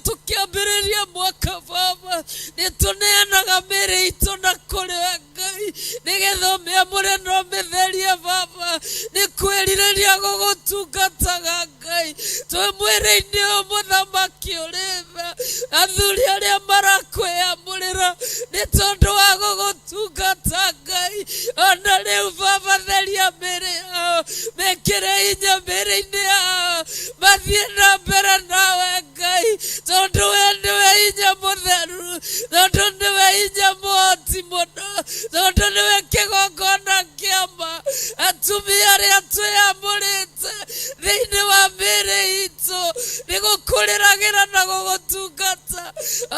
Speaker 8: tũkĩambĩrĩria mwaka baba, nĩ tũneanaga mĩĩrĩ itũ na kũrĩ we Ngai, nĩgetha ũmĩamũre na ũmĩtherie baba. Nĩ kwĩrirĩria gũgũtungataga Ngai twĩ mwĩrĩ-inĩ ũyũ mũthamaki ũrĩ tha. Athuri arĩa marakwĩamũrĩra nĩ tondũ wa gũgũtungata Ngai, ona rĩu baba theria mĩĩrĩ yao, mekĩre hinya mĩĩrĩ-inĩ yao, mathiĩ na mbere nawe Ngai, tondũ we nĩwe hinya mũtheru, tondũ nĩwe hinya mũhoti mũno, tondũ nĩwe kĩgongona kĩama. Atumia arĩa twĩamũrĩte thĩinĩ wa mĩĩrĩ itũ nĩ gũkũrĩragĩra na gũgũtungata,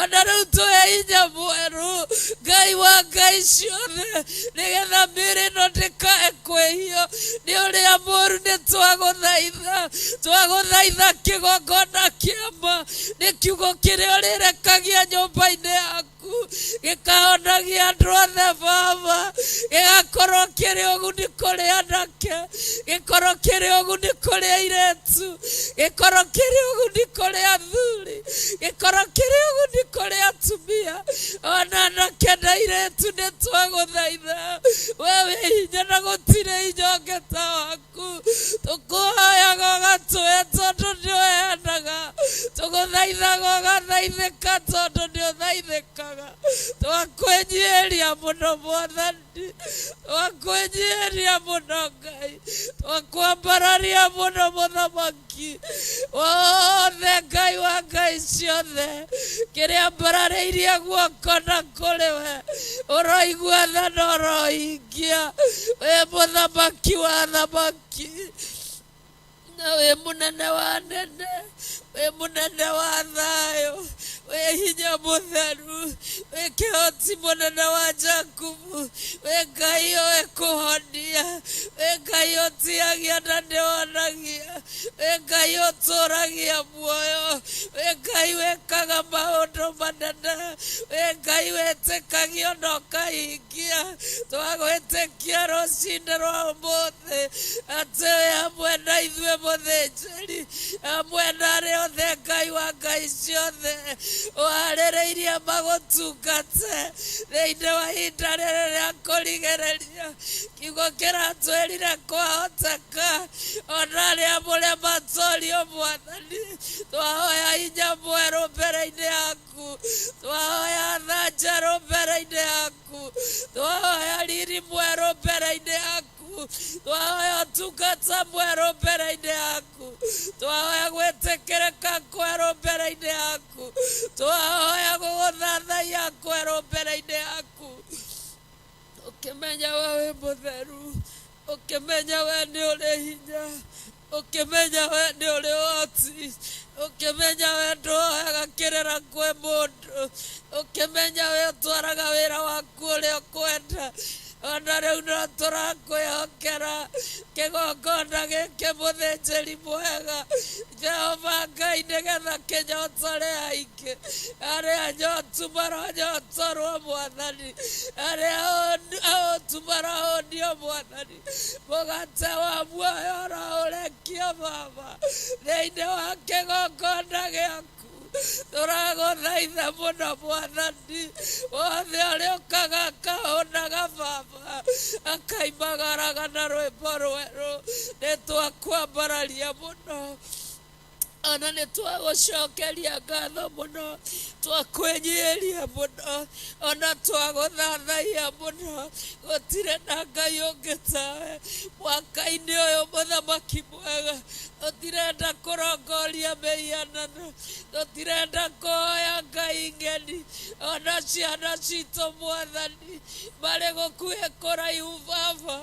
Speaker 8: ona rĩu tũhe hinya mwerũ Ngai wa ngai ciothe, nĩgetha mĩĩrĩ ĩno ndĩkae kwĩhio nĩ ũrĩa mũũru. Nĩ twagũthaitha, twagũthaitha kĩgongona kĩama nĩ kiugo kĩrĩa ũrĩrekagia nyũmba-inĩ yaku gĩkahonagia andũ othe baba, gĩgakorwo kĩrĩ ũguni kũrĩ anake, gĩkorwo kĩrĩ ũguni kũrĩ airĩtu, gĩkorwo kĩrĩ ũguni kũrĩ athuri, gĩkorwo kĩrĩ ũguni kũrĩ atumia, ona anake na airĩtu. Nĩ twagũthaitha, we wĩ hinya na gũtirĩ hinya ũngĩ ta waku. Tũkũhoyaga ũgatũhe tondũ nĩ ũheanaga, tũgũthaithaga ũgathaithĩka tondũ nĩ ũthaithĩkaga. Twakwĩnyihĩria mũno mwathani, twakwĩnyihĩria mũno Ngai, twakwambararia mũno mũthamaki wothe, Ngai wa ngai ciothe. Kĩrĩa mbararĩirie guoko na kũrĩ we, ũroigua tha na ũrohingia. Wĩ mũthamaki wa thamaki na wĩ mũnene wa nene, wĩ mũnene wa thayũ, wĩ Wĩ hinya mũtheru, wĩ kĩhoti mũnene wa Jakubu, wĩ Ngai ũĩ kũhonia, wĩ Ngai ũtiagia na nĩwonagia, wĩ Ngai ũtũragia muoyo, wĩ Ngai wĩkaga maũndũ manene, wĩ Ngai wĩtĩkagio na ũkahingia. Twagwĩtĩkia rũcinĩ rwa ũmũthĩ atĩ wĩ hamwe na ithuĩ mũthĩnjĩri, hamwe na arĩa othe Ngai wa ngai ciothe ũharĩrĩirie magũtungate thĩinĩ wa ihinda rĩrĩ rĩa kũrigĩrĩria. Kiugo kĩratwĩrire kwahoteka ona arĩa mũrĩa matorio Mwathani, twahoya hinya mwerũ mbere-inĩ yaku, twahoya tha njerũ mbere-inĩ yaku, twahoya riri mwerũ mbere-inĩ yaku, twahoya ũtungata mwerũ mbere-inĩ yaku, twahoya gwĩtĩkĩrĩka kwerũ mbere-inĩ yaku, twahoya gũgũthathaiya kwerũ mbere-inĩ yaku. Ũkĩmenya we wĩ mũtheru, ũkĩmenya we nĩ ũrĩ hinya, ũkĩmenya we nĩ ũrĩ ũhoti, ũkĩmenya we ndũhoyaga kĩrĩra kwĩ mũndũ, ũkĩmenya we ũtwaraga wĩra waku ũrĩa ũkwenda. Ona rĩu no tũrakwĩhokera kĩgongona gĩkĩ mũthĩnjĩri mwega Jehova Ngai, nĩgetha kĩnyotore aingĩ arĩa anyotu maronyotorwo Mwathani, arĩa ahũtu marohũnio Mwathani. Mũgate wa muoyo ũroũrekio Baba thĩinĩ wa kĩgongona gĩaku. Tũragũthaitha mũno Mwathani, wothe ũrĩa ũkaga akahũnaga Baba, akaimagaraga na rwĩmbo rwerũ. Nĩ twakwambararia mũno, ona nĩ twagũcokeria ngatho mũno, twakwĩnyihĩria mũno, ona twagũthathaiya mũno. Gũtirĩ na Ngai ũngĩ tawe mwaka-inĩ ũyũ, mũthamaki mwega. Tũtirenda kũrongoria mĩhianano, tũtirenda kũhoya ngai ng'eni, ona ciana citũ Mwathani marĩ gũkuhĩ kũraihu Baba,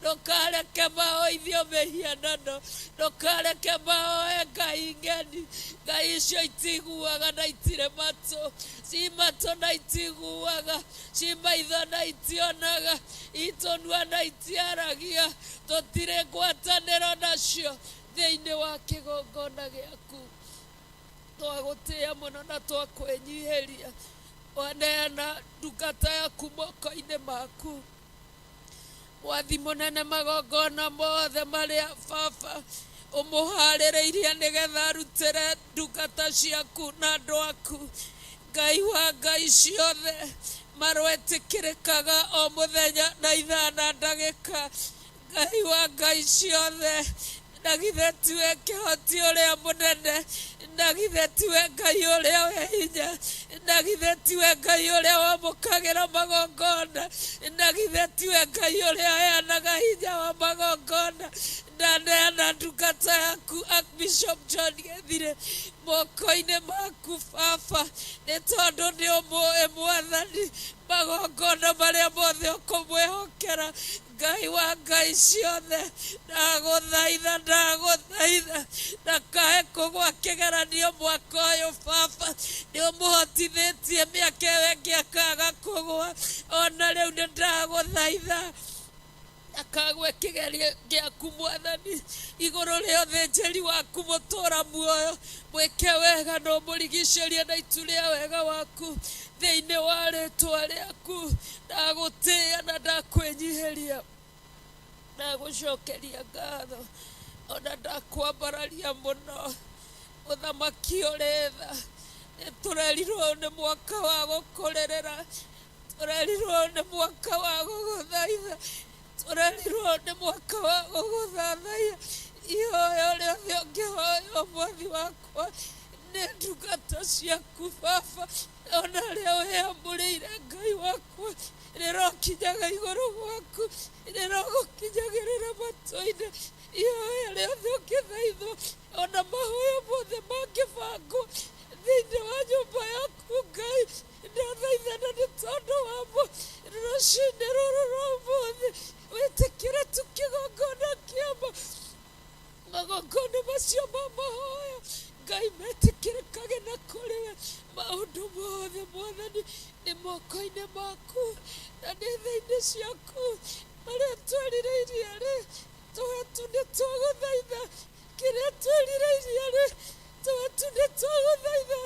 Speaker 8: ndũkareke mahoithio mĩhianano, ndũkareke mahoe ngai ng'eni. Ngai icio itiguaga na itirĩ matũ, ci matũ na itiguaga, ci maitho na itionaga, itũnua na itiaragia. Tũtirĩ ngwatanĩro nacio thĩinĩ wa kĩgongona gĩaku. Twagũtĩĩa mũno na twakwĩnyihĩria. Waneana ndungata yaku moko-inĩ maku, Mwathi mũnene. Magongona mothe marĩa Baba ũmũharĩrĩirie nĩgetha arutĩre ndungata ciaku na andũ aku, Ngai wa ngai ciothe, marwetĩkĩrĩkaga o mũthenya na ithaa na ndagĩka. Ngai wa ngai ciothe, na githĩ tiwe kĩhoti ũrĩa mũnene? Na githĩ tiwe Ngai ũrĩa wĩ hinya? Na githĩ tiwe Ngai ũrĩa wamũkagĩra magongona? Na githĩ tiwe Ngai ũrĩa heanaga hinya wa magongona? Ndaneana ndungata yaku Archbishop John Gĩthire moko-inĩ maku Baba, nĩ tondũ nĩ ũmũĩ Mwathani. Magongona marĩa mothe ũkũmwĩhokera, Ngai wa ngai ciothe, ndagũthaitha, ndagũthaitha, ndakae kũgwa kĩgeranio mwaka ũyũ Baba. Nĩ ũmũhotithĩtie mĩaka ĩyo ĩngĩ akaga kũgwa, ona rĩu nĩ ndagũthaitha akagwe kĩgerio gĩaku Mwathani. Igũrũ rĩa ũthĩnjĩri waku mũtũra muoyo, mwĩke wega na ũmũrigicĩrie na itu rĩa wega waku thĩinĩ wa rĩtwa rĩaku. Ndagũtĩĩa na ndakwĩnyihĩria, ndagũcokeria ngatho, ona ndakwambararia mũno, mũthamaki ũrĩ tha. Nĩ tũrerirwo nĩ mwaka wa gũkũrĩrĩra, tũrerirwo nĩ mwaka wa gũgũthaitha, tũrerirwo nĩ mwaka wa gũgũthathaiya. Ihoya rĩothe ũngĩhoya, Mwathi wakwa, nĩ ndungata ciaku Baba, ona arĩa wĩamũrĩire, Ngai wakwa, rĩrokinyaga igũrũ gwaku, rĩrogũkinyagĩrĩra matũ-inĩ. Ihoya rĩothe ũngĩthaithwo, ona mahoya mothe mangĩbangwo thĩinĩ wa nyũmba yaku, Ngai, ndathaithana nĩ tondũ wamo rũcinĩ rũrũ rwa ũmũthĩ. Wĩtĩkĩre tu kĩgongona kĩama, magongona macio ma mahoya, Ngai, metĩkĩrĩkage na kũrĩ we maũndũ mothe. ciaku marĩa twerirĩirie rĩ tũhe tu nĩ twagũthaitha kĩrĩa twerirĩirie rĩ tũhe tu nĩ twagũthaitha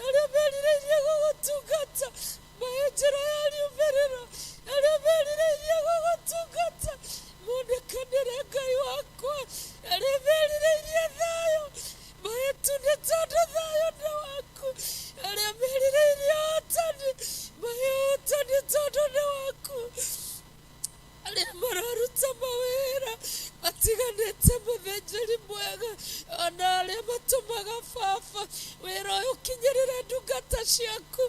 Speaker 8: arĩa merirĩirie gũgũtungata mahe njĩra ya riumĩrĩro arĩa merirĩirie gũgũtungata monekanĩre Ngai wakwa arĩa merirĩirie thayũ mahe tu nĩ tondũ thayũ nĩ waku arĩa merirĩirie ũhotani mahe ũhotani tondũ nĩ waku arĩa mararuta mawĩra matiganĩte mũthĩnjĩri mwega ona arĩa matũmaga baba wĩra ũyũ ũkinyĩrĩre ndungata ciaku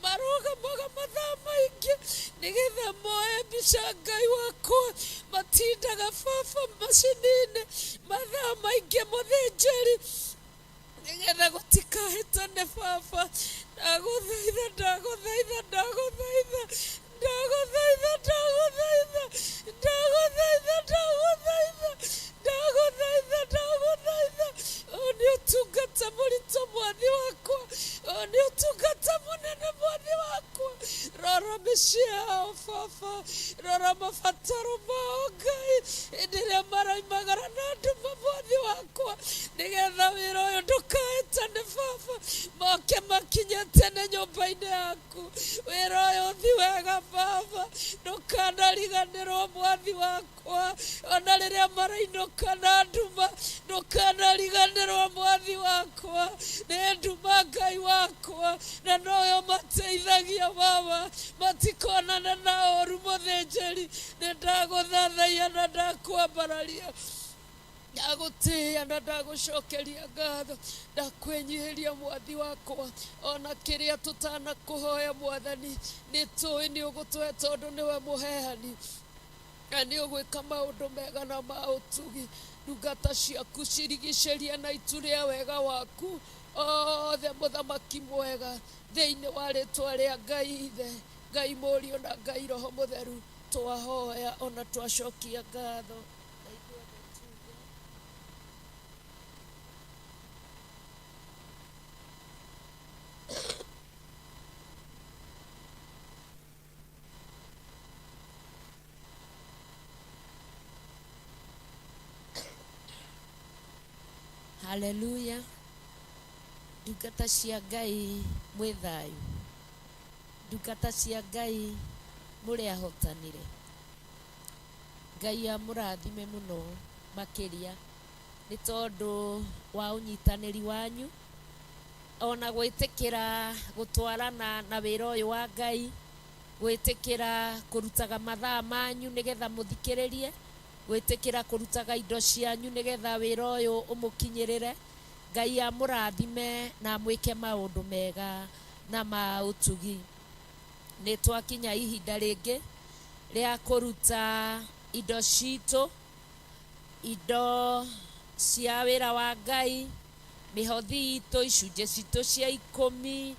Speaker 8: marũgamaga mathaa maingĩ nĩgetha moe mbica Ngai wakwa matindaga baba macini-inĩ mathaa maingĩ mũthĩnjĩri nĩgetha gũtikahĩtane baba ndagũthaitha ndagũthaitha ndagũthaitha ndagũthaitha ndagũthaitha ndagũthaitha ndagũthaitha ndagũthaitha ndagũthaitha ũyũ nĩ ũtungata mũritũ mwathi wakwa ũyũ nĩ ũtungata mũnene mwathi wakwa rora mĩciĩ yao baba rora mabataro mao Ngai hĩndĩ ĩrĩa maraimagara na nduma mwathi wakwa nĩgetha wĩra ũyũ ndũkahĩtane baba moke makinye tene nyũmba-inĩ yaku wĩra ũyũ ũthi wega baba ndũkanariganĩrwo mwathi wakwa ona rĩrĩa marainũka na nduma ndũkanariganĩrwo mwathi wakwa nĩ nduma Ngai wakwa na noyo mateithagia baba matikonana na ũru mũthĩnjĩri nĩ ndagũthathaiya na ndakwambararia ndagũtĩĩa na ndagũcokeria ngatho ndakwĩnyihĩria mwathi wakwa ona kĩrĩa tũtanakũhoya mwathani nĩ tũĩ nĩ ũgũtũhe tondũ nĩwe mũheani na nĩ ũgwĩka maũndũ mega na ma ũtugi ndungata ciaku cirigicĩrie na itu rĩa wega waku othe mũthamaki mwega thĩinĩ wa rĩtwa rĩa Ngai Ithe Ngai Mũriũ na Ngai Roho Mũtheru twahoya ona twacokia ngatho na ithuothe tuge Haleluya ndungata cia Ngai mwĩ thayũ ndungata cia Ngai mũrĩ ahotanire Ngai amũrathime mũno makĩria nĩ tondũ wa ũnyitanĩri wanyu ona gwĩtĩkĩra gũtwarana na wĩra ũyũ wa Ngai gwĩtĩkĩra kũrutaga mathaa manyu nĩgetha mũthikĩrĩrie gwĩtĩkĩra kũrutaga indo cianyu nĩgetha wĩra ũyũ ũmũkinyĩrĩre Ngai amũrathime na amwĩke maũndũ mega na ma ũtugi nĩ twakinya ihinda rĩngĩ rĩa kũruta indo citũ indo cia wĩra wa Ngai mĩhothi itũ icunjĩ citũ cia ikũmi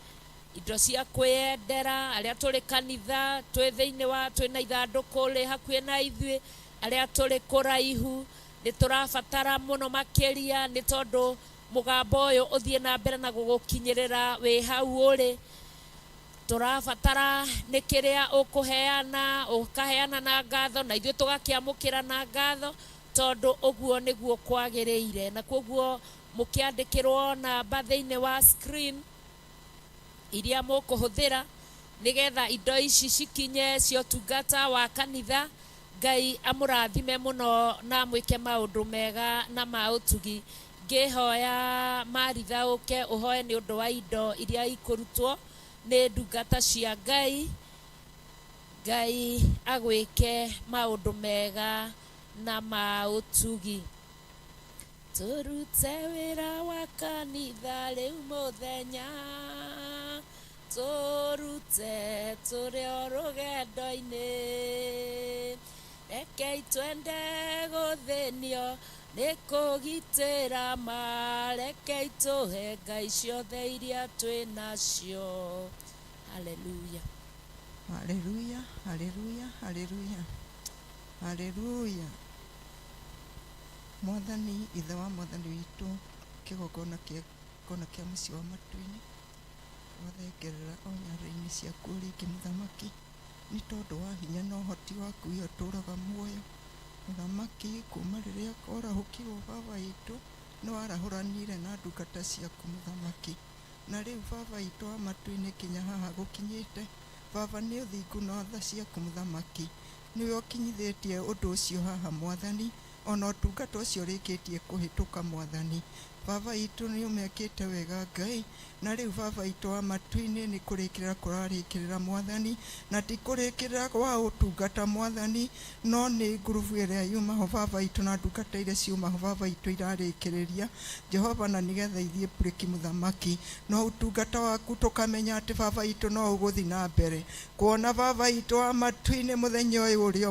Speaker 8: indo cia kwĩyendera arĩa tũrĩ kanitha twĩ thĩinĩ wa twĩna ithandũkũ rĩ hakuhĩ na ithuĩ arĩa tũrĩ kũraihu nĩ tũrabatara mũno makĩria nĩ tondũ mũgambo ũyũ ũthiĩ na mbere na gũgũkinyĩrĩra wĩ hau ũrĩ tũrabatara nĩ kĩrĩa ũkũheana ũkaheana na ngatho na ithuĩ tũgakĩamũkĩra na ngatho tondũ ũguo nĩguo kwagĩrĩire na koguo mũkĩandĩkĩrwo namba thĩinĩ wa screen iria mũkũhũthĩra nĩgetha indo ici cikinye cia ũtungata wa kanitha Ngai amũrathime mũno na amwĩke maũndũ mega na ma ũtugi ngĩhoya Maritha ũke ũhoe nĩ ũndũ wa indo iria ikũrutwo nĩ ndungata cia Ngai Ngai agwĩke maũndũ mega na ma ũtugi tũrute wĩra wa kanitha rĩu mũthenya tũrute tũrĩ o rũgendo-inĩ rekei twende gũthĩnio nĩ kũgitĩra ma rekei tũhe Ngai ciothe iria twĩ nacio haleluya
Speaker 4: Haleluya, haleluya, haleluya, haleluya. Mwathani ithe wa mwathani witũ kĩgongona kĩa kona kĩa mũciĩ wa matu-inĩ twathengerera o nyarĩrĩ-inĩ ciaku rĩngĩ mũthamaki.
Speaker 9: Nĩ tondũ wa hinya na ũhoti waku we ũtũũraga muoyo. Mũthamaki, kuuma rĩrĩa kwarahũkirwo baba witũ, nĩ warahũranire na ndungata ciaku mũthamaki. Na rĩu baba witũ wa matu-inĩ kinya haha gũkinyĩte, baba nĩ ũthingu na tha ciaku mũthamaki. Nĩwe ũkinyithĩtie ũndũ ũcio haha mwathani, ona ũtungata ũcio ũrĩkĩtie kũhĩtũka mwathani. Baba witũ nĩ ũmekĩte wega Ngai, na rĩu baba witũ wa matu-inĩ nĩ kũrĩkĩrĩra kũrarĩkĩrĩra mwathani, na ti kũrĩkĩrĩra gwa ũtungata mwathani, no nĩ ngurubu ĩrĩa yumaho baba witũ na ndungata iria ciumaho baba witũ irarĩkĩrĩria Jehova, na nĩgetha ithiĩ breki mũthamaki, no ũtungata waku tũkamenya atĩ baba witũ no ũgũthiĩ na mbere kuona baba witũ wa matu-inĩ mũthenya ũyũ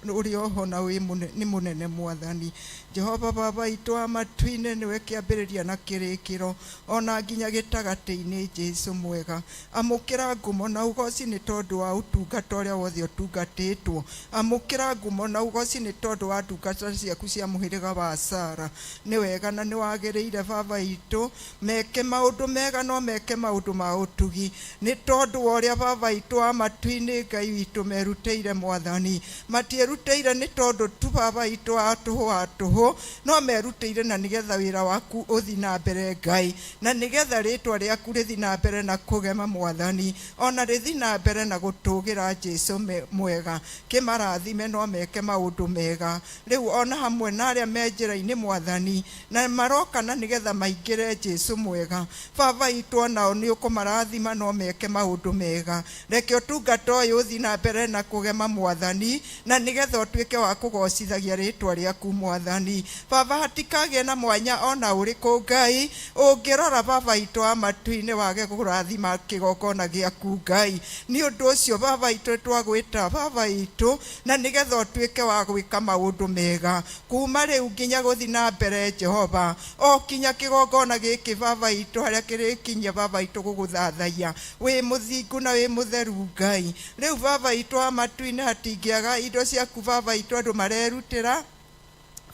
Speaker 9: ũrĩ oho na wĩ nĩ mũnene mwathani. Jehova baba witũ wa matu-inĩ nĩwe kĩambĩrĩria na kĩrĩkĩro ona nginya gĩtagatĩ-inĩ Jesu mwega. Amũkĩra ngumo na ũgoci nĩ tondũ wa ũtungata ũrĩa wothe ũtungatĩtwo. Amũkĩra ngumo na ũgoci nĩ tondũ wa ndungata ciaku cia mũhĩrĩga wa Sara. Nĩ wega na nĩ wagĩrĩire baba witũ meke maũndũ mega no meke maũndũ ma ũtugi nĩ tondũ wa ũrĩa baba witũ wa matu-inĩ Ngai witũ merutĩire mwathani. Matierutĩire nĩ tondũ tu baba witũ wa tũhũ wa tũhũ, no merutĩire na nĩgetha wĩra waku ũthi na mbere Ngai, na nĩgetha rĩtwa rĩaku rĩthi na mbere na kũgema mwathani, ona rĩthi na mbere na gũtũgĩra Jesu mwega. Kĩmarathime no meke maũndũ mega rĩu ona hamwe na arĩa me njĩra-inĩ mwathani, na maroka na nĩgetha maingĩre Jesu mwega. Baba witũ onao nĩ ũkũmarathima no meke maũndũ mega. Reke ũtungata ũyũ ũthi na mbere na kũgema mwathani, na nĩgetha ũtuĩke wa kũgocithagia rĩtwa rĩaku mwathani. Baba hatikagĩe na mwanya ona ũrĩkũ Ngai ũngĩrora baba witũ wa matu-inĩ wage kũrathima kĩgongona gĩaku Ngai. Nĩ ũndũ ũcio baba witũ twagwĩta baba witũ na nĩgetha ũtuĩke wa gwĩka maũndũ mega kuma rĩu nginya gũthi na mbere Jehova, o kinya kĩgongona gĩkĩ baba witũ harĩa kĩrĩkinyia baba witũ gũgũthathaiya. Wĩ mũthingu na wĩ mũtheru Ngai. Rĩu baba witũ wa matu-inĩ hatingĩaga indo ciaku baba witũ andũ marerutĩra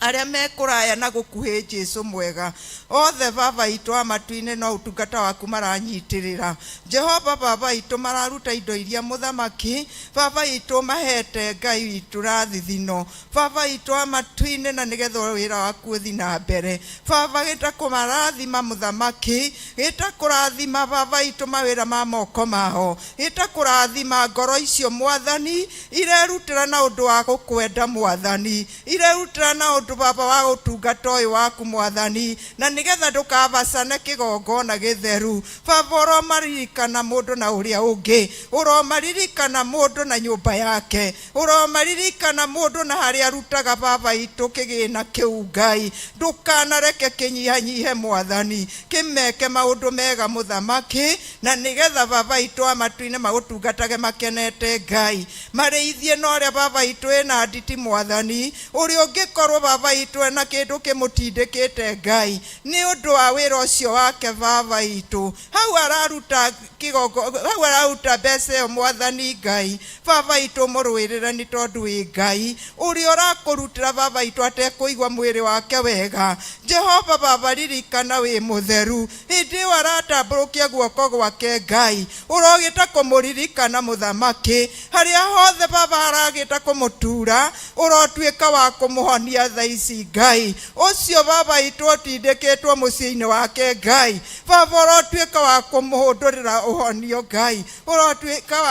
Speaker 9: arĩa me kũraya na gũkuhĩ Jesu mwega. Othe baba witũ wa matu-inĩ no ũtungata waku maranyitĩrĩra. Jehova baba witũ mararuta indo iria mũthamaki baba witũ mahete Ngai witũ na thithino. Baba witũ wa matu-inĩ na nĩgetha wĩra waku ũthi na mbere. Baba gĩta kũmarathima mũthamaki, gĩta kũrathima baba witũ mawĩra ma moko mao, gĩta kũrathima ngoro icio mwathani irerutĩra na ũndũ wa gũkwenda mwathani, irerutĩra na ũndũ baba wa ũtungata ũyũ waku mwathani, na nĩgetha ndũkabacane kĩgongona gĩtheru. Baba ũromaririkana mũndũ na ũrĩa ũngĩ, ũromaririkana mũndũ na nyũmba yake, ũromaririkana mũndũ na harĩa arutaga baba witũ kĩgĩna kĩu Ngai. Ndũkanareke kĩnyihanyihe mwathani, kĩmeke maũndũ mega mũthamaki, na nĩgetha baba witũ wa matu-inĩ magũtungatage makenete Ngai. Marĩithie na ũrĩa baba witũ ĩna nditi mwathani, ũrĩa ũngĩkorwo baba witũ ena kĩndũ kĩmũtindĩkĩte Ngai nĩ ũndũ wa wĩra ũcio wake baba witũ. Hau araruta kĩgongo, hau araruta mbeca ĩyo mwathani Ngai. Baba witũ mũrũĩrĩre nĩ tondũ wĩ Ngai ũrĩa ũrakũrutĩra baba witũ atekũigua mwĩrĩ wake wega. Jehova baba ririkana wĩ mũtheru hĩndĩ ĩyo aratambũrũkia guoko gwake Ngai, ũrogĩta kũmũririkana mũthamaki harĩa hothe baba haragĩta kũmũtura, ũrotuĩka wa kũmũhonia thaa ici Ngai. Ũcio baba witũ ũtindĩkĩtwo mũciĩ-inĩ wake Ngai, baba ũrotuĩka wa kũmũhũndũrĩra ũhonio Ngai, ũrotuĩka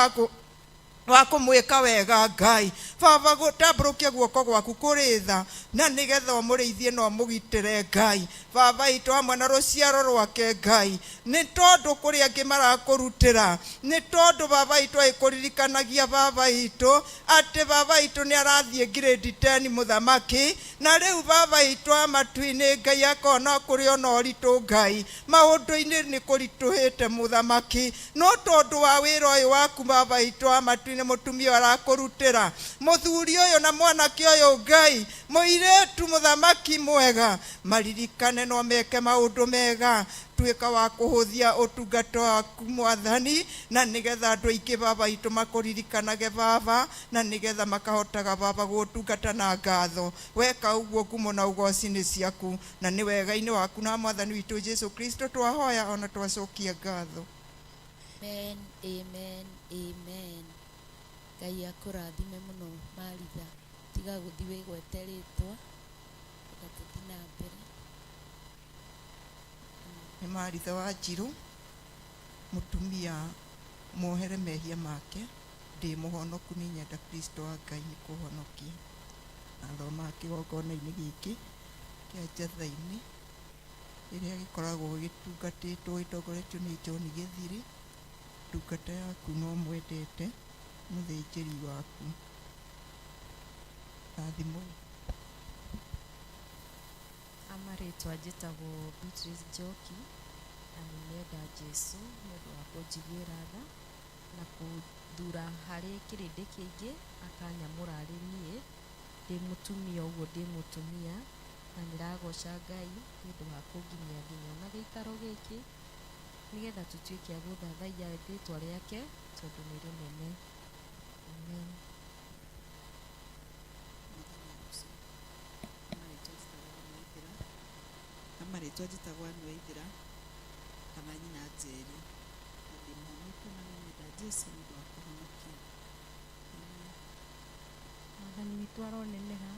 Speaker 9: wa kũmwĩka wega Ngai. Baba gũtambũrũkia guoko gwaku kũrĩ tha na nĩgetha ũmũrĩithie na ũmũgitĩre Ngai. Baba witũ hamwe na rũciaro rwake Ngai, nĩ tondũ kũrĩ angĩ marakũrutĩra, nĩ tondũ baba witũ agĩkũririkanagia baba witũ atĩ baba witũ nĩ arathiĩ grade 10 mũthamaki, na rĩu baba witũ wa matu-inĩ Ngai akona kũrĩ ona ũritũ Ngai, maũndũ-inĩ nĩ kũritũhĩte mũthamaki, no tondũ wa wĩra ũyũ waku baba witũ wa matu-inĩ mũtumia arakũrutĩra, mũthuri ũyũ na mwanake ũyũ Ngai, mũirĩtu mũthamaki mwega, maririkane no meke maũndũ mega. Tuĩka wa kũhũthia ũtungata waku mwathani, na nĩgetha andũ aingĩ baba witũ makũririkanage baba, na nĩgetha makahotaga baba gũgũtungata na ngatho. Weka ũguo ngumo na ũgoci nĩ ciaku, na nĩ wega-inĩ waku na mwathani witũ Jesu Kristo twahoya ona twacokia ngatho.
Speaker 2: Amen, amen, amen. Ngai akũrathime mũno Maritha. Tiga gũthiĩ wĩgwete rĩtwa, reka tũthiĩ na mbere.
Speaker 9: Nĩ Maritha wa Njirũ, mũtumia muohere mehia make, ndĩ mũhonoku nĩ nyenda Kristo wa Ngai nĩ kũhonokia. Na thomaga kĩgongona-inĩ gĩkĩ kĩa Njatha-inĩ, ĩrĩa gĩkoragwo gĩtungatĩtwo gĩtongoretio nĩ John Gĩthiri, ndungata yaku no mwendete, mũthĩnjĩri waku. Rathimwo.
Speaker 6: Amarĩtwa njĩtagwo Beatrice Njoki na nĩ nyenda Jesu nĩ ũndũ wa kũnjiguĩra tha na kũthura harĩ kĩrĩndĩ kĩingĩ akanyamũra arĩ niĩ ndĩ mũtumia ũguo ndĩ mũtumia na nĩragoca Ngai nĩ ũndũ wa kũnginyia nginya ona gĩikaro gĩkĩ nĩgetha tũtuĩke a gũthathaiya rĩtwa rĩake tondũ nĩ rĩnene. Amen.
Speaker 4: Mwathani agocwo. Marĩtwa njĩtagwo Anne Waithĩra, na marĩtwa njĩtagwo Anne Waithĩra kana nyina Njeri, na ndĩ mũhonoku na nĩnyenda Jesu nĩ ũndũ wa kũhonokia. Amen.
Speaker 3: Mwathani witũ aroneneha.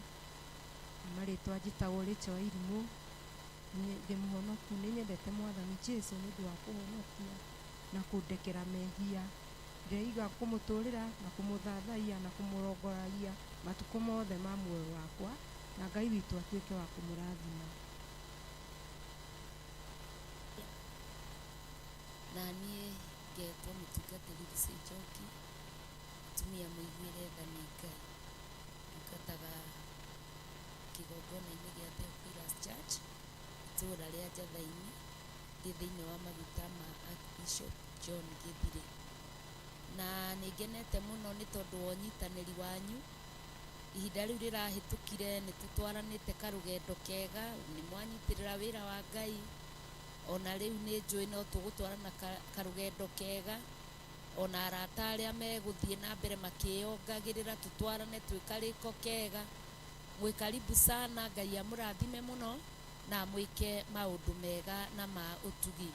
Speaker 3: Na marĩtwa njĩtagwo Rachel wa Irimũ. Ndĩ mũhonoku, nĩ nyendete Mwathani Jesu nĩ ũndũ wa kũhonokia na kũndekera mehia. Ndĩreiga kũmũtũrĩra na kũmũthathaiya na kũmũrongoragia matukũ mothe ma muoyo wakwa, na Ngai witũ atuĩke wa kũmũrathima.
Speaker 2: Na niĩ ngetwo mũtungatĩri Lucy Njoki, mũtumia mũiguĩre tha nĩ Ngai. Ndungataga kĩgongona-inĩ gĩa Theophilus Church, itũũra rĩa Njatha-inĩ, ndĩ thĩinĩ wa maguta ma Archbishop John Gĩthirĩ. Na nĩ ngenete mũno nĩ tondũ wa ũnyitanĩri wanyu. Ihinda rĩu rĩrahĩtũkire nĩ tũtwaranĩte karũgendo kega, nĩ mwanyitĩrĩra wĩra wa Ngai, ona rĩu nĩ njũĩ no tũgũtwarana karũgendo kega, ona arata arĩa megũthiĩ na mbere makĩyongagĩrĩra tũtwarane twĩ karĩko kega. Mwĩ karibu sana, Ngai amũrathime mũno na amwĩke maũndũ mega na ma ũtugi.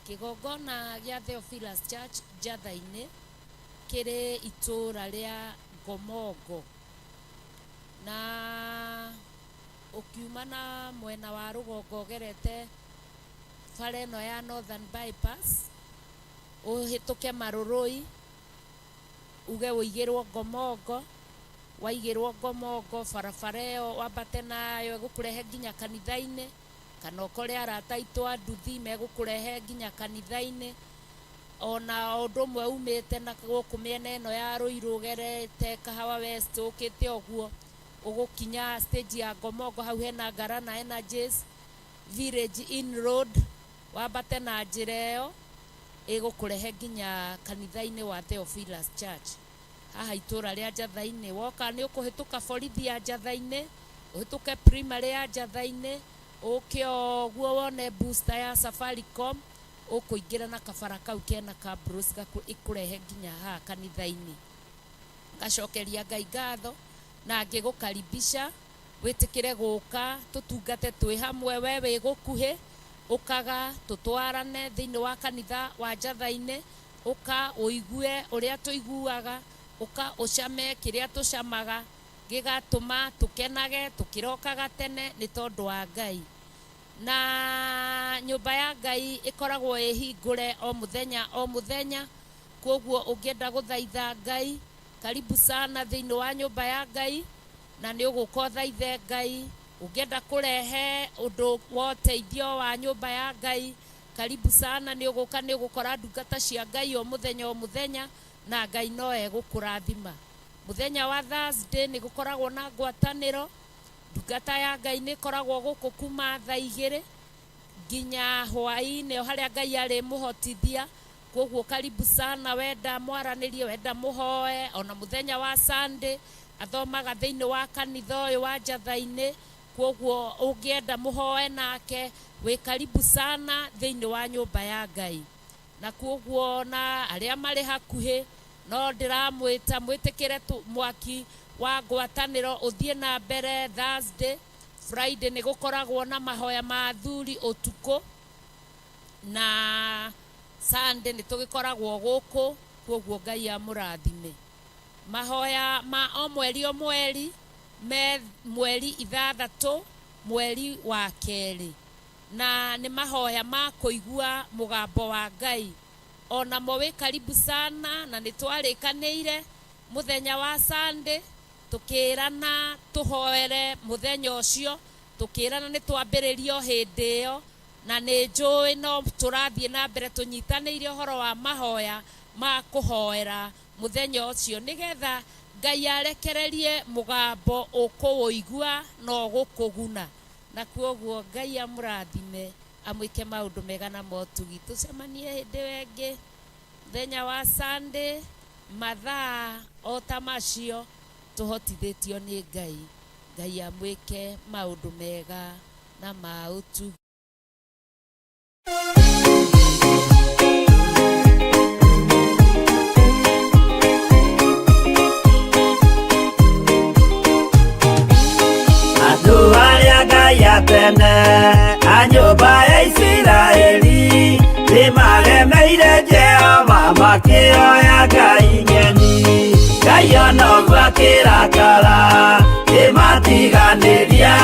Speaker 2: Kĩgongona gĩa Theophilus Church Njatha-inĩ kĩrĩ itũũra rĩa Ngomongo, na ũkiuma na mwena wa rũgongo ũgerete bara ĩno ya Northern Bypass, ũhĩtũke Marũrũi, uge ũigĩrwo Ngomongo, waigĩrwo Ngomongo, barabara ĩyo wambate nayo ĩgũkũrehe nginya kanitha-inĩ, kana ũkore arata aitũ a nduthi megũkũrehe nginya kanitha-inĩ. Ona ũndũ ũmwe umĩte na gũkũ mĩena ĩno ya Ruiru ũgerete Kahawa West ũkĩte ũguo, ũgũkinya stage ya Ngomongo hau hena Ngarana Energies, Village Inn Road, wambate na njĩra ĩyo ĩgũkũrehe nginya kanitha-inĩ wa Theophilus Church haha itũũra rĩa Njatha-inĩ. Woka nĩ ũkũhĩtũka borithi ya Njatha-inĩ, ũhĩtũke primary ya Njatha-inĩ, ũke ũguo wone booster ya Safaricom, ũkũingĩra na kabara kau kena kabros ĩkũrehe nginya haha kanitha-inĩ. Ngacokeria Ngai ngatho na ngĩgũkaribisha wĩtĩkĩre gũka tũtungate twĩ hamwe, we wĩ gũkuhĩ, ũkaga tũtwarane thĩinĩ wa kanitha wa Njatha-inĩ, ũka ũigue ũrĩa tũiguaga, ũka ũcame kĩrĩa tũcamaga, gĩgatũma tũkenage tũkĩrokaga tene nĩ tondũ wa Ngai. Na nyũmba ya Ngai ĩkoragwo ĩhingũre o mũthenya o mũthenya, kwoguo ũngĩenda gũthaitha Ngai, karibu sana thĩinĩ wa nyũmba ya Ngai, na nĩ ũgũka ũthaithe Ngai. Ũngĩenda kũrehe ũndũ wa ũteithio wa nyũmba ya Ngai, karibu sana, nĩ ũgũka nĩ ũgũkora ndungata cia Ngai o mũthenya o mũthenya, na Ngai no egũkũrathima. Mũthenya wa Thursday nĩ gũkoragwo na ngwatanĩro, ndungata ya Ngai nĩ ĩkoragwo gũkũ kuma thaa igĩrĩ nginya hwaĩ-inĩ o harĩa Ngai arĩmũhotithia. Kwoguo karibu sana, wenda mwaranĩrie, wenda mũhoe, ona mũthenya wa Sunday athomaga thĩinĩ wa kanitha ũyũ wa Njatha-inĩ, kwoguo ũngĩenda mũhoe nake, wĩ karibu sana thĩinĩ wa nyũmba ya Ngai. Na kwoguo na arĩa marĩ hakuhĩ no ndĩramwĩta mwĩtĩkĩre mwaki wa ngwatanĩro ũthiĩ na mbere Thursday, Friday nĩ gũkoragwo na mahoya ma athuri ũtukũ, na Sunday nĩ tũgĩkoragwo gũkũ, kwoguo Ngai amũrathime. Mahoya ma o mweri o mweri me mweri 6 mweri wa 2, na nĩ mahoya ma kũigua mũgambo wa Ngai. Onamo wĩ karibu sana, na nĩ twarĩkanĩire mũthenya wa Sunday tũkĩrana tũhoere mũthenya ũcio, tũkĩrana nĩ twambĩrĩrio hĩndĩ ĩyo, na nĩ njũĩ no tũrathiĩ na mbere tũnyitanĩire ũhoro wa mahoya ma kũhoera mũthenya ũcio, nĩgetha Ngai arekererie mũgambo ũkũũigua na ũgũkũguna. Na kuoguo Ngai amũrathime, amwĩke maũndũ mega na motugi. Tũcemanie hĩndĩ ĩyo ĩngĩ mũthenya wa Sunday mathaa o ta macio, tũhotithĩtio nĩ Ngai. Ngai amwĩke maũndũ mega na ma ũtugi.
Speaker 10: Andũ arĩa Ngai a tene a nyũmba ya Isiraeli nĩmaremeire Jehova makĩoya ngai ng'eni. Ngai ona ũguo akĩrakara kĩmatiganĩria,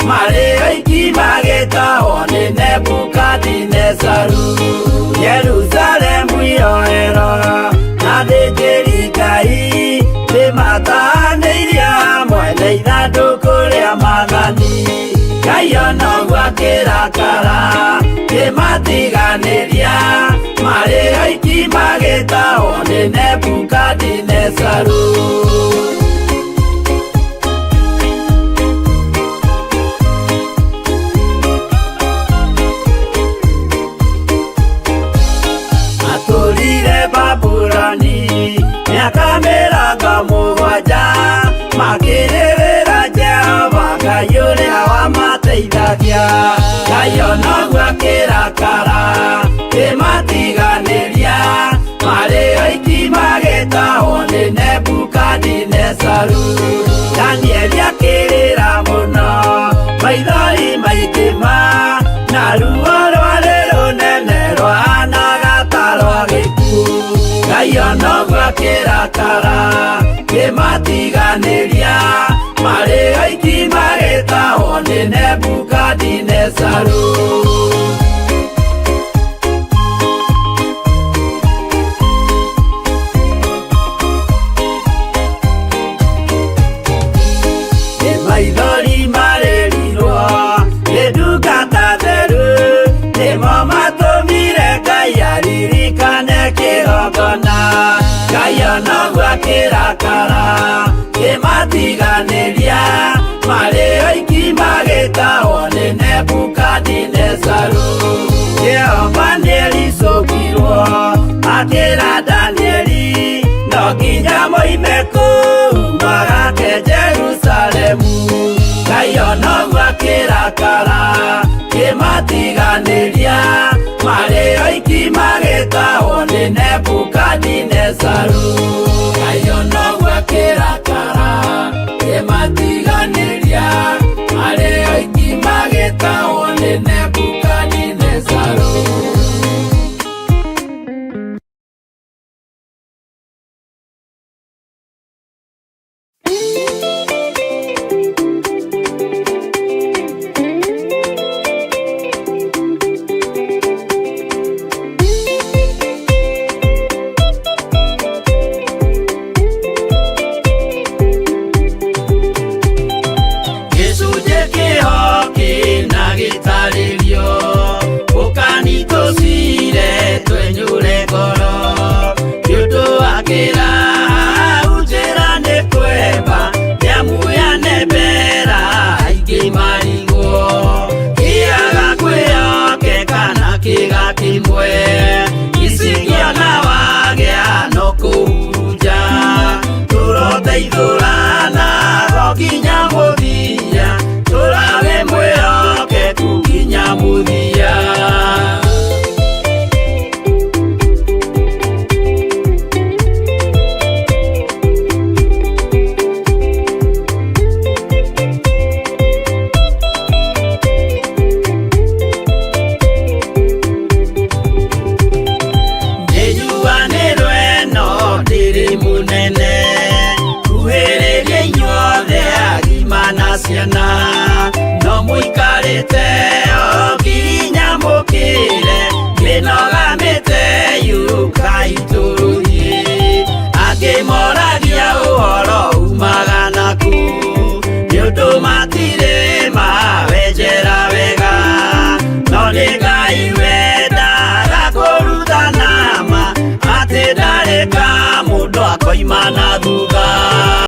Speaker 10: marĩ oiki magĩtahwo nĩ Nebukadinezaru. Jerusalemu iroero na athĩnjĩri Ngai nĩmatahanĩirio hamwe na ithandũkũ rĩa maathani. Ngai ona ũguo akĩrakara kĩmatiganĩria, marĩ oiki magĩtahwo nĩ Nebukadinezaru. Matũrire Babuloni mĩaka 70, makĩrĩrĩra Jehova Ngai ũrĩa wamateithagia. Ngai ona ũguo akĩrakara kĩmatiganĩria, marĩ oiki magĩtahwo nĩ Nebukadinezaru. Danieli akĩrĩra mũno, maithori maingĩ ma, na ruo rwarĩ rũnene rwahanaga ta rwa gĩkuũ. Ngai ona ũguo akĩrakara kĩmatiganĩria, marĩ oiki magĩtahwo nĩ Nebukadinezaru. Nĩ maithori marĩrirwo nĩ ndungata theru, nĩmo matũmire Ngai aririkane kĩgongona. Ngai ona ũguo akĩrakara kĩmatiganĩria, marĩ oiki magĩtahwo nĩ Nebukadinezaru. Jehova nĩericũkirwo akĩra Danieli, no nginya moime kũu magake Jerusalemu. Ngai ona ũguo akĩrakara kĩmatiganĩria, marĩ oiki magĩtahwo nĩ Nebukadinezaru. Ngai ona ũguo akĩrakara kĩmatiganĩria, marĩ oiki magĩtahwo nĩ Nebukadinezaru. Ũkai tũthiĩ. Akĩmoragia ũhoro umaga naku, nĩ ũndũ matirĩ mawenjera wega. No nĩ Ngai wendaga kũrutana ma, atĩ ndarĩ ka mũndũ akoima na